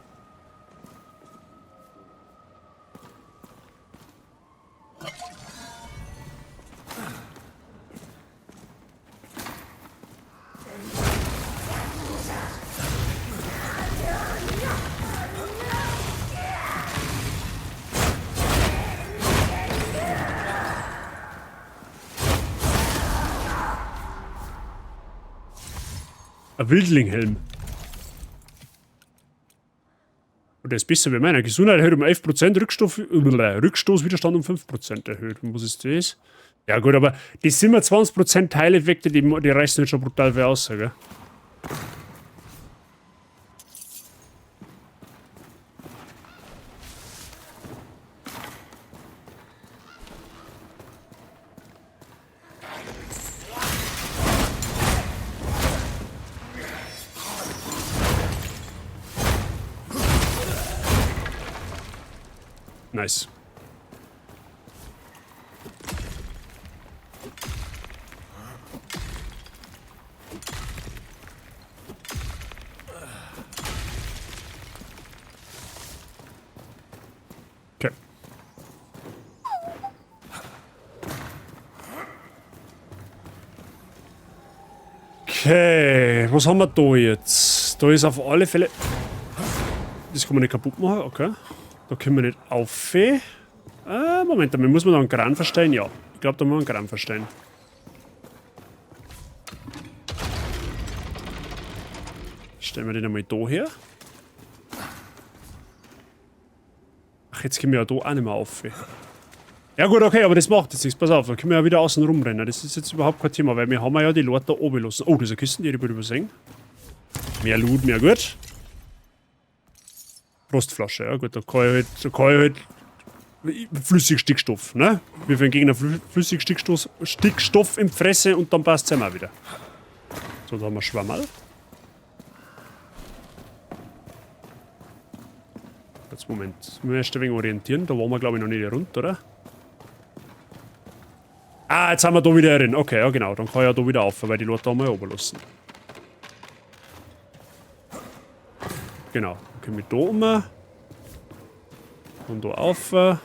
Ein Wildlinghelm. Und der ist besser wie meiner. Gesundheit erhöht um 11%, Rückstoßwiderstand um 5% erhöht. Und was ist das? Ja gut, aber die 27% Teileffekte, die reißen jetzt schon brutal viel aus, gell? Nice. Okay. Okay, was haben wir da jetzt? Da ist auf alle Fälle... Das kann man nicht kaputt machen, okay. Da können wir nicht auf. Moment, damit muss man da einen Kran verstellen? Ja, ich glaube, da muss man einen Kran verstellen. Stellen wir den einmal da her. Ach, jetzt können wir ja da auch nicht mehr auf. Ja gut, okay, aber das macht jetzt nichts. Pass auf, da können wir ja wieder außen rumrennen. Das ist jetzt überhaupt kein Thema, weil wir haben ja die Leute da oben lassen. Oh, das ist eine Kiste, die ich übersehen. Mehr Loot, mehr gut. Frostflasche, ja gut, da kann ich halt Flüssigstickstoff, ne? Wir für den Gegner Flüssigstickstoff Stickstoff im Fresse und dann passt es auch wieder. So, da haben wir Schwammerl. Jetzt, Moment. Müssen wir erst ein wenig orientieren. Da waren wir, glaube ich, noch nicht rund, oder? Ah, jetzt haben wir da wieder drin. Okay, ja genau. Dann kann ich ja da wieder auf, weil die Leute da mal runterlassen. Genau. Dann können wir da um. Und da auf. Da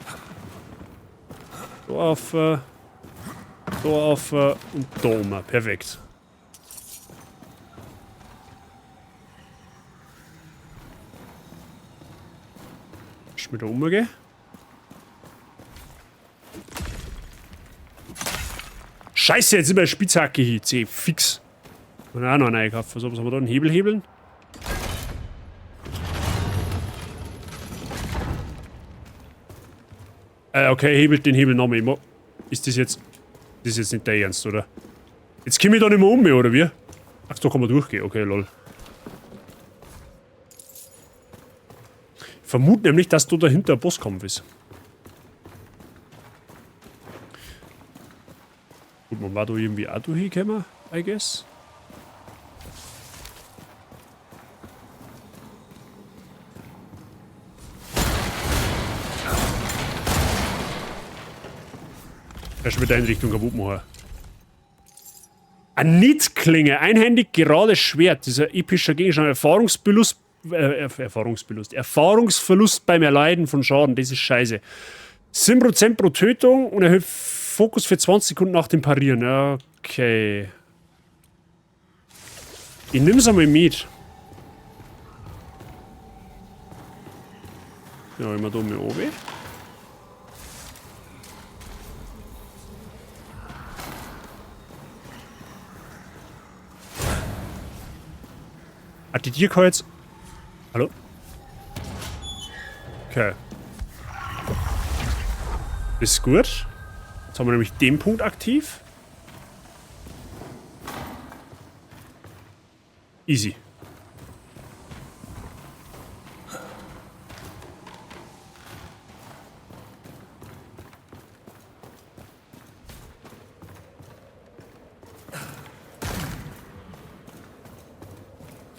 auf. Da auf. Und da um. Perfekt. Schon wieder umgehen. Scheiße, jetzt ist meine Spitzhacke hier. C, fix. Und auch noch einen einkaufen. So, was haben wir da? Einen Hebel hebeln? Okay, hebelt den Hebel nochmal. Ist das jetzt. Das ist jetzt nicht der Ernst, oder? Jetzt komme ich da nicht mehr um, oder wie? Ach, da kann man durchgehen. Okay, lol. Ich vermute nämlich, dass da dahinter ein Bosskampf ist. Gut, man war da irgendwie auch durchgekommen, I guess. Erst mit der Einrichtung kaputt machen. Eine Nitzklinge, einhändig gerades Schwert. Dieser epischer Gegenstand. Erfahrungsverlust beim Erleiden von Schaden. Das ist scheiße. 7% pro Tötung und erhöht Fokus für 20 Sekunden nach dem Parieren. Okay. Ich nehm's einmal mit. Ja, immer da mal oben. Ah, die Tierkreuz. Jetzt... Hallo? Okay. Ist gut. Jetzt haben wir nämlich den Punkt aktiv. Easy.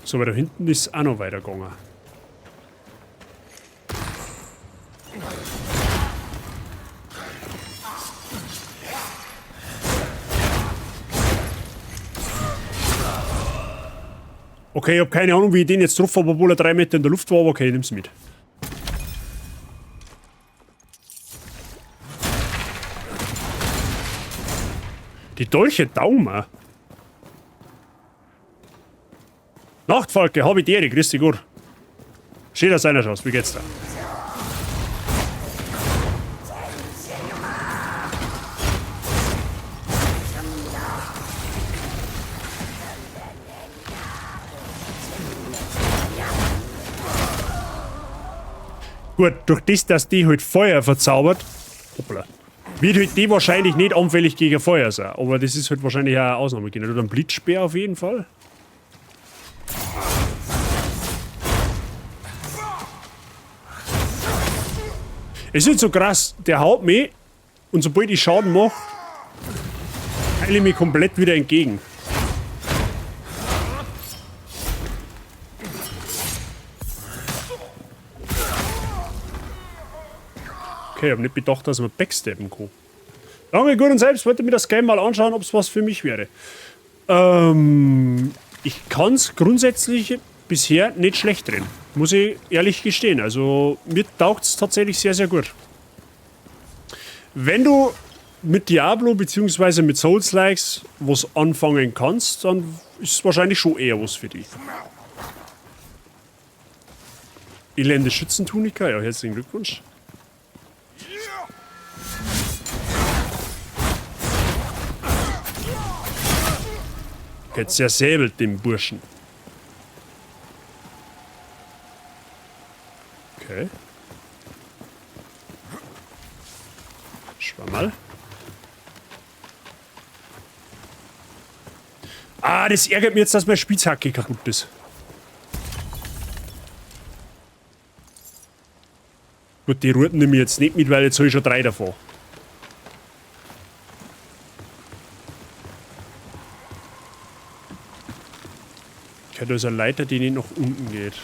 So, aber da hinten ist auch noch weitergegangen. Okay, ich hab keine Ahnung, wie ich den jetzt drauf habe, obwohl er 3 Meter in der Luft war, aber okay, ich nimm's mit. Die Dolche Daumen. Nachtfalke, hab ich dir, grüß dich gut. Schön, dass einer schaust, wie geht's da? Gut, durch das, dass die halt Feuer verzaubert, hoppla, wird halt die wahrscheinlich nicht anfällig gegen Feuer sein. Aber das ist halt wahrscheinlich auch eine Ausnahme. Oder ein Blitzspeer auf jeden Fall. Es ist so krass, der haut mich und sobald ich Schaden mache, heile ich mich komplett wieder entgegen. Okay, ich habe nicht bedacht, dass man backstabben kann. Lange gut und selbst wollte mir das Game mal anschauen, ob es was für mich wäre. Ich kann es grundsätzlich bisher nicht schlecht drin. Muss ich ehrlich gestehen. Also mir taugt es tatsächlich sehr, sehr gut. Wenn du mit Diablo bzw. mit Souls-Likes was anfangen kannst, dann ist es wahrscheinlich schon eher was für dich. Elende Schützentunika, ja, herzlichen Glückwunsch. Okay, zersäbelt den Burschen. Okay. Schwammerl. Ah, das ärgert mich jetzt, dass meine Spitzhacke kaputt ist. Gut, die Ruten nehme ich jetzt nicht mit, weil jetzt habe ich schon 3 davon. Okay, da ist eine Leiter, die nicht nach unten geht.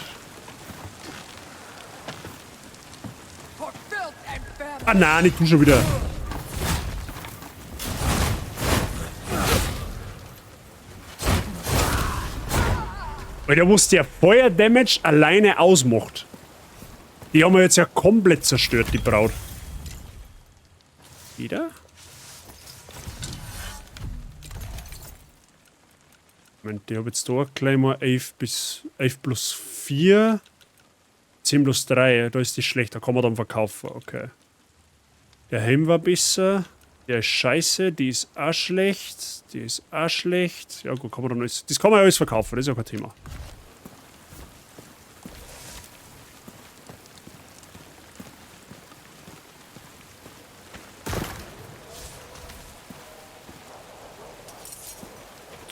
Ah nein, ich tu schon wieder. Alter, was der Feuer-Damage alleine ausmacht. Die haben wir jetzt ja komplett zerstört, die Braut. Wieder? Moment, ich hab jetzt da gleich mal 11 bis 11 plus 4. 10 plus 3, da ist die schlecht, da kann man dann verkaufen, okay. Der Helm war besser. Der ist scheiße, die ist auch schlecht. Die ist auch schlecht. Ja gut, kann man dann alles. Das kann man ja alles verkaufen, das ist ja kein Thema.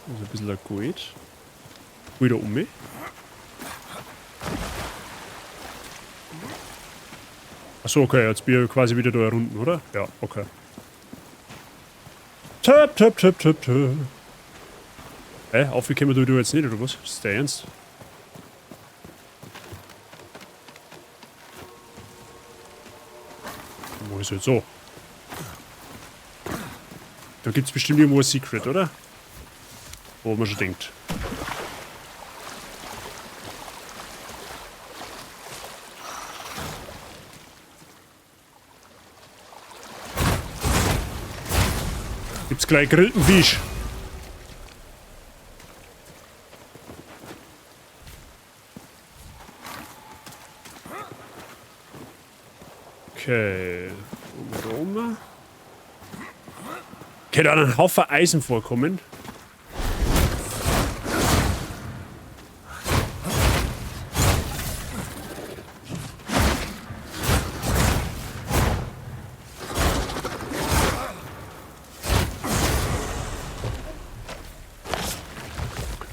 Also ein bisschen Gold. Wieder um mich. Achso, okay, jetzt bin ich quasi wieder da unten, oder? Ja, okay. Tap, tap, tap, tap, tap. Hä? Aufgekommen du jetzt nicht, oder was? Ist der ernst? Wo ist jetzt so? Da gibt's bestimmt irgendwo ein Secret, oder? Wo man schon denkt. Gibt's gleich gegrillten Fisch. Okay. Oben. Okay, da einen Haufen Eisen vorkommen.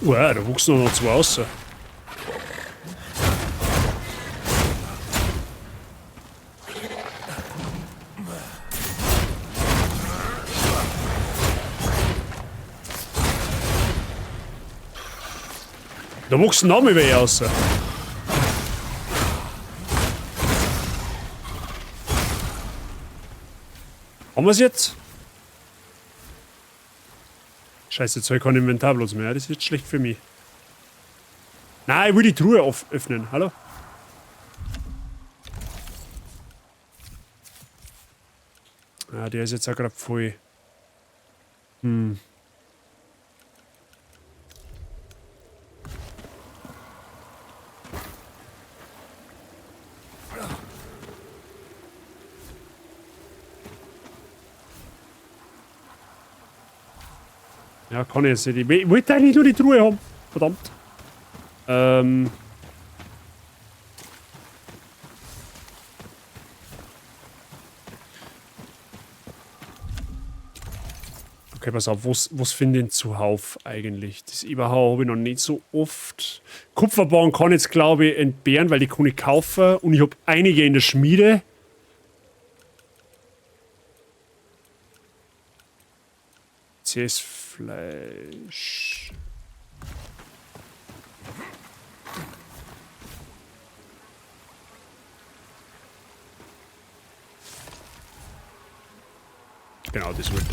Wow, da wuchsen noch zwei raus. Da wuchsen noch mehr welche raus. Haben wir's jetzt? Scheiße, jetzt habe ich keinen Inventarplatz mehr. Das ist jetzt schlecht für mich. Nein, ich will die Truhe öffnen. Hallo? Ah, der ist jetzt auch grad voll. Ja, kann ich jetzt nicht. Ich wollte eigentlich nur die Truhe haben. Verdammt. Okay, pass auf. Was finde ich denn zuhauf eigentlich? Das überhaupt habe ich noch nicht so oft. Kupferbarren kann ich jetzt, glaube ich, entbehren, weil die kann ich kaufen. Und ich habe einige in der Schmiede. CS Fleisch. Genau, das wollte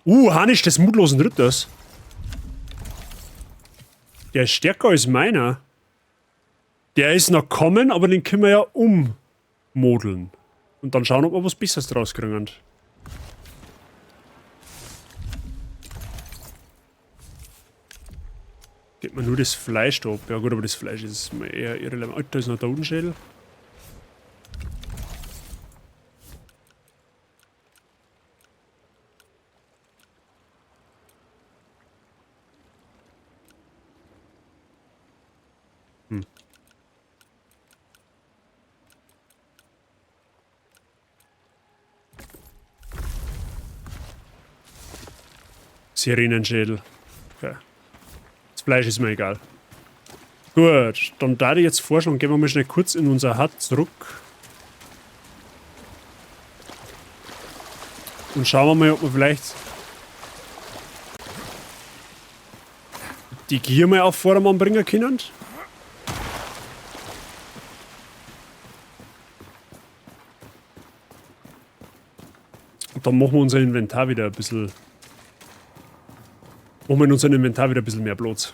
ich. Harnisch des mutlosen Ritters. Der ist stärker als meiner. Der ist noch kommen, aber den können wir ja ummodeln. Und dann schauen, ob wir was Besseres draus kriegen. Geht mir nur das Fleisch da ab. Ja gut, aber das Fleisch ist mir eher irrelevant. Alter, da ist noch der Totenschädel. Sirenenschädel. Okay. Fleisch ist mir egal. Gut, dann da ich jetzt vorschlagen, gehen wir mal schnell kurz in unser Hut zurück. Und schauen wir mal, ob wir vielleicht die Gier mal auf Vordermann bringen können. Und dann machen wir unser Inventar wieder ein bisschen. Machen wir in unserem Inventar wieder ein bisschen mehr Platz.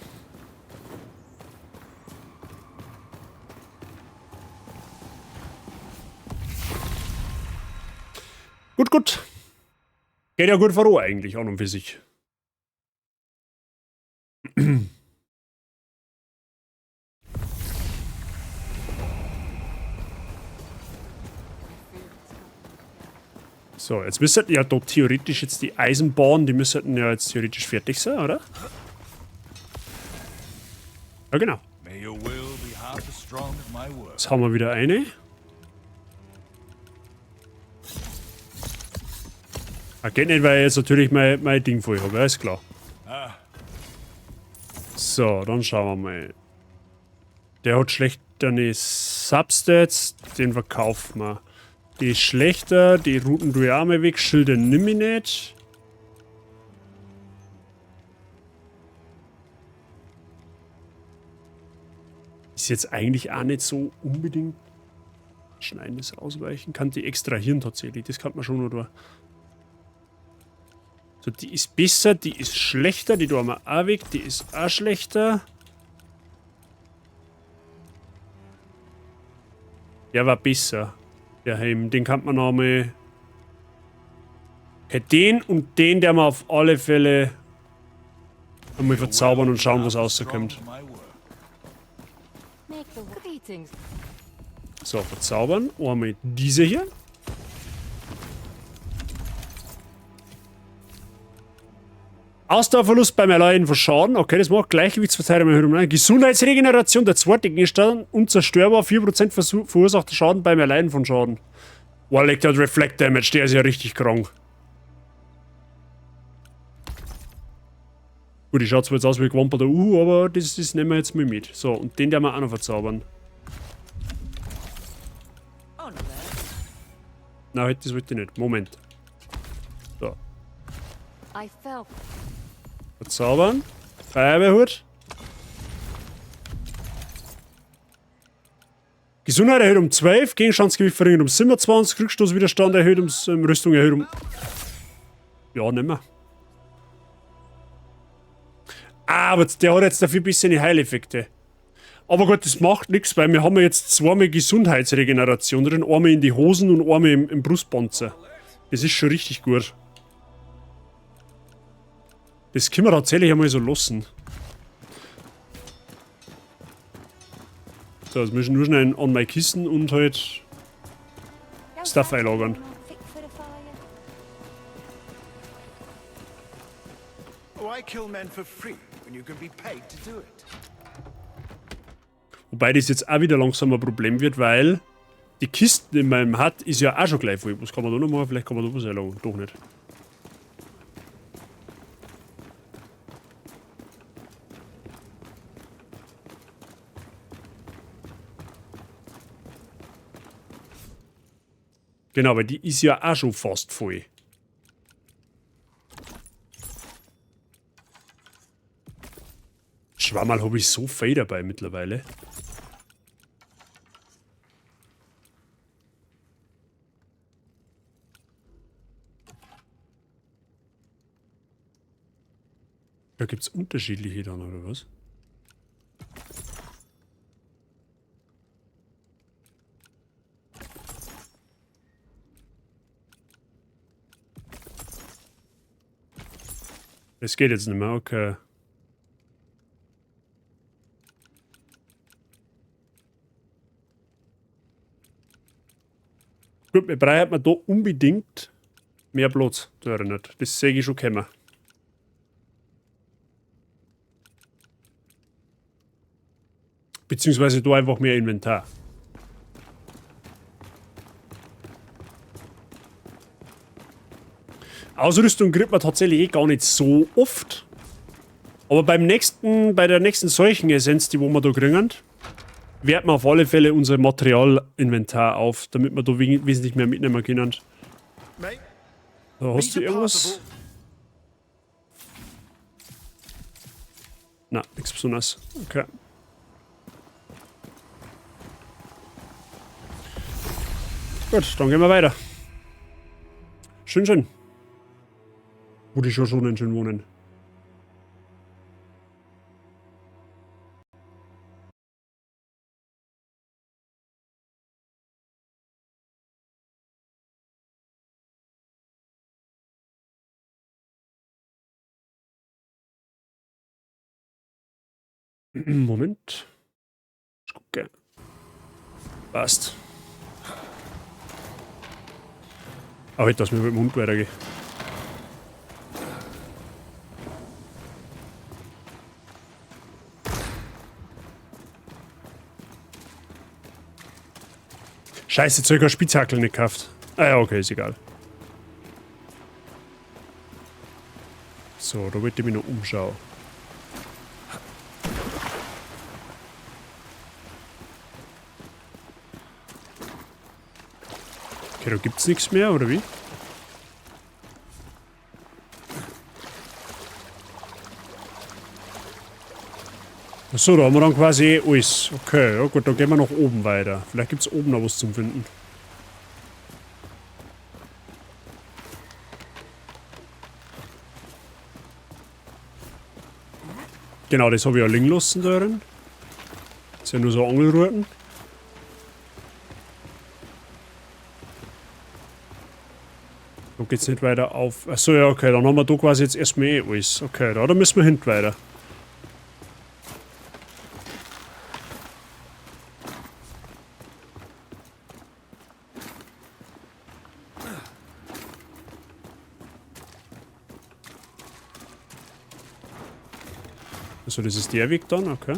Gut, gut. Geht ja gut voran eigentlich, an und für sich. So, jetzt müssten ja dort theoretisch jetzt die Eisenbahn, die müssten ja jetzt theoretisch fertig sein, oder? Ja, genau. Jetzt haben wir wieder eine. Ah, geht nicht, weil ich jetzt natürlich mein Ding voll habe, ja, ist klar. So, dann schauen wir mal. Der hat schlechtere Substats, den verkaufen wir. Die ist schlechter, die Routen tue ich auch mal weg, Schilder nimm ich nicht. Ist jetzt eigentlich auch nicht so unbedingt schneidendes Ausweichen. Kann die extrahieren tatsächlich, das kann man schon noch tun. So, die ist besser, die ist schlechter, die tun wir auch weg, die ist auch schlechter. Der war besser. Der Helm, den kann man noch mal. Okay, den und den, der wir auf alle Fälle einmal verzaubern und schauen, was rauskommt. So, verzaubern. Einmal diese hier. Ausdauerverlust beim Erleiden von Schaden. Okay, das macht Gleichgewichtsverteilung erhöht um 9. Gesundheitsregeneration der zweite Gegenstand. Unzerstörbar. 4% verursachter Schaden beim Erleiden von Schaden. Boah, legt der Reflect Damage. Der ist ja richtig krank. Gut, die schaut zwar jetzt aus wie gewamperter Uhu, aber das nehmen wir jetzt mal mit. So, und den werden wir auch noch verzaubern. Na, halt, das wollte ich nicht. Moment. So. Verzaubern. Feuerwehrhut. Gesundheit erhöht um 12, Gegenstandsgewicht verringert um 27, Rückstoßwiderstand erhöht um Rüstung erhöht um... Ja, nicht mehr. Ah, aber der hat jetzt dafür ein bisschen die Heileffekte. Aber gut, das macht nichts, weil wir haben ja jetzt zweimal Gesundheitsregeneration drin. Einmal in die Hosen und einmal im Brustpanzer. Das ist schon richtig gut. Das können wir tatsächlich einmal so lassen. So, jetzt müssen wir nur schnell an mein Kissen und halt Stuff einlagern. Why kill men for free when you can be paid to do it? Wobei das jetzt auch wieder langsam ein Problem wird, weil die Kisten in meinem Hut ist ja auch schon gleich voll. Was kann man da noch machen? Vielleicht kann man da was einlagern. Doch nicht. Genau, weil die ist ja auch schon fast voll. Schwammerl hab ich so viel dabei mittlerweile. Da gibt's unterschiedliche dann, oder was? Das geht jetzt nicht mehr, okay. Gut, wir brauchen da unbedingt mehr Platz. Da nicht. Das sehe ich schon kommen. Beziehungsweise da einfach mehr Inventar. Ausrüstung kriegt man tatsächlich eh gar nicht so oft. Aber bei der nächsten Seuchenessenz, die wo wir da kriegen, werten wir auf alle Fälle unser Materialinventar auf, damit wir da wesentlich mehr mitnehmen können. Da hast du irgendwas? Na, nichts Besonderes. Okay. Gut, dann gehen wir weiter. Schön, schön. Wo die schon schön wohnen. Moment. Ich gucke. Passt. Aber halt, dass wir mit dem Hund weitergehen. Scheiße, jetzt hab ich keine Spitzhackel nicht gekauft. Ah ja, okay, ist egal. So, da wollte ich mich noch umschauen. Okay, da gibt's nichts mehr, oder wie? Achso, da haben wir dann quasi eh alles. Okay, ja gut, dann gehen wir nach oben weiter. Vielleicht gibt's oben noch was zum Finden. Genau, das habe ich ja liegen lassen da drin. Das sind ja nur so Angelruten. Da geht's nicht weiter auf. Achso, ja, okay, dann haben wir da quasi jetzt erstmal eh alles. Okay, da müssen wir hinten weiter. Also das ist der Weg dann, okay.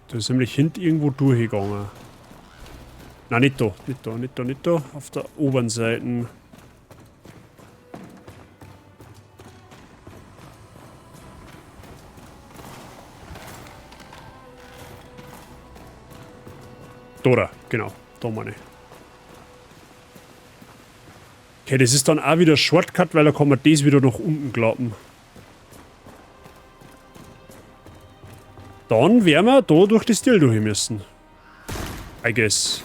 Da ist nämlich hinten irgendwo durchgegangen. Nein, nicht da, nicht da, nicht da, nicht da. Auf der oberen Seite. Da, da, genau. Da meine ich. Okay, das ist dann auch wieder Shortcut, weil da kann man das wieder nach unten klappen. Dann werden wir da durch das Stil durch müssen. I guess.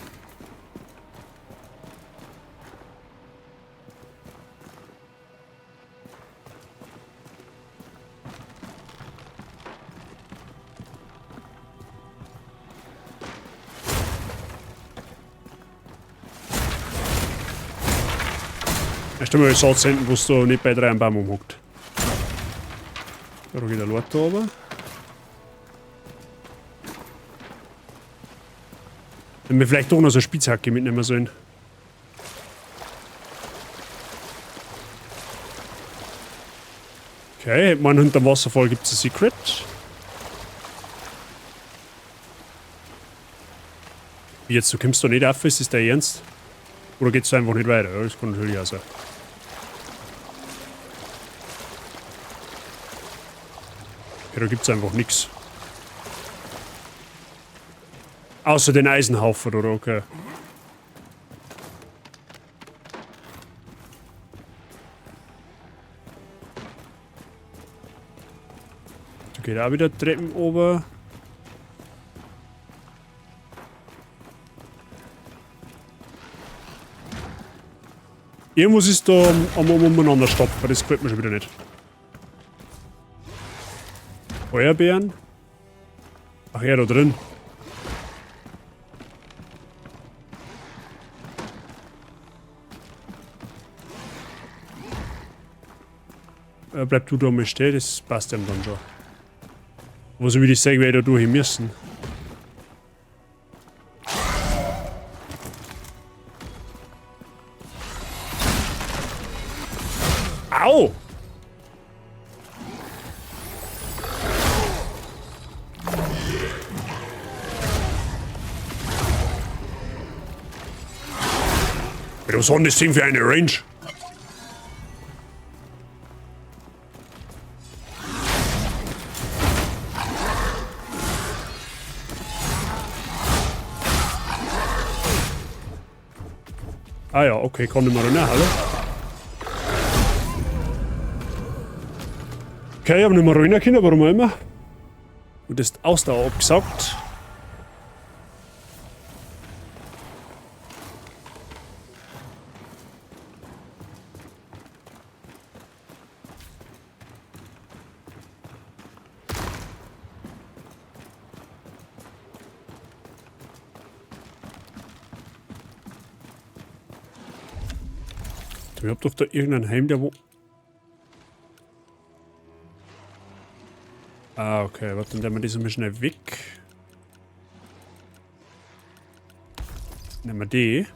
Erst einmal Salz senden, wo es da nicht bei drei am Baum umhockt. Da geht der Lord da runter. Wenn wir vielleicht doch noch so eine Spitzhacke mitnehmen sollen. Okay, ich meine, hinterm Wasserfall gibt's ein Secret. Wie jetzt, du kommst da nicht auf, ist das dein Ernst? Oder geht's da einfach nicht weiter? Ja, das kann natürlich auch sein. Okay, da gibt's einfach nix. Außer den Eisenhaufen, oder? Okay. Da geht auch wieder Treppen oben. Irgendwas ist da am umeinander stopfen, das gefällt mir schon wieder nicht. Feuerbeeren? Ach ja, da drin. Bleib du da mal stehen, das passt ihm dann schon. Aber so wie ich sage, werde ich da durch müssen. Au! Was hat denn das Ding für eine Range? Ah ja, okay, kann nicht mehr rein, hallo? Okay, ich hab nicht mehr rein können, warum auch immer. Und das Ausdauer abgesaugt. Ich hab doch da irgendeinen Heim, der wo... Ah, okay, warte, dann nehmen wir das mal schnell weg. Nehmen wir die.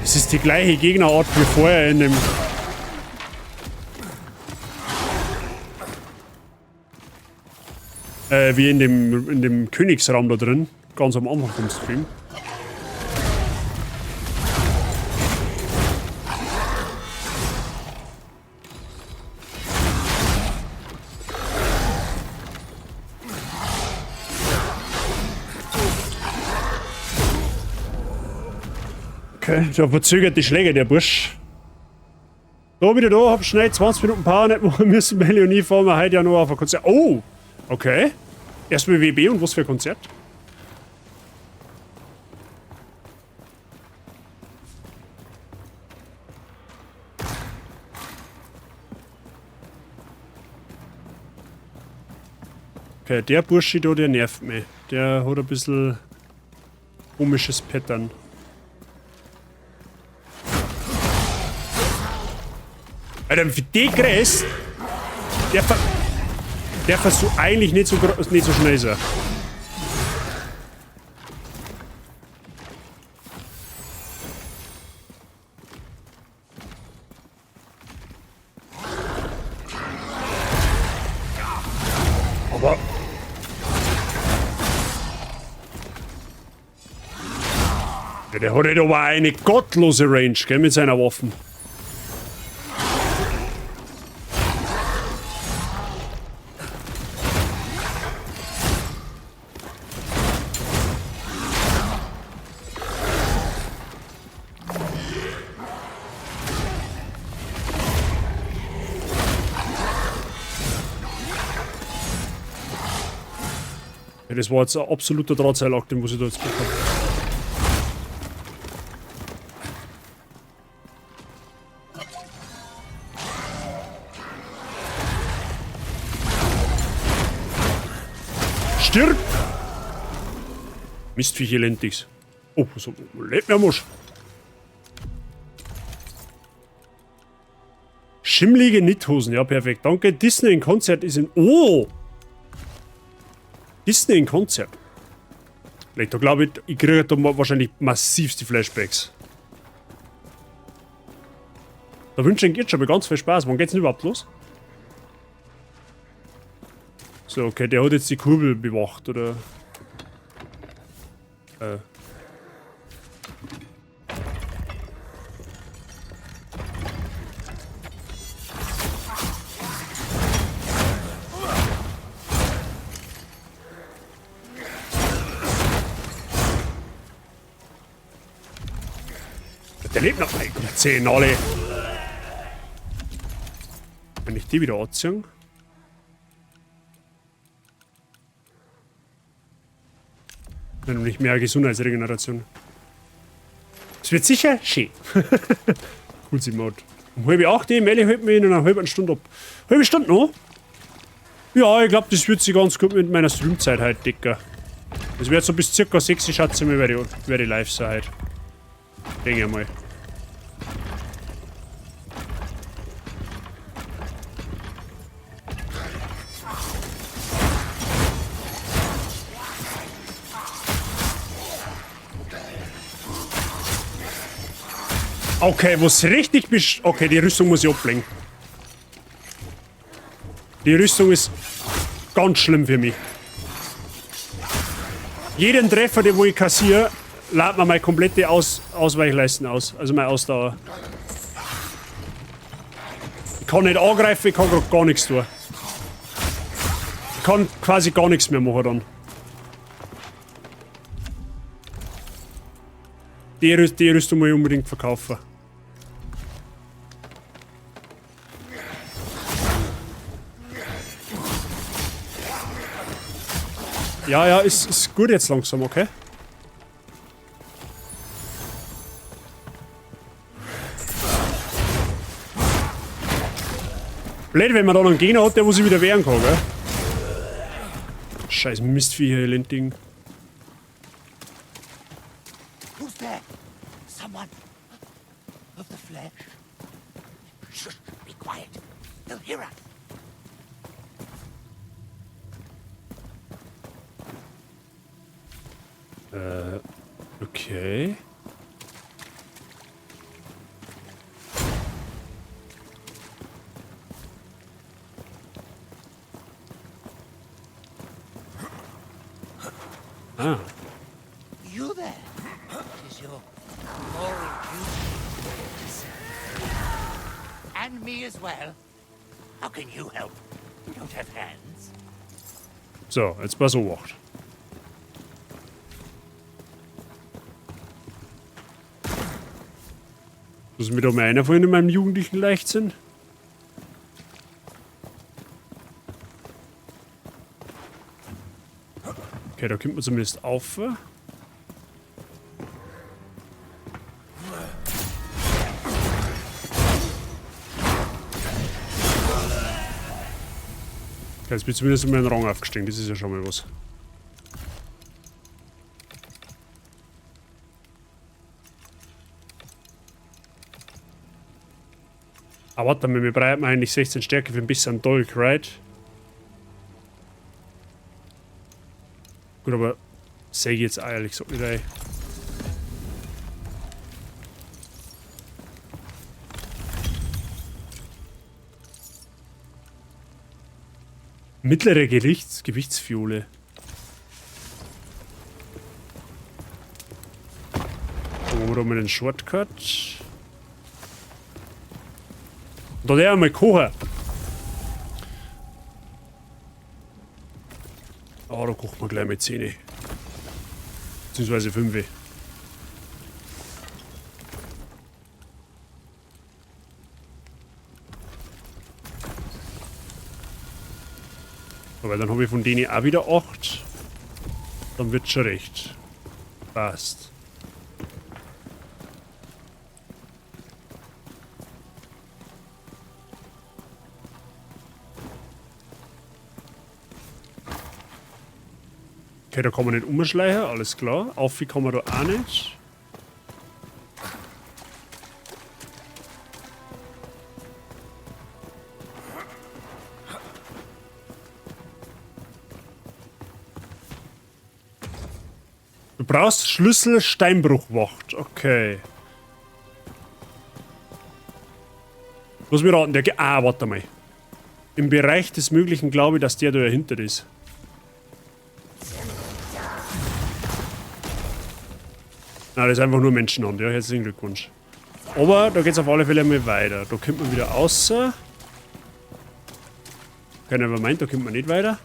Es ist die gleiche Gegnerart wie vorher in dem... wie in dem Königsraum da drin. Ganz am Anfang vom Stream. Okay, da verzögert die Schläge, der Bursch. So, wieder da, hab schnell 20 Minuten Power nicht machen müssen, weil ich nie fahren wir heute ja noch auf ein Konzert. Oh! Okay. Erstmal WB und was für ein Konzert? Okay, der Bursche da, der nervt mich. Der hat ein bisschen komisches Pattern. Alter, für die Größe, der versucht eigentlich nicht so schnell sein. Aber... Ja, der hat halt aber eine gottlose Range, gell, mit seiner Waffen. Das war jetzt ein absoluter Drahtseilakt, den muss ich da jetzt bekommen. Stirb! Mistviech elendigs. Oh, so lebt mir Musch. Schimmlige Nithosen, ja perfekt. Danke. Disney in Konzert ist in... Oh! Disney in Konzert. Da glaube ich, ich kriege da wahrscheinlich massivste Flashbacks. Da wünsche ich jetzt schon mal ganz viel Spaß. Wann geht's denn überhaupt los? So, okay, der hat jetzt die Kurbel bewacht, oder? Der lebt noch. 10 alle. Wenn ich die wieder anziehe. Dann nicht mehr Gesundheitsregeneration. Es wird sicher schön. Cool, sie Mod. Um 7:30 melde ich mich in einer halben Stunde ab. Halbe Stunde noch? Ja, ich glaube, das wird sich ganz gut mit meiner Streamzeit heute decken. Das wird so bis circa 6, schätze ich mal, werde ich live sein heute. Denke ich mal. Okay, was richtig besch... Okay, die Rüstung muss ich ablegen. Die Rüstung ist ganz schlimm für mich. Jeden Treffer, den wo ich kassiere, lädt mir meine komplette Ausweichleisten aus. Also meine Ausdauer. Ich kann nicht angreifen, ich kann grad gar nichts tun. Ich kann quasi gar nichts mehr machen dann. Die Rüstung muss ich unbedingt verkaufen. Ja, ja, ist gut jetzt langsam, okay? Blöd, wenn man da noch einen Gegner hat, der wo sich wieder wehren kann, gell? Scheiß Mistviecher, Elend-Ding. Who's there? Someone of the flesh. Shush, be quiet. They'll hear us. Okay. Ah. You there? It is your moral duty to serve. And me as well. How can you help? You don't have hands. So, jetzt pass auf. Muss mir da mal einer von in meinem jugendlichen Leichtsinn? Okay, da kommt man zumindest auf. Okay, jetzt bin ich zumindest um einen Rang aufgestiegen, das ist ja schon mal was. Aber warte mal, wir brauchen eigentlich 16 Stärke für ein bisschen Dolch, right? Gut, aber sehe ich jetzt ehrlich gesagt nicht ein. Mittlere Gewichtsfiole. Dann machen wir da mal den Shortcut. Und da der mal kochen. Ah, da kochen wir gleich mit 10. Beziehungsweise 5. Aber dann habe ich von denen auch wieder 8. Dann wird's schon recht. Passt. Okay, da kann man nicht umschleichen, alles klar. Auf wie kann man da auch nicht. Du brauchst Schlüssel Steinbruchwacht. Okay. Muss mir raten, der ge-, ah, warte mal. Im Bereich des Möglichen glaube ich, dass der da dahinter ist. Na, das ist einfach nur Menschenhand, ja, herzlichen Glückwunsch. Aber da geht's auf alle Fälle mal weiter. Da kommt man wieder außer. Okay, never mind, da kommt man nicht weiter.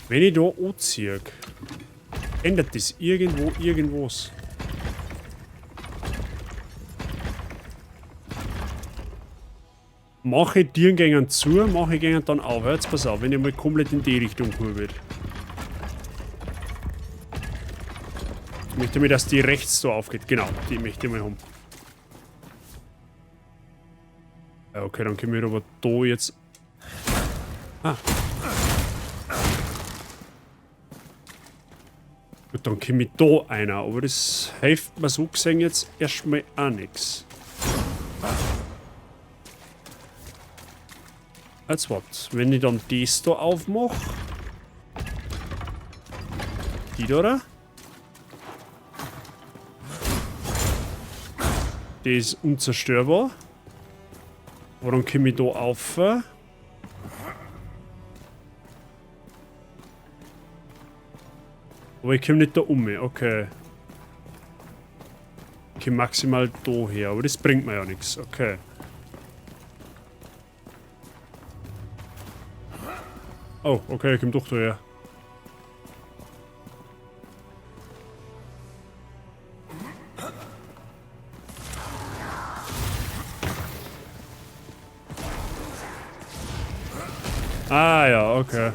Wenn ich da anziehe, ändert das irgendwo irgendwas? Mache Türen gehen zu, mache gehen dann auf. Jetzt pass auf, wenn ich mal komplett in die Richtung kurbel. Ich möchte mir, dass die rechts so aufgeht. Genau, die möchte ich mal haben. Ja, okay, dann können wir aber da jetzt... Ah. Gut, dann komme ich da einer. Aber das hilft mir so gesehen jetzt erstmal auch nix. Jetzt wart. Wenn ich dann das da aufmache. Die da, oder? Die ist unzerstörbar. Aber dann komme ich da auf. Aber ich komme nicht da um, okay. Ich komme maximal da her, aber das bringt mir ja nichts, okay. Oh, okay, ich komme doch daher. Ah ja, okay.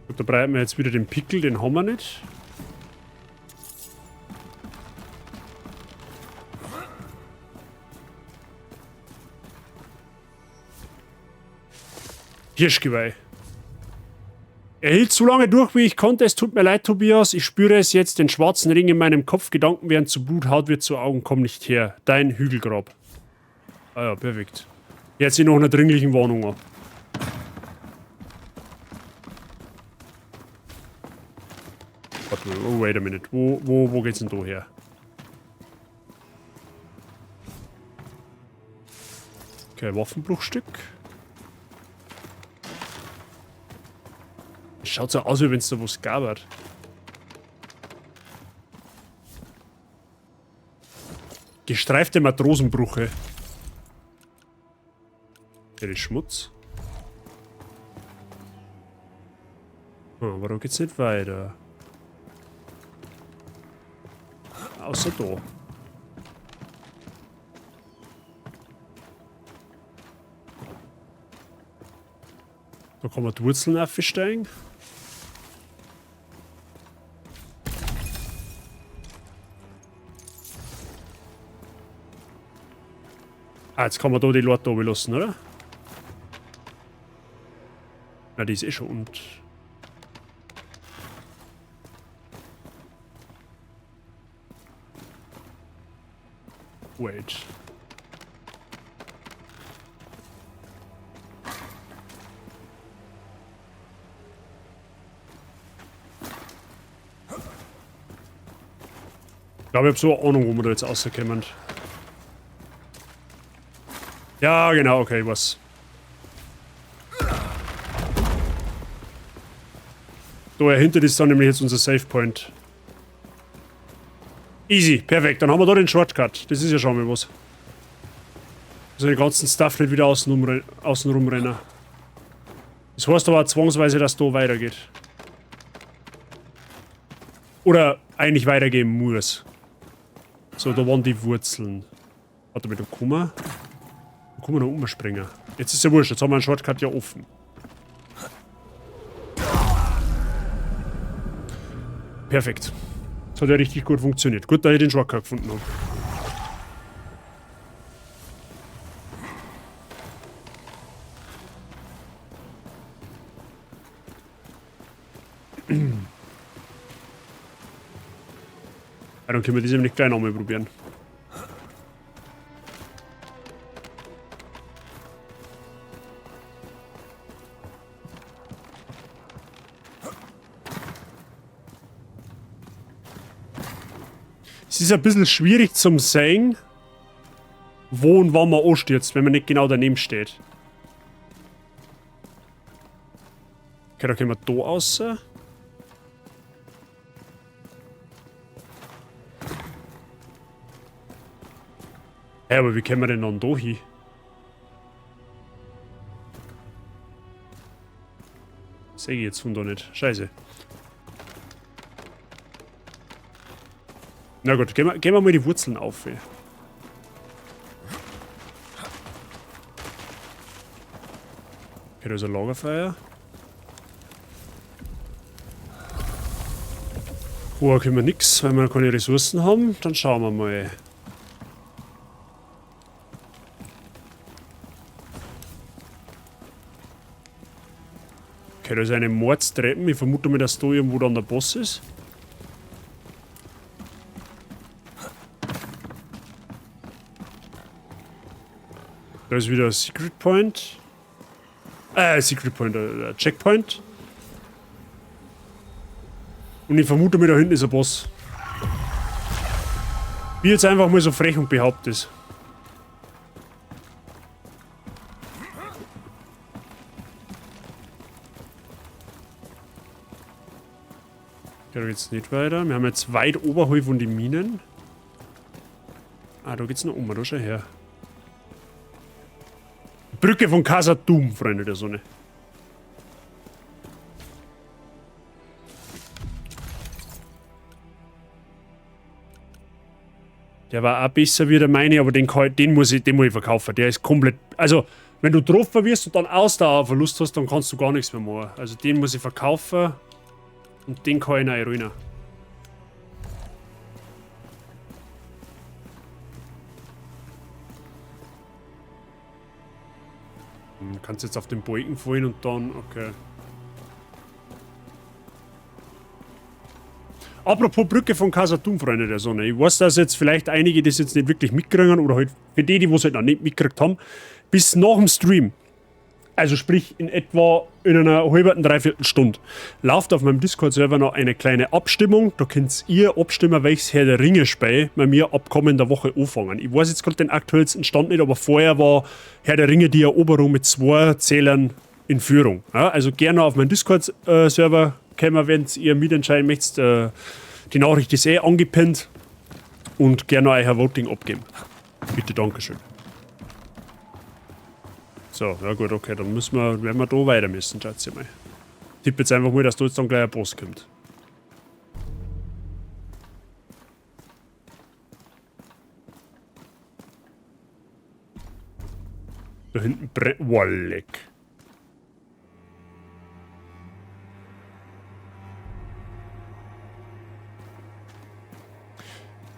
Gut, da breiten wir jetzt wieder den Pickel, den haben wir nicht. Hirschgeweih. Er hielt so lange durch, wie ich konnte. Es tut mir leid, Tobias. Ich spüre es jetzt, den schwarzen Ring in meinem Kopf. Gedanken werden zu Blut, Haut wird zu Augen, komm nicht her. Dein Hügelgrab. Ah ja, perfekt. Jetzt hier noch einer dringlichen Warnung ab. Warte mal, oh, wait a minute. Wo geht's denn da her? Okay, Waffenbruchstück. Schaut so aus, wie wenn's da was gab hat. Gestreifte Matrosenbruche. Der ist Schmutz. Ah, aber da geht's nicht weiter. Außer da. Da kann man die Wurzeln aufsteigen. Ah, jetzt kann man da die Leute oben lassen, oder? Na, die ist eh schon und. Wait. Ich glaube, ich hab so eine Ahnung, wo wir da jetzt rauskommen. Ja, genau, okay, was. Da dahinter ist dann nämlich jetzt unser Save Point. Easy, perfekt. Dann haben wir da den Shortcut. Das ist ja schon mal was. Also den ganzen Stuff nicht wieder außen rumrennen. Das heißt aber auch zwangsweise, dass da weitergeht. Oder eigentlich weitergehen muss. So, da waren die Wurzeln. Warte mal, da kommen wir. Da können wir noch umspringen. Jetzt ist ja wurscht, jetzt haben wir einen Shortcut ja offen. Perfekt. Das hat ja richtig gut funktioniert. Gut, dass ich den Shortcut gefunden hab. Ja, dann können wir das nämlich gleich nochmal probieren. Es ist ein bisschen schwierig zum sehen, wo und wann man anstürzt, wenn man nicht genau daneben steht. Okay, da können wir da raus. Hä, aber wie kommen wir denn dann da hin? Sehe ich jetzt von da nicht. Scheiße. Na gut, gehen wir mal die Wurzeln auf. Ey. Okay, da ist ein Lagerfeuer. Boah, können wir nix, weil wir keine Ressourcen haben. Dann schauen wir mal. Okay, da ist eine Mordstreppe. Ich vermute mal, dass da irgendwo dann der Boss ist. Da ist wieder ein Secret Point. Secret Point, Checkpoint. Und ich vermute mal, da hinten ist ein Boss. Bin jetzt einfach mal so frech und behaupte es. Da geht's nicht weiter. Wir haben jetzt weit oberhalb von den Minen. Ah, da geht's noch um. Da schau her. Brücke von Khazad-dûm, Freunde der Sonne. Der war auch besser wie der meine, aber den muss ich verkaufen. Der ist komplett... Also, wenn du getroffen wirst und dann Ausdauerverlust hast, dann kannst du gar nichts mehr machen. Also, den muss ich verkaufen. Und den kann ich noch ruinen. Kannst jetzt auf den Balken fallen und dann... Okay. Apropos Brücke von Khazad-dûm, Freunde der Sonne. Ich weiß, dass jetzt vielleicht einige das jetzt nicht wirklich mitkriegen oder halt für die, die es halt noch nicht mitgekriegt haben, bis nach dem Stream, also sprich in etwa in einer halben, dreiviertel Stunde, läuft auf meinem Discord-Server noch eine kleine Abstimmung. Da könnt ihr abstimmen, welches Herr der Ringe-Spiel bei mir ab kommender Woche anfangen. Ich weiß jetzt gerade den aktuellsten Stand nicht, aber vorher war Herr der Ringe die Eroberung mit 2 Zählern in Führung. Ja, also gerne auf meinen Discord-Server kommen, wenn ihr mitentscheiden möchtet. Die Nachricht ist eh angepinnt und gerne euer Voting abgeben. Bitte, Dankeschön. So, ja gut, okay, dann werden wir da weiter müssen, schätze ich mal. Ich tippe jetzt einfach mal, dass da jetzt dann gleich ein Boss kommt. Da hinten brennt... Oh, leck.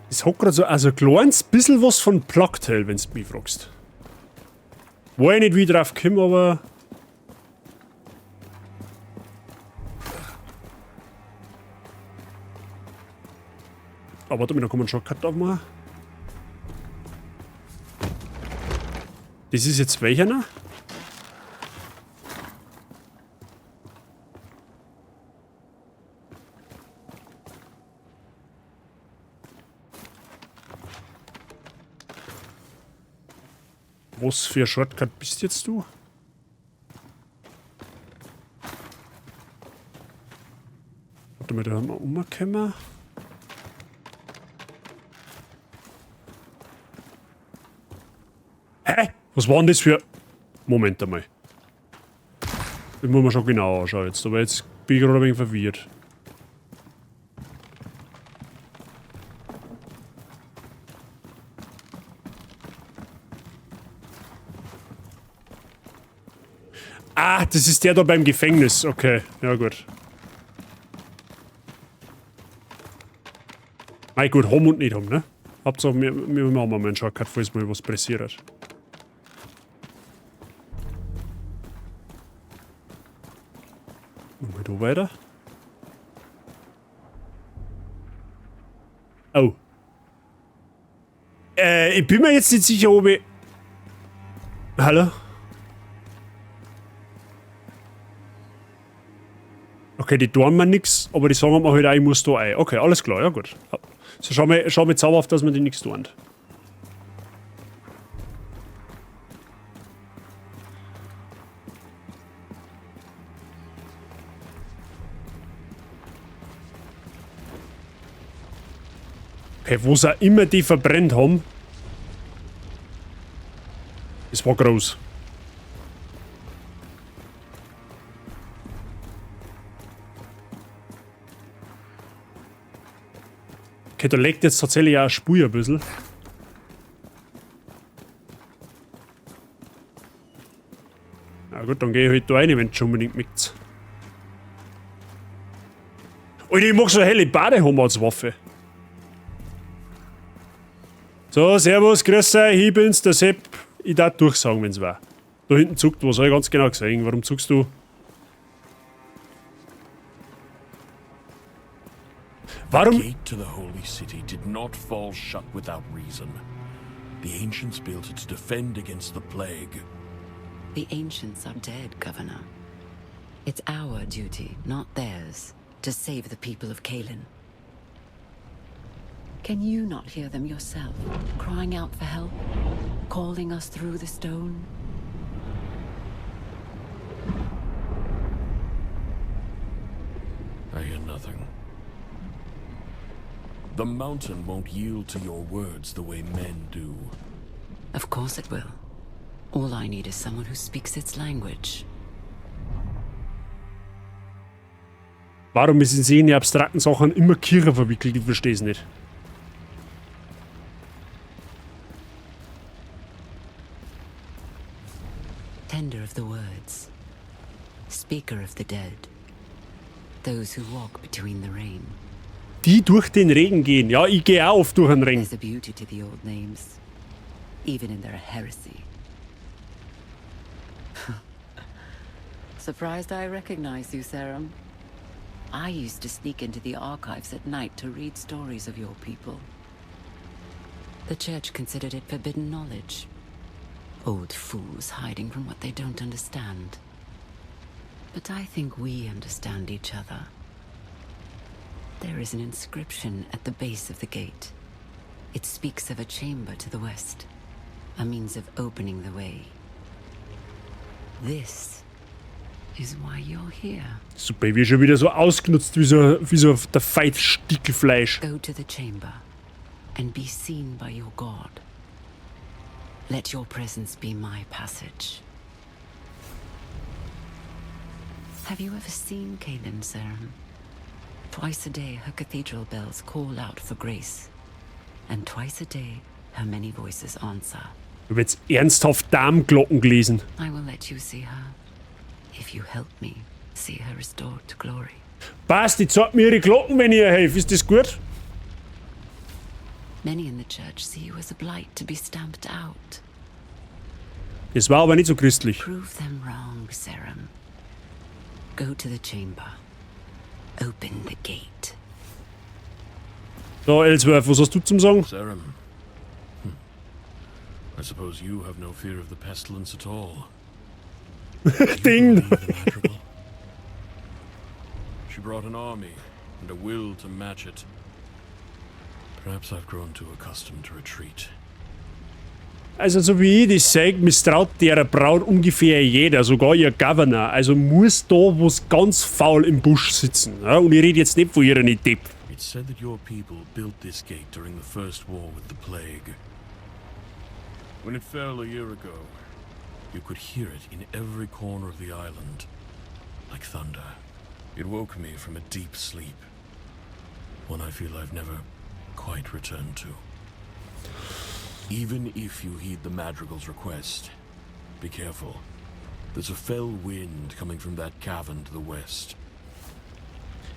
Es hat gerade so also ein kleines bisschen was von Plague Tale, wenn du mich fragst. Wo ich nicht wie drauf komme, aber... Aber warte mal, da kann man einen Shortcut aufmachen. Das ist jetzt welcher noch? Was für ein Shortcut bist jetzt du? Warte mal, da haben wir umgekommen. Hä? Was war denn das für... Moment einmal. Das muss man schon genau anschauen jetzt, aber jetzt bin ich gerade ein wenig verwirrt. Ah, das ist der da beim Gefängnis. Okay, ja gut. Mei gut, haben und nicht haben, ne? Hauptsache, wir machen mal einen Shortcut, falls mal was pressiert. Mal da weiter. Oh. Ich bin mir jetzt nicht sicher, ob ich... Hallo? Okay, die tun mir nix, aber die sagen mir halt auch, ich muss da rein. Okay, alles klar, ja gut. So, schau mal zauberhaft, dass wir die nix tun. Okay, wo sie auch immer die verbrennt haben. Das war groß. Okay, da legt jetzt tatsächlich auch eine Spur ein bisschen. Na gut, dann geh ich halt da rein, wenn du schon unbedingt mit. Alter, ich mag so eine helle Badehammer als Waffe. So, servus, grüß euch, ich bin's, der Sepp. Ich darf durchsagen, wenn's war. Da hinten zuckt was, hab ich ganz genau gesehen. Warum zuckst du? Warum? The gate to the holy city did not fall shut without reason. The ancients built it to defend against the plague. The ancients are dead, Governor. It's our duty, not theirs, to save the people of Caelin. Can you not hear them yourself, crying out for help, calling us through the stone? I hear nothing. The mountain won't yield to your words the way men do. Of course it will. All I need is someone who speaks its language. Warum ist in solchen abstrakten Sachen immer Kirche verwickelt? Ich verstehe es nicht. Tender of the words, speaker of the dead, those who walk between the rain. Die durch den Regen gehen. Ja, ich gehe auch oft durch den Regen. There's a beauty to the old names, even in their heresy. Surprised I recognize you, Sarum. I used to sneak into the archives at night to read stories of your people. The church considered it forbidden knowledge. Old fools hiding from what they don't understand. But I think we understand each other. There is an inscription at the base of the gate. It speaks of a chamber to the west, a means of opening the way. This is why you're here. Super, ich werde schon wieder so ausgenutzt wie so der Feind Stickelfleisch. Go to the chamber and be seen by your god. Let your presence be my passage. Have you ever seen Caelin, Sarum? Twice a day her cathedral bells call out for grace. And twice a day her many voices answer. Ich habe jetzt ernsthaft Darmglocken gelesen. I will let you see her. If you help me see her restored to glory. Passt, ich zeig mir ihre Glocken, wenn ich ihr helfe. Ist das gut? Many in the church see you as a blight to be stamped out. Das war aber nicht so christlich. Prove them wrong, Sarum. Go to the chamber. Open the gate. So, Ellsworth, was hast du zum Sagen? Sarum. I suppose you have no fear of the pestilence at all. Ding! She brought an army and a will to match it. Perhaps I've grown too accustomed to retreat. Also, so wie ich das sehe, misstraut der Braut ungefähr jeder, sogar ihr Governor. Also muss da was ganz faul im Busch sitzen. Ja? Und ich rede jetzt nicht von ihrer Depp. It's said that your people built this gate during the first war with the plague. When it fell a year ago, you could hear it in every corner of the island, like thunder. It woke me from a deep sleep, one I feel I've never quite returned to. Even if you heed the Madrigal's request, be careful. There's a fell wind coming from that cavern to the west.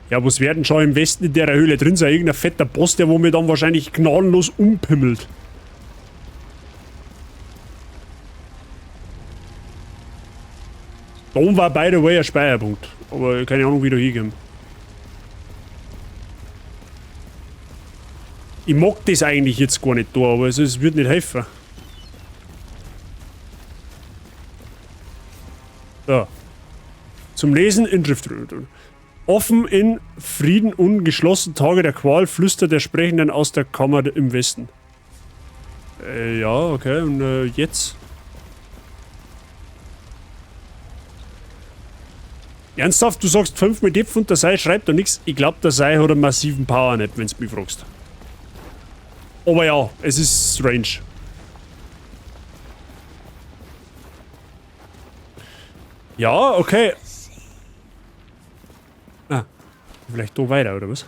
Ja, was werden schon im Westen in der Höhle drin sein? Irgendein fetter Boss, der wo mir dann wahrscheinlich gnadenlos umpimmelt. Da oben war by the way ein Speicherpunkt. Aber keine Ahnung, wie da hinkommen. Ich mag das eigentlich jetzt gar nicht da, aber es wird nicht helfen. So. Zum Lesen Inschrift. Offen in Frieden und geschlossen Tage der Qual, flüstert der Sprechenden aus der Kammer im Westen. Ja, okay. Und jetzt? Ernsthaft, du sagst 5 mit Depf und der Sei schreibt da nichts. Ich glaub, der Sei hat einen massiven Power-Nap, wenn's mich fragst. Aber ja, es ist strange. Ja, okay. Ah, vielleicht da weiter, oder was?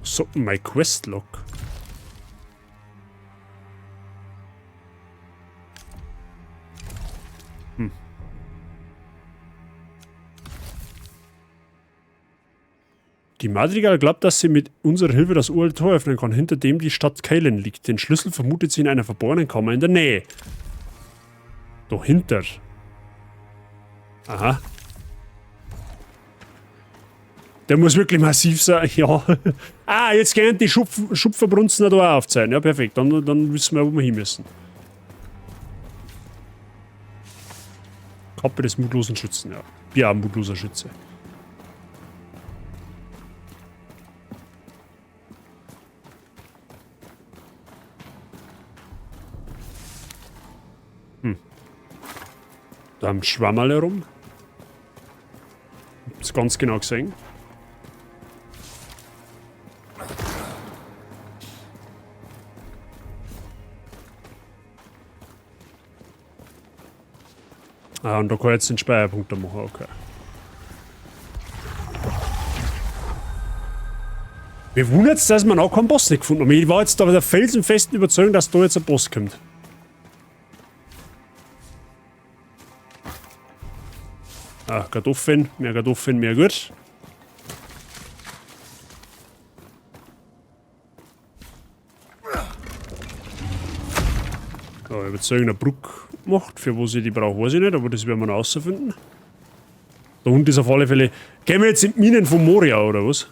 So, my quest log. Die Madrigal glaubt, dass sie mit unserer Hilfe das uralte Tor öffnen kann, hinter dem die Stadt Caelin liegt. Den Schlüssel vermutet sie in einer verborgenen Kammer in der Nähe. Dahinter. Aha. Der muss wirklich massiv sein. Ja. Ah, jetzt gehen die Schupferbrunzen da auch aufzeigen. Ja, perfekt. Dann wissen wir, wo wir hin müssen. Kappe des mutlosen Schützen, ja. Ja, mutloser Schütze. Da haben Schwammerle rum. Hab's ganz genau gesehen. Ah, und da kann ich jetzt den Speicherpunkt da machen, okay. Mir wundert's, dass wir noch keinen Boss nicht gefunden haben. Ich war jetzt da der felsenfesten Überzeugung, dass da jetzt ein Boss kommt. Ah, Kartoffeln, mehr Kartoffeln, mehr gut. Da, ich hab jetzt irgendeine Brücke gemacht, für was ich die brauche, weiß ich nicht, aber das werden wir noch rausfinden. Da unten ist auf alle Fälle... Gehen wir jetzt in die Minen von Moria, oder was?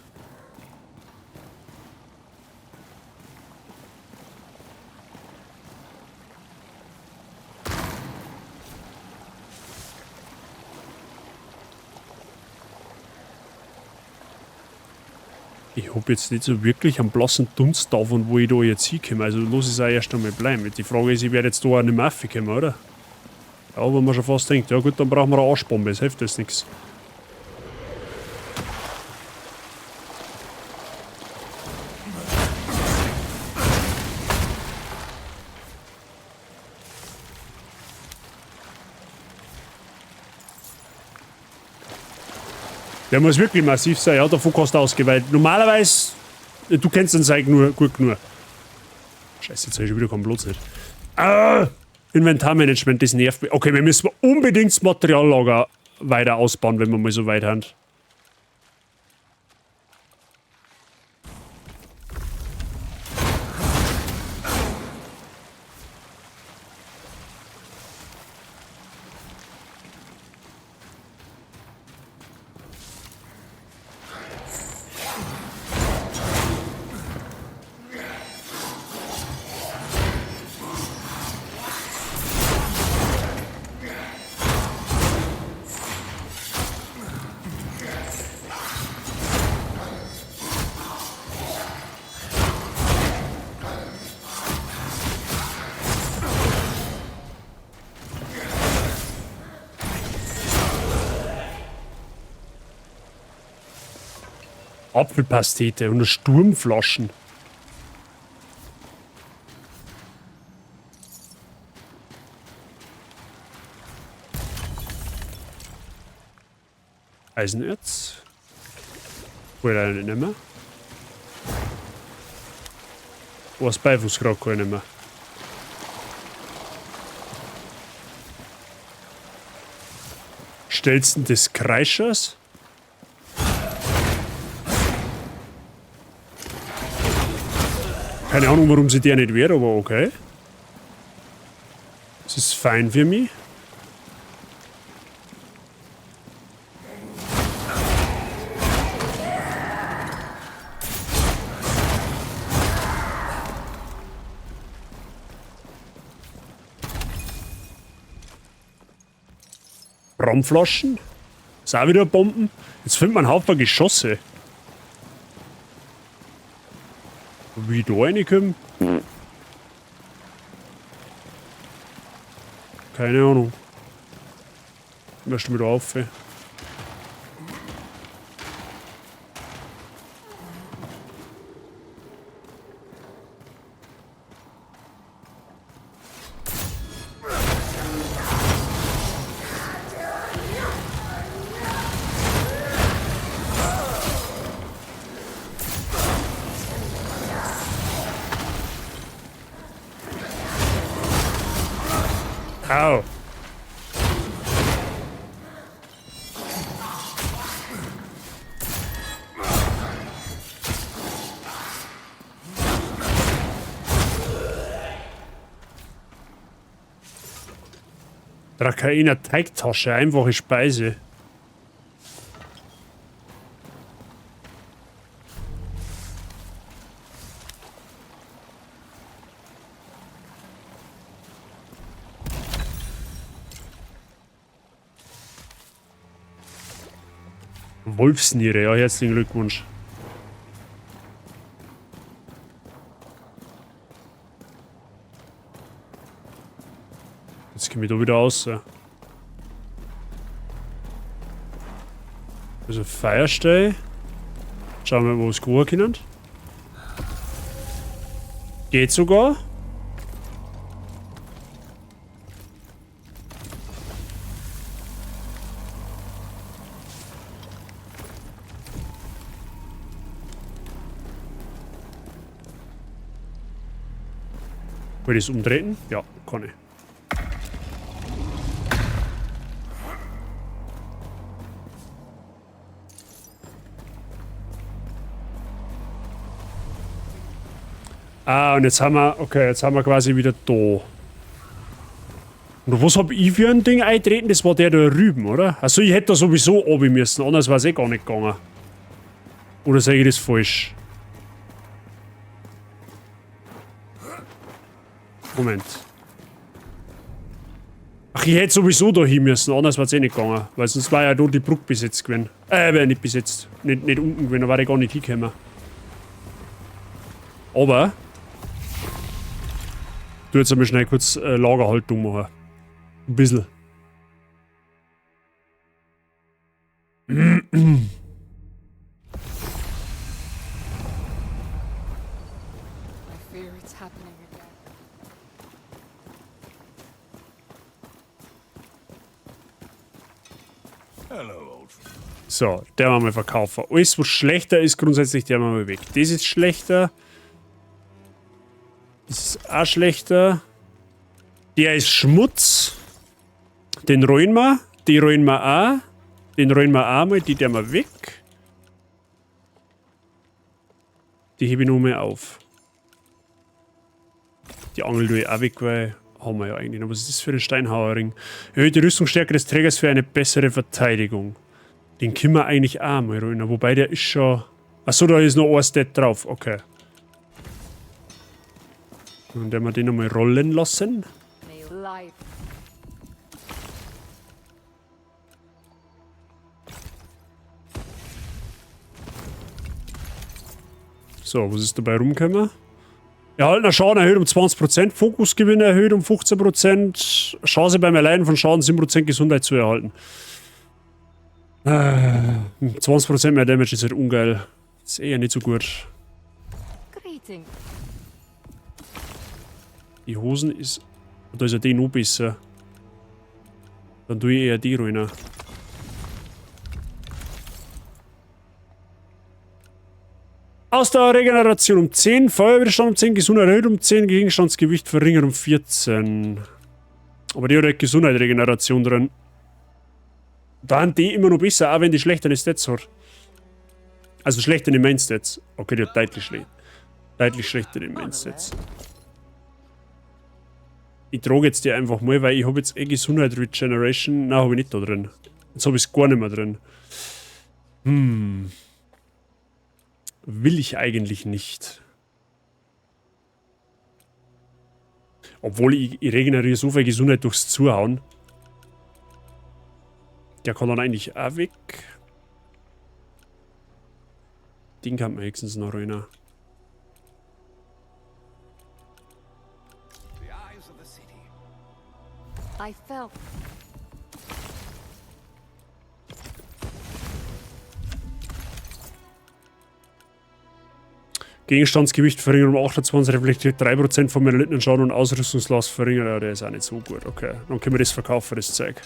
Ich hab jetzt nicht so wirklich einen blassen Dunst davon, wo ich da jetzt hinkomme. Also los ist auch erst einmal bleiben. Die Frage ist, ich werde jetzt da auch nicht mehr raufkommen, oder? Ja, wenn man schon fast denkt, ja gut, dann brauchen wir eine Arschbombe, das hilft jetzt nichts. Der muss wirklich massiv sein, ja, davon kannst du ausgehen, weil normalerweise, du kennst den Zeug nur gut genug. Scheiße, jetzt hab ich schon wieder keinen Platz nicht. Ah, Inventarmanagement, das nervt mich. Okay, wir müssen unbedingt das Materiallager weiter ausbauen, wenn wir mal so weit haben. Apfelpastete und Sturmflaschen. Eisenerz. Wollte ich nicht mehr. Oh, das Beifußkraut kann ich nicht mehr. Stelzen des Kreischers? Keine Ahnung, warum sie der nicht wehrt, aber okay. Das ist fein für mich. Raumflaschen. Ist auch wieder Bomben. Jetzt findet man einen Haufen Geschosse. Wie da reinkommen? Keine Ahnung. Möchte mir da auf. Au. Drakainer Teigtasche, einfache Speise. Wolfsniere, ja, herzlichen Glückwunsch. Jetzt komme ich da wieder raus. Also Feierstell. Schauen wir mal, wo es gehen können. Geht sogar. Will ich es umdrehen? Ja, kann ich. Ah, und jetzt haben wir, okay, jetzt haben wir quasi wieder da. Und was hab ich für ein Ding eintreten? Das war der da drüben, oder? Also ich hätte da sowieso runter müssen, anders wär's eh gar nicht gegangen. Oder sage ich das falsch? Moment. Ach, ich hätte sowieso da hin müssen, anders wär's eh nicht gegangen. Weil sonst war ja da die Brücke besetzt gewesen. Wäre nicht besetzt. Nicht unten gewesen, da war ich gar nicht hingekommen. Aber du jetzt einmal schnell kurz Lagerhaltung machen. Ein bisschen. I fear it's happening again. Hello, old friend. So, der machen wir verkaufen. Alles, was schlechter ist, grundsätzlich, der machen wir weg. Das ist schlechter. Das ist auch schlechter. Der ist Schmutz. Den rollen wir. Die rollen wir auch. Den rollen wir auch mal. Die der wir weg. Die hebe ich noch mal auf. Die Angel tue ich auch weg, weil haben wir ja eigentlich noch. Was ist das für ein Steinhauerring? Erhöht die Rüstungsstärke des Trägers für eine bessere Verteidigung. Den können wir eigentlich auch mal rollen. Wobei der ist schon... Achso, da ist noch ein Stat drauf. Okay. Dann werden wir den nochmal rollen lassen. So, was ist dabei rumgekommen? Erhaltener Schaden erhöht um 20%, Fokusgewinn erhöht um 15%, Chance beim Erleiden von Schaden 7% Gesundheit zu erhalten. 20% mehr Damage ist halt ungeil. Ist eher nicht so gut. Greeting. Die Hosen ist... Da ist ja die noch besser. Dann tue ich eher die rein. Ausdauerregeneration um 10, Feuerwiderstand um 10, Gesundheit erhöht um 10, Gegenstandsgewicht verringert um 14. Aber die hat halt Gesundheitsregeneration drin. Da haben die immer noch besser, auch wenn die schlechtere Stats hat. Also schlechtere Main Stats. Okay, die hat deutlich schlecht. Deutlich schlechtere Main Stats. Ich trage jetzt die einfach mal, weil ich hab jetzt eh Gesundheit Regeneration. Nein, hab ich nicht da drin. Jetzt hab ich's gar nicht mehr drin. Will ich eigentlich nicht. Obwohl ich regeneriere so viel Gesundheit durchs Zuhauen. Der kann dann eigentlich auch weg. Den kann man höchstens noch rein. I felt. Gegenstandsgewicht verringert um 28, reflektiert 3% vom erlittenen Schaden und Ausrüstungslast verringert. Ja, der ist auch nicht so gut. Okay, dann können wir das verkaufen, das Zeug.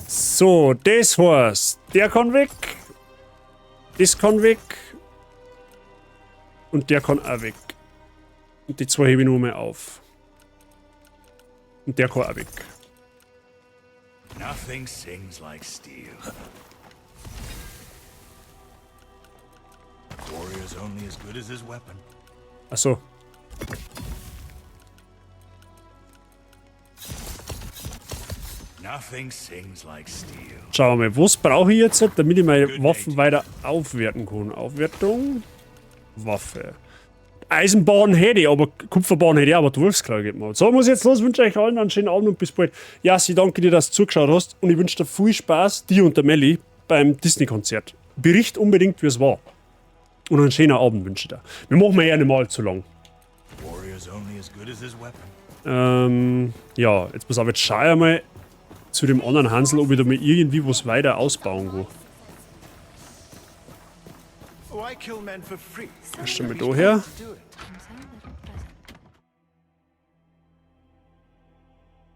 So, das war's. Der kann weg. Das kann weg. Und der kann auch weg. Und die zwei hebe ich nur mal auf. Und der kann auch weg. Nothing sings like steel. Warrior's only as good as his weapon. Ach so. Nothing sings like steel. Schauen wir mal, was brauche ich jetzt, damit ich meine Waffen weiter aufwerten kann? Aufwertung, Waffe. Eisenbahn hätte ich, aber Kupferbahn hätte ich, aber die Wolfsklaue geht mir. So, muss ich jetzt los, wünsche euch allen einen schönen Abend und bis bald. Jassi, danke dir, dass du zugeschaut hast und ich wünsche dir viel Spaß, dir und der Melli, beim Disney-Konzert. Bericht unbedingt, wie es war. Und einen schönen Abend wünsche ich dir. Wir machen ja nicht mal allzu lang. Warrior's only as good as his weapon. Ja, jetzt pass auf, jetzt schau ich mal zu dem anderen Hansel, ob ich da mal irgendwie was weiter ausbauen kann. Oh, I kill men for free. Erst einmal da her.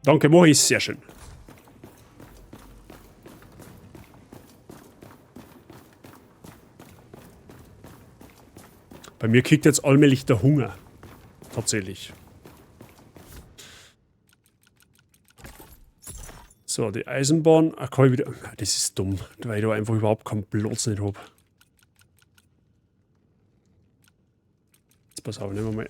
Danke, mach ich. Sehr schön. Bei mir kickt jetzt allmählich der Hunger. Tatsächlich. So, die Eisenbahn. Ach, kann ich wieder. Nein, das ist dumm, weil ich da einfach überhaupt keinen Platz nicht hab. Jetzt pass auf, nehmen wir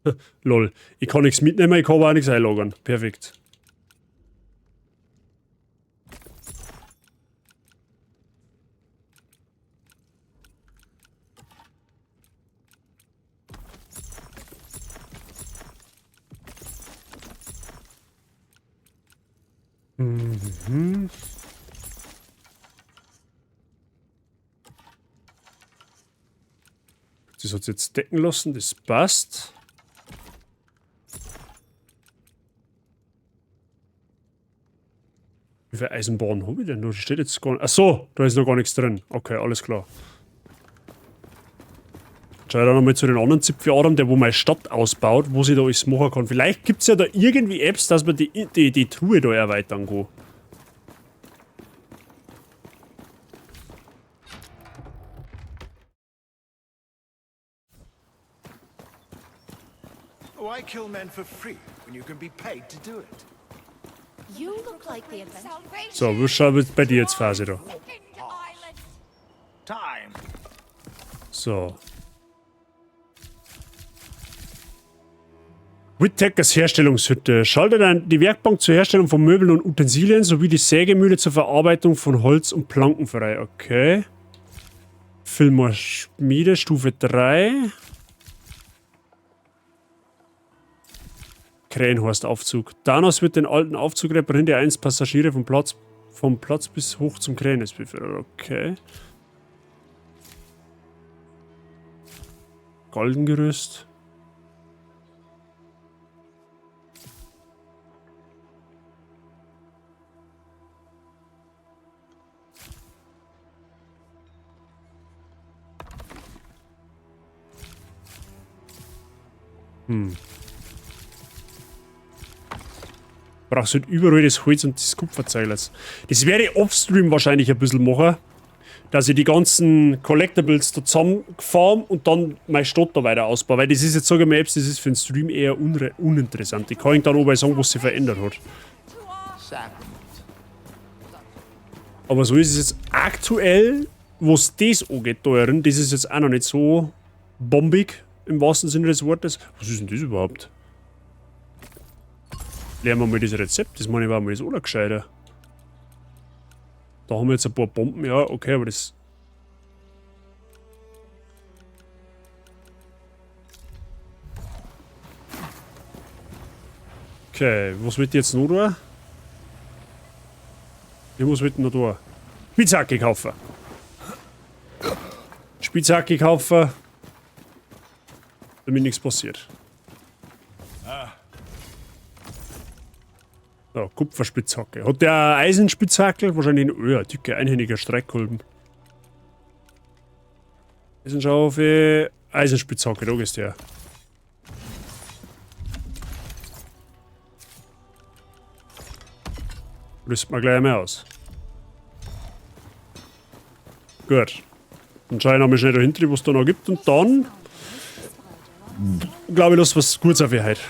mal. Lol. Ich kann nichts mitnehmen, ich kann aber auch nichts einlagern. Perfekt. Mhm. Das hat sich jetzt decken lassen, das passt. Wie viel Eisenbahn hab ich denn noch? Das steht jetzt gar nicht. Ach so, da ist noch gar nichts drin. Okay, alles klar. Schau ich da nochmal zu den anderen Zipfeladern, der wo meine Stadt ausbaut, wo sie da alles machen kann. Vielleicht gibt's ja da irgendwie Apps, dass man die Truhe da erweitern kann. Why kill men for free when you can be paid to do it? You look like the adventurer. So, was schaut jetzt bei dir jetzt Phase da? Time. So. Whittakers Herstellungshütte. Schaltet die Werkbank zur Herstellung von Möbeln und Utensilien sowie die Sägemühle zur Verarbeitung von Holz und Planken frei. Okay. Fillmore Schmiede, Stufe 3. Krähenhorst-Aufzug. Thanos wird den alten Aufzug reparieren, der einst Passagiere vom Platz bis hoch zum Krähennest befördert. Okay. Galgengerüst. Brauchst halt überall das Holz und das Kupferzeug. Das werde ich offstream wahrscheinlich ein bisschen machen, dass ich die ganzen Collectibles da zusammenfarm und dann meine Stadt da weiter ausbaue. Weil das ist jetzt, sag ich mal, das ist für den Stream eher uninteressant. Ich kann dann aber sagen, was sich verändert hat. Aber so ist es jetzt aktuell, was das angeht, da drin, das ist jetzt auch noch nicht so bombig im wahrsten Sinne des Wortes. Was ist denn das überhaupt? Lernen wir mal das Rezept, das meine ich war mal das Allergescheiter. Da haben wir jetzt ein paar Bomben, ja, okay, aber das... Okay, was wird jetzt noch da? Ich muss mit noch da. Spitzhacke kaufen. Spitzhacke kaufen. Damit nichts passiert. So, Kupferspitzhacke. Hat der Eisenspitzhacke? Wahrscheinlich ein Öhr. Dicke, einhändiger Streitkolben. Eisenschaufel. Eisenspitzhacke, da gehst du her. Rüsten wir gleich mal aus. Gut. Dann schaue ich noch mal schnell dahinter, was es da noch gibt. Und dann, glaube ich, lass was Gutes auf ihr heute.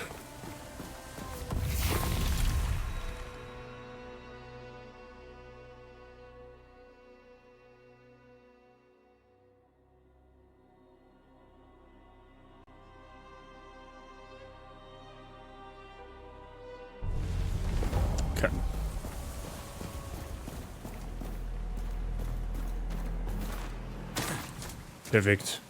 Perfekt.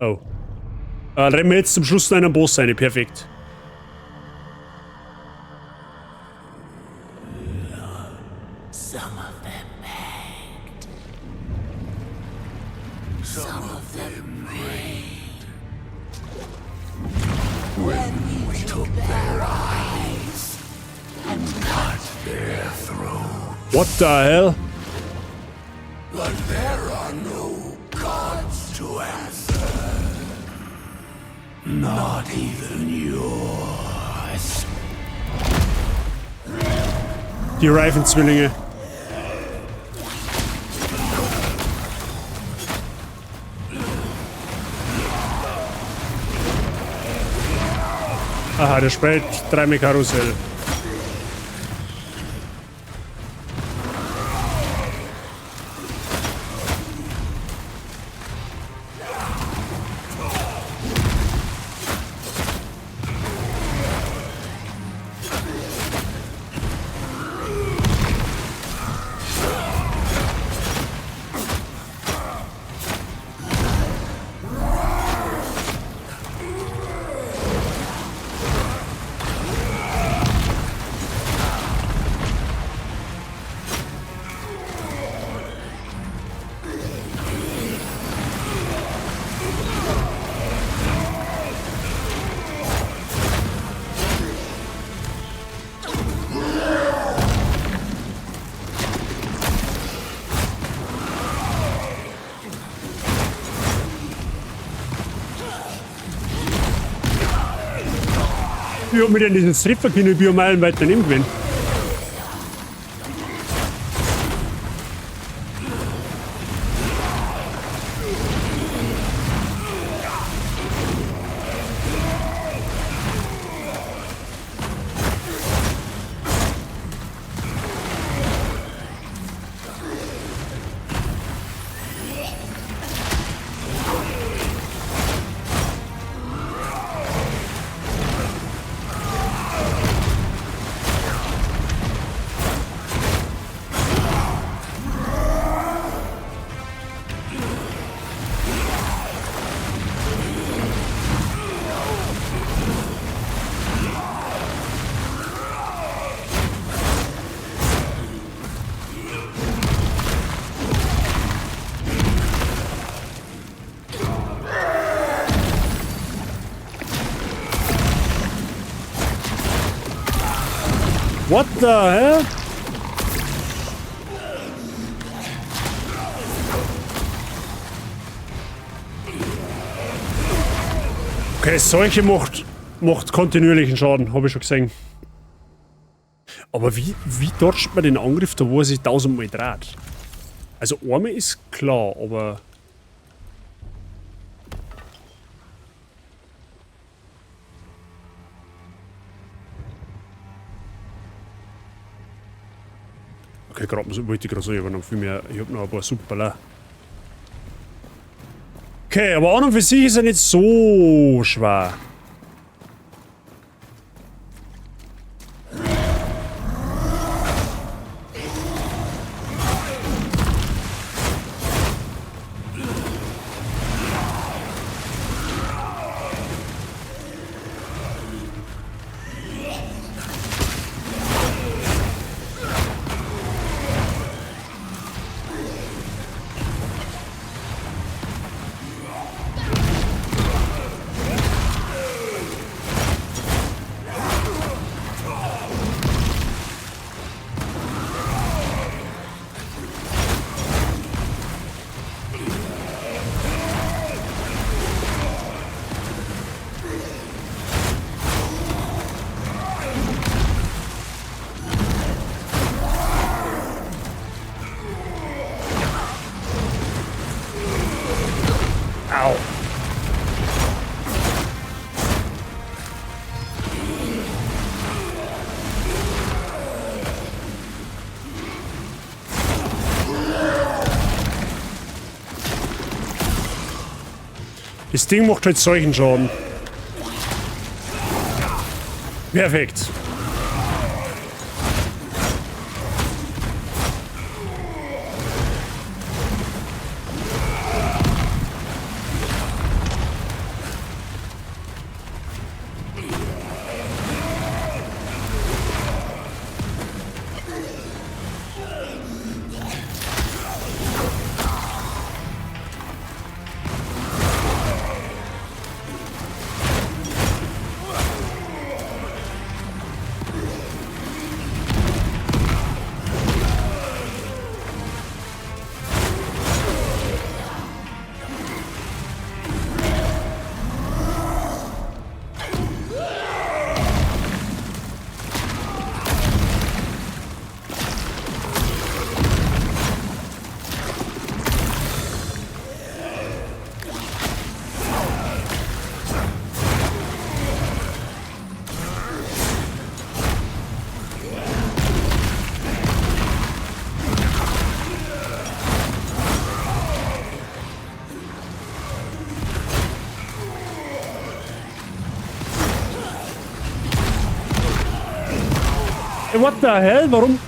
Oh. Rennen wir jetzt zum Schluss noch einen Boss rein. Perfekt. Some of them begged. Some of them prayed. When we took their eyes and cut their throats. What the hell? But there are no gods to answer. Not even yours. Die Reifen-Zwillinge. Aha, der spielt dreimal Karussell. Wie hab mir denn diesen Stripper können, ich bin meilenweit daneben gewesen. What the hell? Okay, solche macht kontinuierlichen Schaden, hab ich schon gesehen. Aber wie dodgt man den Angriff da, wo er sich 1000-mal dreht? Also einmal ist klar, aber... Okay, gerade wollte ich gerade sagen, ich hab noch viel mehr, ich hab noch ein paar Superler. Okay, aber an und für sich ist er nicht so schwer. Au. Das Ding macht halt solchen Schaden. Perfekt. What the hell? Warum?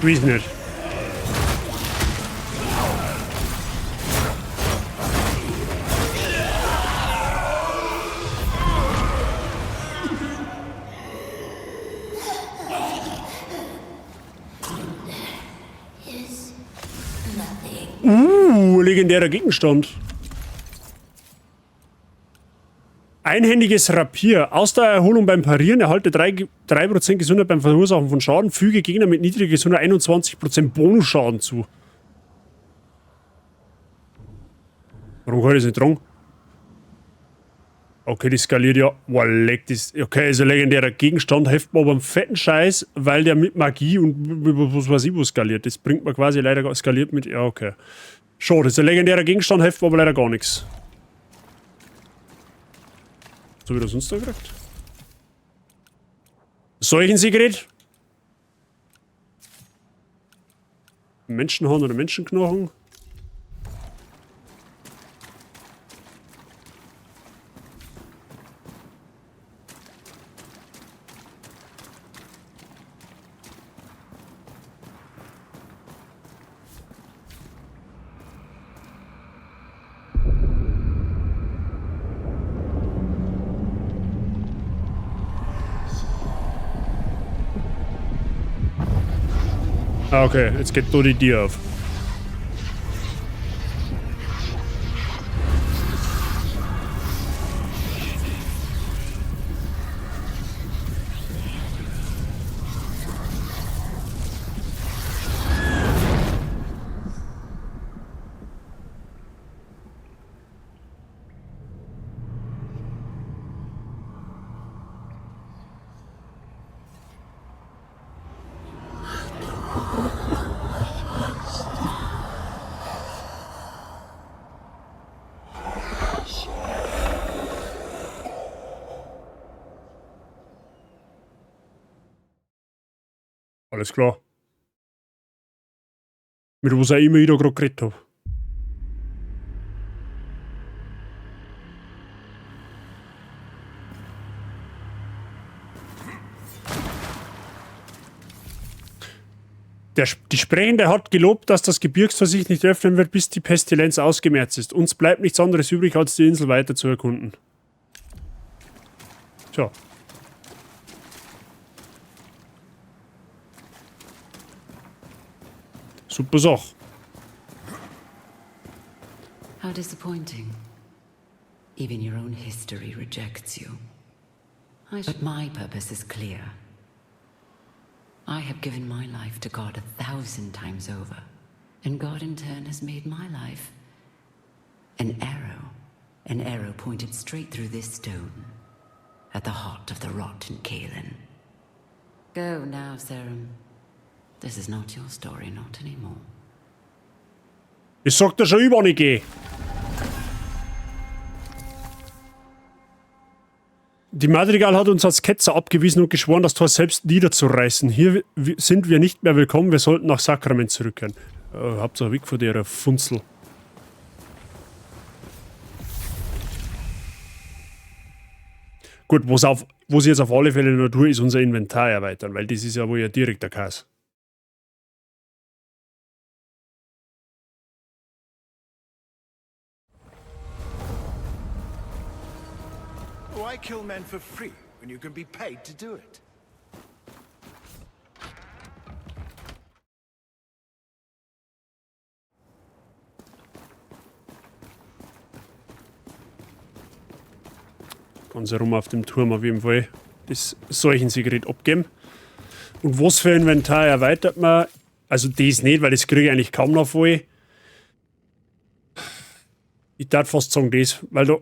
Weiß nicht. Legendärer Gegenstand. Einhändiges Rapier. Ausdauererholung beim Parieren. Erhalte 3% Gesundheit beim Verursachen von Schaden. Füge Gegner mit niedriger Gesundheit 21% Bonusschaden zu. Warum kann ich das nicht tragen? Okay, das skaliert ja. Boah, leck, das. Okay, ist ein legendärer Gegenstand. Hilft mir aber einen fetten Scheiß, weil der mit Magie und was weiß ich was skaliert. Das bringt mir quasi leider gar, skaliert mit. Ja, okay. Schade, ist ein legendärer Gegenstand, hilft mir aber leider gar nichts. So wie das sonst da gekriegt. Seuchensekret? Menschenhorn oder Menschenknochen? Ah, okay, jetzt geht da die Tür auf. Alles klar. Mit was auch immer ich da grad geredet hab. Die Sprechende hat gelobt, dass das Gebirgstor sich nicht öffnen wird, bis die Pestilenz ausgemerzt ist. Uns bleibt nichts anderes übrig, als die Insel weiter zu erkunden. Tja. Super Sache. How disappointing. Even your own history rejects you. But my purpose is clear. I have given my life to God 1,000 times over, and God in turn has made my life an arrow. An arrow pointed straight through this stone, at the heart of the rot in Caelin. Go now, Sarum. This is not your story, not anymore. Ich sag dir schon über, wann ich geh. Die Madrigal hat uns als Ketzer abgewiesen und geschworen, das Tor selbst niederzureißen. Hier sind wir nicht mehr willkommen, wir sollten nach Sakrament zurückkehren. Hauptsache weg von der Funzel. Gut, was ich jetzt auf alle Fälle noch tue, ist unser Inventar erweitern, weil das ist ja wohl ja direkter Kass. Why kill men for free when you can be paid to do it? Ganz herum auf dem Turm auf jeden Fall das Seuchensekret abgeben. Und was für Inventar erweitert man? Also das nicht, weil das kriege ich eigentlich kaum noch voll. Ich darf fast sagen das, weil da...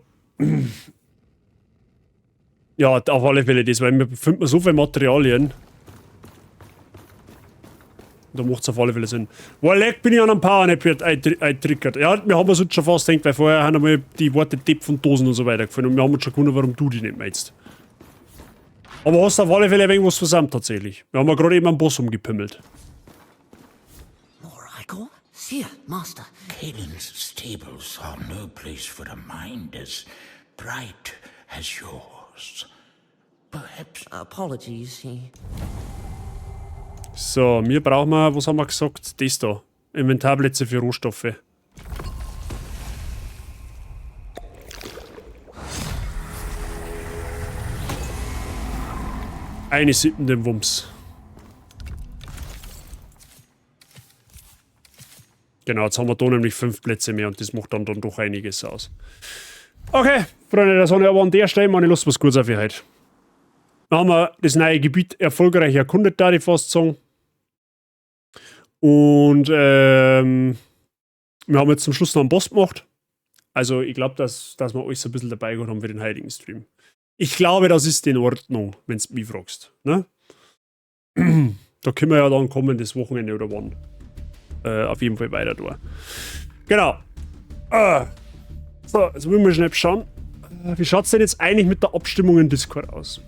Ja, auf alle Fälle das, weil wir finden so viele Materialien. Da macht's auf alle Fälle Sinn. Boah, leck, bin ich an einem Powernap eingetriggert. Ja, wir haben uns schon fast gedacht, weil vorher haben wir die Worte Depp von Dosen und so weiter gefallen und wir haben uns schon gewundert, warum du die nicht meinst. Aber hast auf alle Fälle ein wenig was versammelt tatsächlich. Wir haben ja gerade eben einen Boss umgepimmelt. More Ichor? Seer, Master. Caelin's stables are no place for a mind as bright as yours. Perhaps. Apologies, he. So, wir brauchen mal, was haben wir gesagt? Das da. Inventarplätze für Rohstoffe. Eine Sippen den Wumms. Genau, jetzt haben wir da nämlich 5 Plätze mehr und das macht dann doch einiges aus. Okay, Freunde der Sonne, aber an der Stelle meine Lust was kurz auf ihr heute. Dann haben wir das neue Gebiet erfolgreich erkundet, da die fast sagen. Und wir haben jetzt zum Schluss noch einen Boss gemacht. Also ich glaub, dass wir alles ein bisschen dabei gehabt haben für den heutigen Stream. Ich glaube, das ist in Ordnung, wenn du mich fragst. Ne? Da können wir ja dann kommen, das Wochenende oder wann. Auf jeden Fall weiter da. Genau. So, jetzt müssen wir schnell schauen. Wie schaut's denn jetzt eigentlich mit der Abstimmung in Discord aus?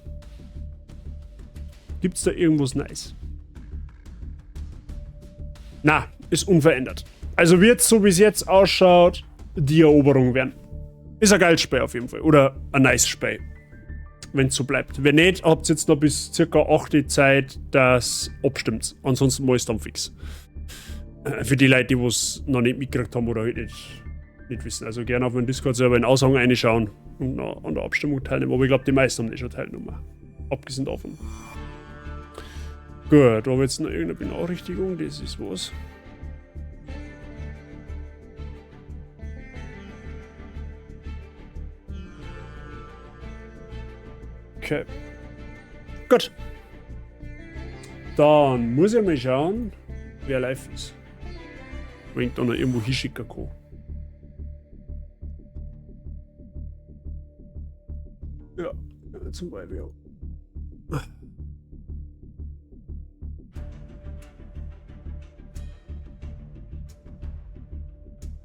Gibt's da irgendwas Nice? Na, ist unverändert. Also wird so, wie es jetzt ausschaut, die Eroberung werden. Ist ein geiles Spiel auf jeden Fall. Oder ein nice Spiel. Wenn's so bleibt. Wenn nicht, habt ihr jetzt noch bis circa 8 Uhr Zeit, dass abstimmt. Ansonsten mach ich's dann fix. Für die Leute, die was noch nicht mitgekriegt haben oder halt nicht wissen. Also gerne auf meinen Discord-Server in Aushang reinschauen und noch an der Abstimmung teilnehmen. Aber ich glaub, die meisten haben eh schon teilgenommen. Abgesehen davon. Gut, da haben wir jetzt noch irgendeine Benachrichtigung. Das ist was. Okay. Gut. Dann muss ich mal schauen, wer live ist. Wo ich da noch irgendwo hinschicken kann. Ja, zum Beispiel.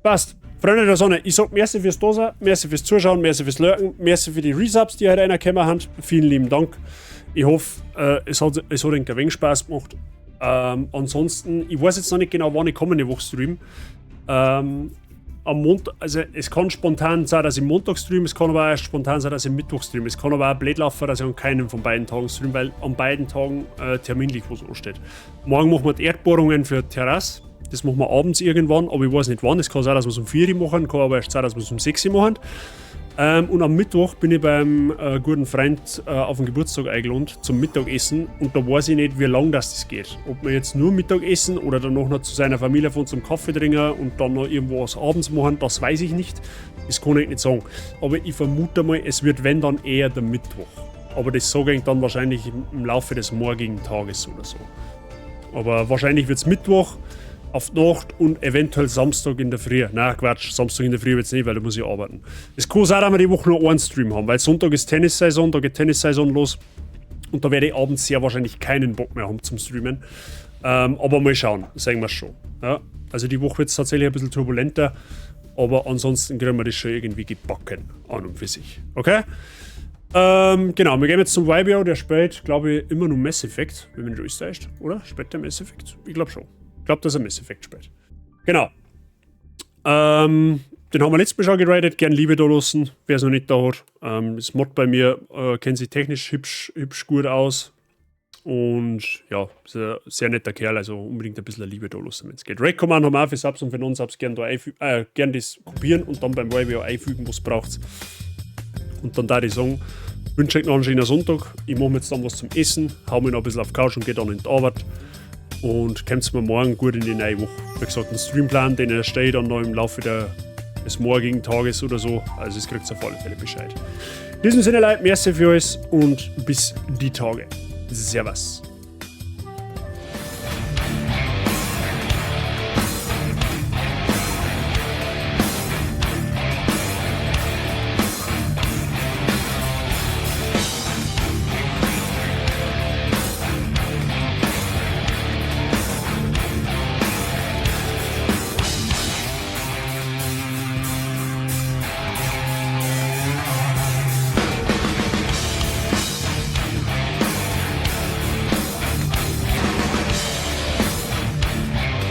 Passt. Freunde der Sonne, ich sag merci fürs Dasein, merci fürs Zuschauen, merci fürs Lurken, merci für die Resubs, die heute reingekommen haben. Vielen lieben Dank. Ich hoffe, es hat ein wenig Spaß gemacht. Ansonsten, ich weiß jetzt noch nicht genau, wann ich kommende Woche stream. Am Montag, also es kann spontan sein, dass ich Montag stream, es kann aber auch spontan sein, dass ich Mittwoch stream. Es kann aber auch blöd laufen, dass ich an keinem von beiden Tagen stream, weil an beiden Tagen terminlich was ansteht. Morgen machen wir die Erdbohrungen für Terrasse. Das machen wir abends irgendwann, aber ich weiß nicht wann. Es kann sein, dass wir es um 4 Uhr machen, kann aber erst sein, dass wir es um 6 Uhr machen. Und am Mittwoch bin ich beim guten Freund auf den Geburtstag eingeladen zum Mittagessen und da weiß ich nicht, wie lange das geht. Ob wir jetzt nur Mittagessen oder danach noch zu seiner Familie fahren zum Kaffee trinken und dann noch irgendwo was abends machen, das weiß ich nicht. Das kann ich nicht sagen. Aber ich vermute mal, es wird, wenn dann, eher der Mittwoch. Aber das sage ich dann wahrscheinlich im Laufe des morgigen Tages oder so. Aber wahrscheinlich wird es Mittwoch auf die Nacht und eventuell Samstag in der Früh. Na Quatsch, Samstag in der Früh wird es nicht, weil da muss ich arbeiten. Es kann sein, dass wir die Woche nur einen Stream haben, weil Sonntag ist Tennissaison, da geht Tennissaison los. Und da werde ich abends sehr wahrscheinlich keinen Bock mehr haben zum Streamen. Aber mal schauen, sehen wir schon. Ja, also die Woche wird es tatsächlich ein bisschen turbulenter, aber ansonsten kriegen wir das schon irgendwie gebacken, an und für sich. Okay? Genau, wir gehen jetzt zum YBO, der spielt, glaube ich, immer nur Mass Effect, wenn mich nicht alles täuscht, oder? Spielt der Mass Effect? Ich glaube schon. Ich glaube, dass er Mass Effect spielt. Genau. Den haben wir letztes Mal schon geraidet. Gern Liebe da lassen, wer es noch nicht da hat. Das Mod bei mir kennt sich technisch hübsch, hübsch gut aus. Und ja, ist ein sehr netter Kerl, also unbedingt ein bisschen Liebe da lassen, wenn es geht. Raid Command haben wir auch für Subs und für Non-Subs, gern, da gern das kopieren und dann beim YBO einfügen, was braucht. Und dann da ich sagen, wünsche euch noch einen schönen Sonntag. Ich mache mir jetzt dann was zum Essen, hau mich noch ein bisschen auf die Couch und gehe dann in die Arbeit. Und kommt mir morgen gut in die neue Woche. Wie gesagt, einen Streamplan, den erstelle ich dann noch im Laufe des morgigen Tages oder so. Also es kriegt auf alle Fälle Bescheid. In diesem Sinne, Leute, merci für alles und bis die Tage. Servus.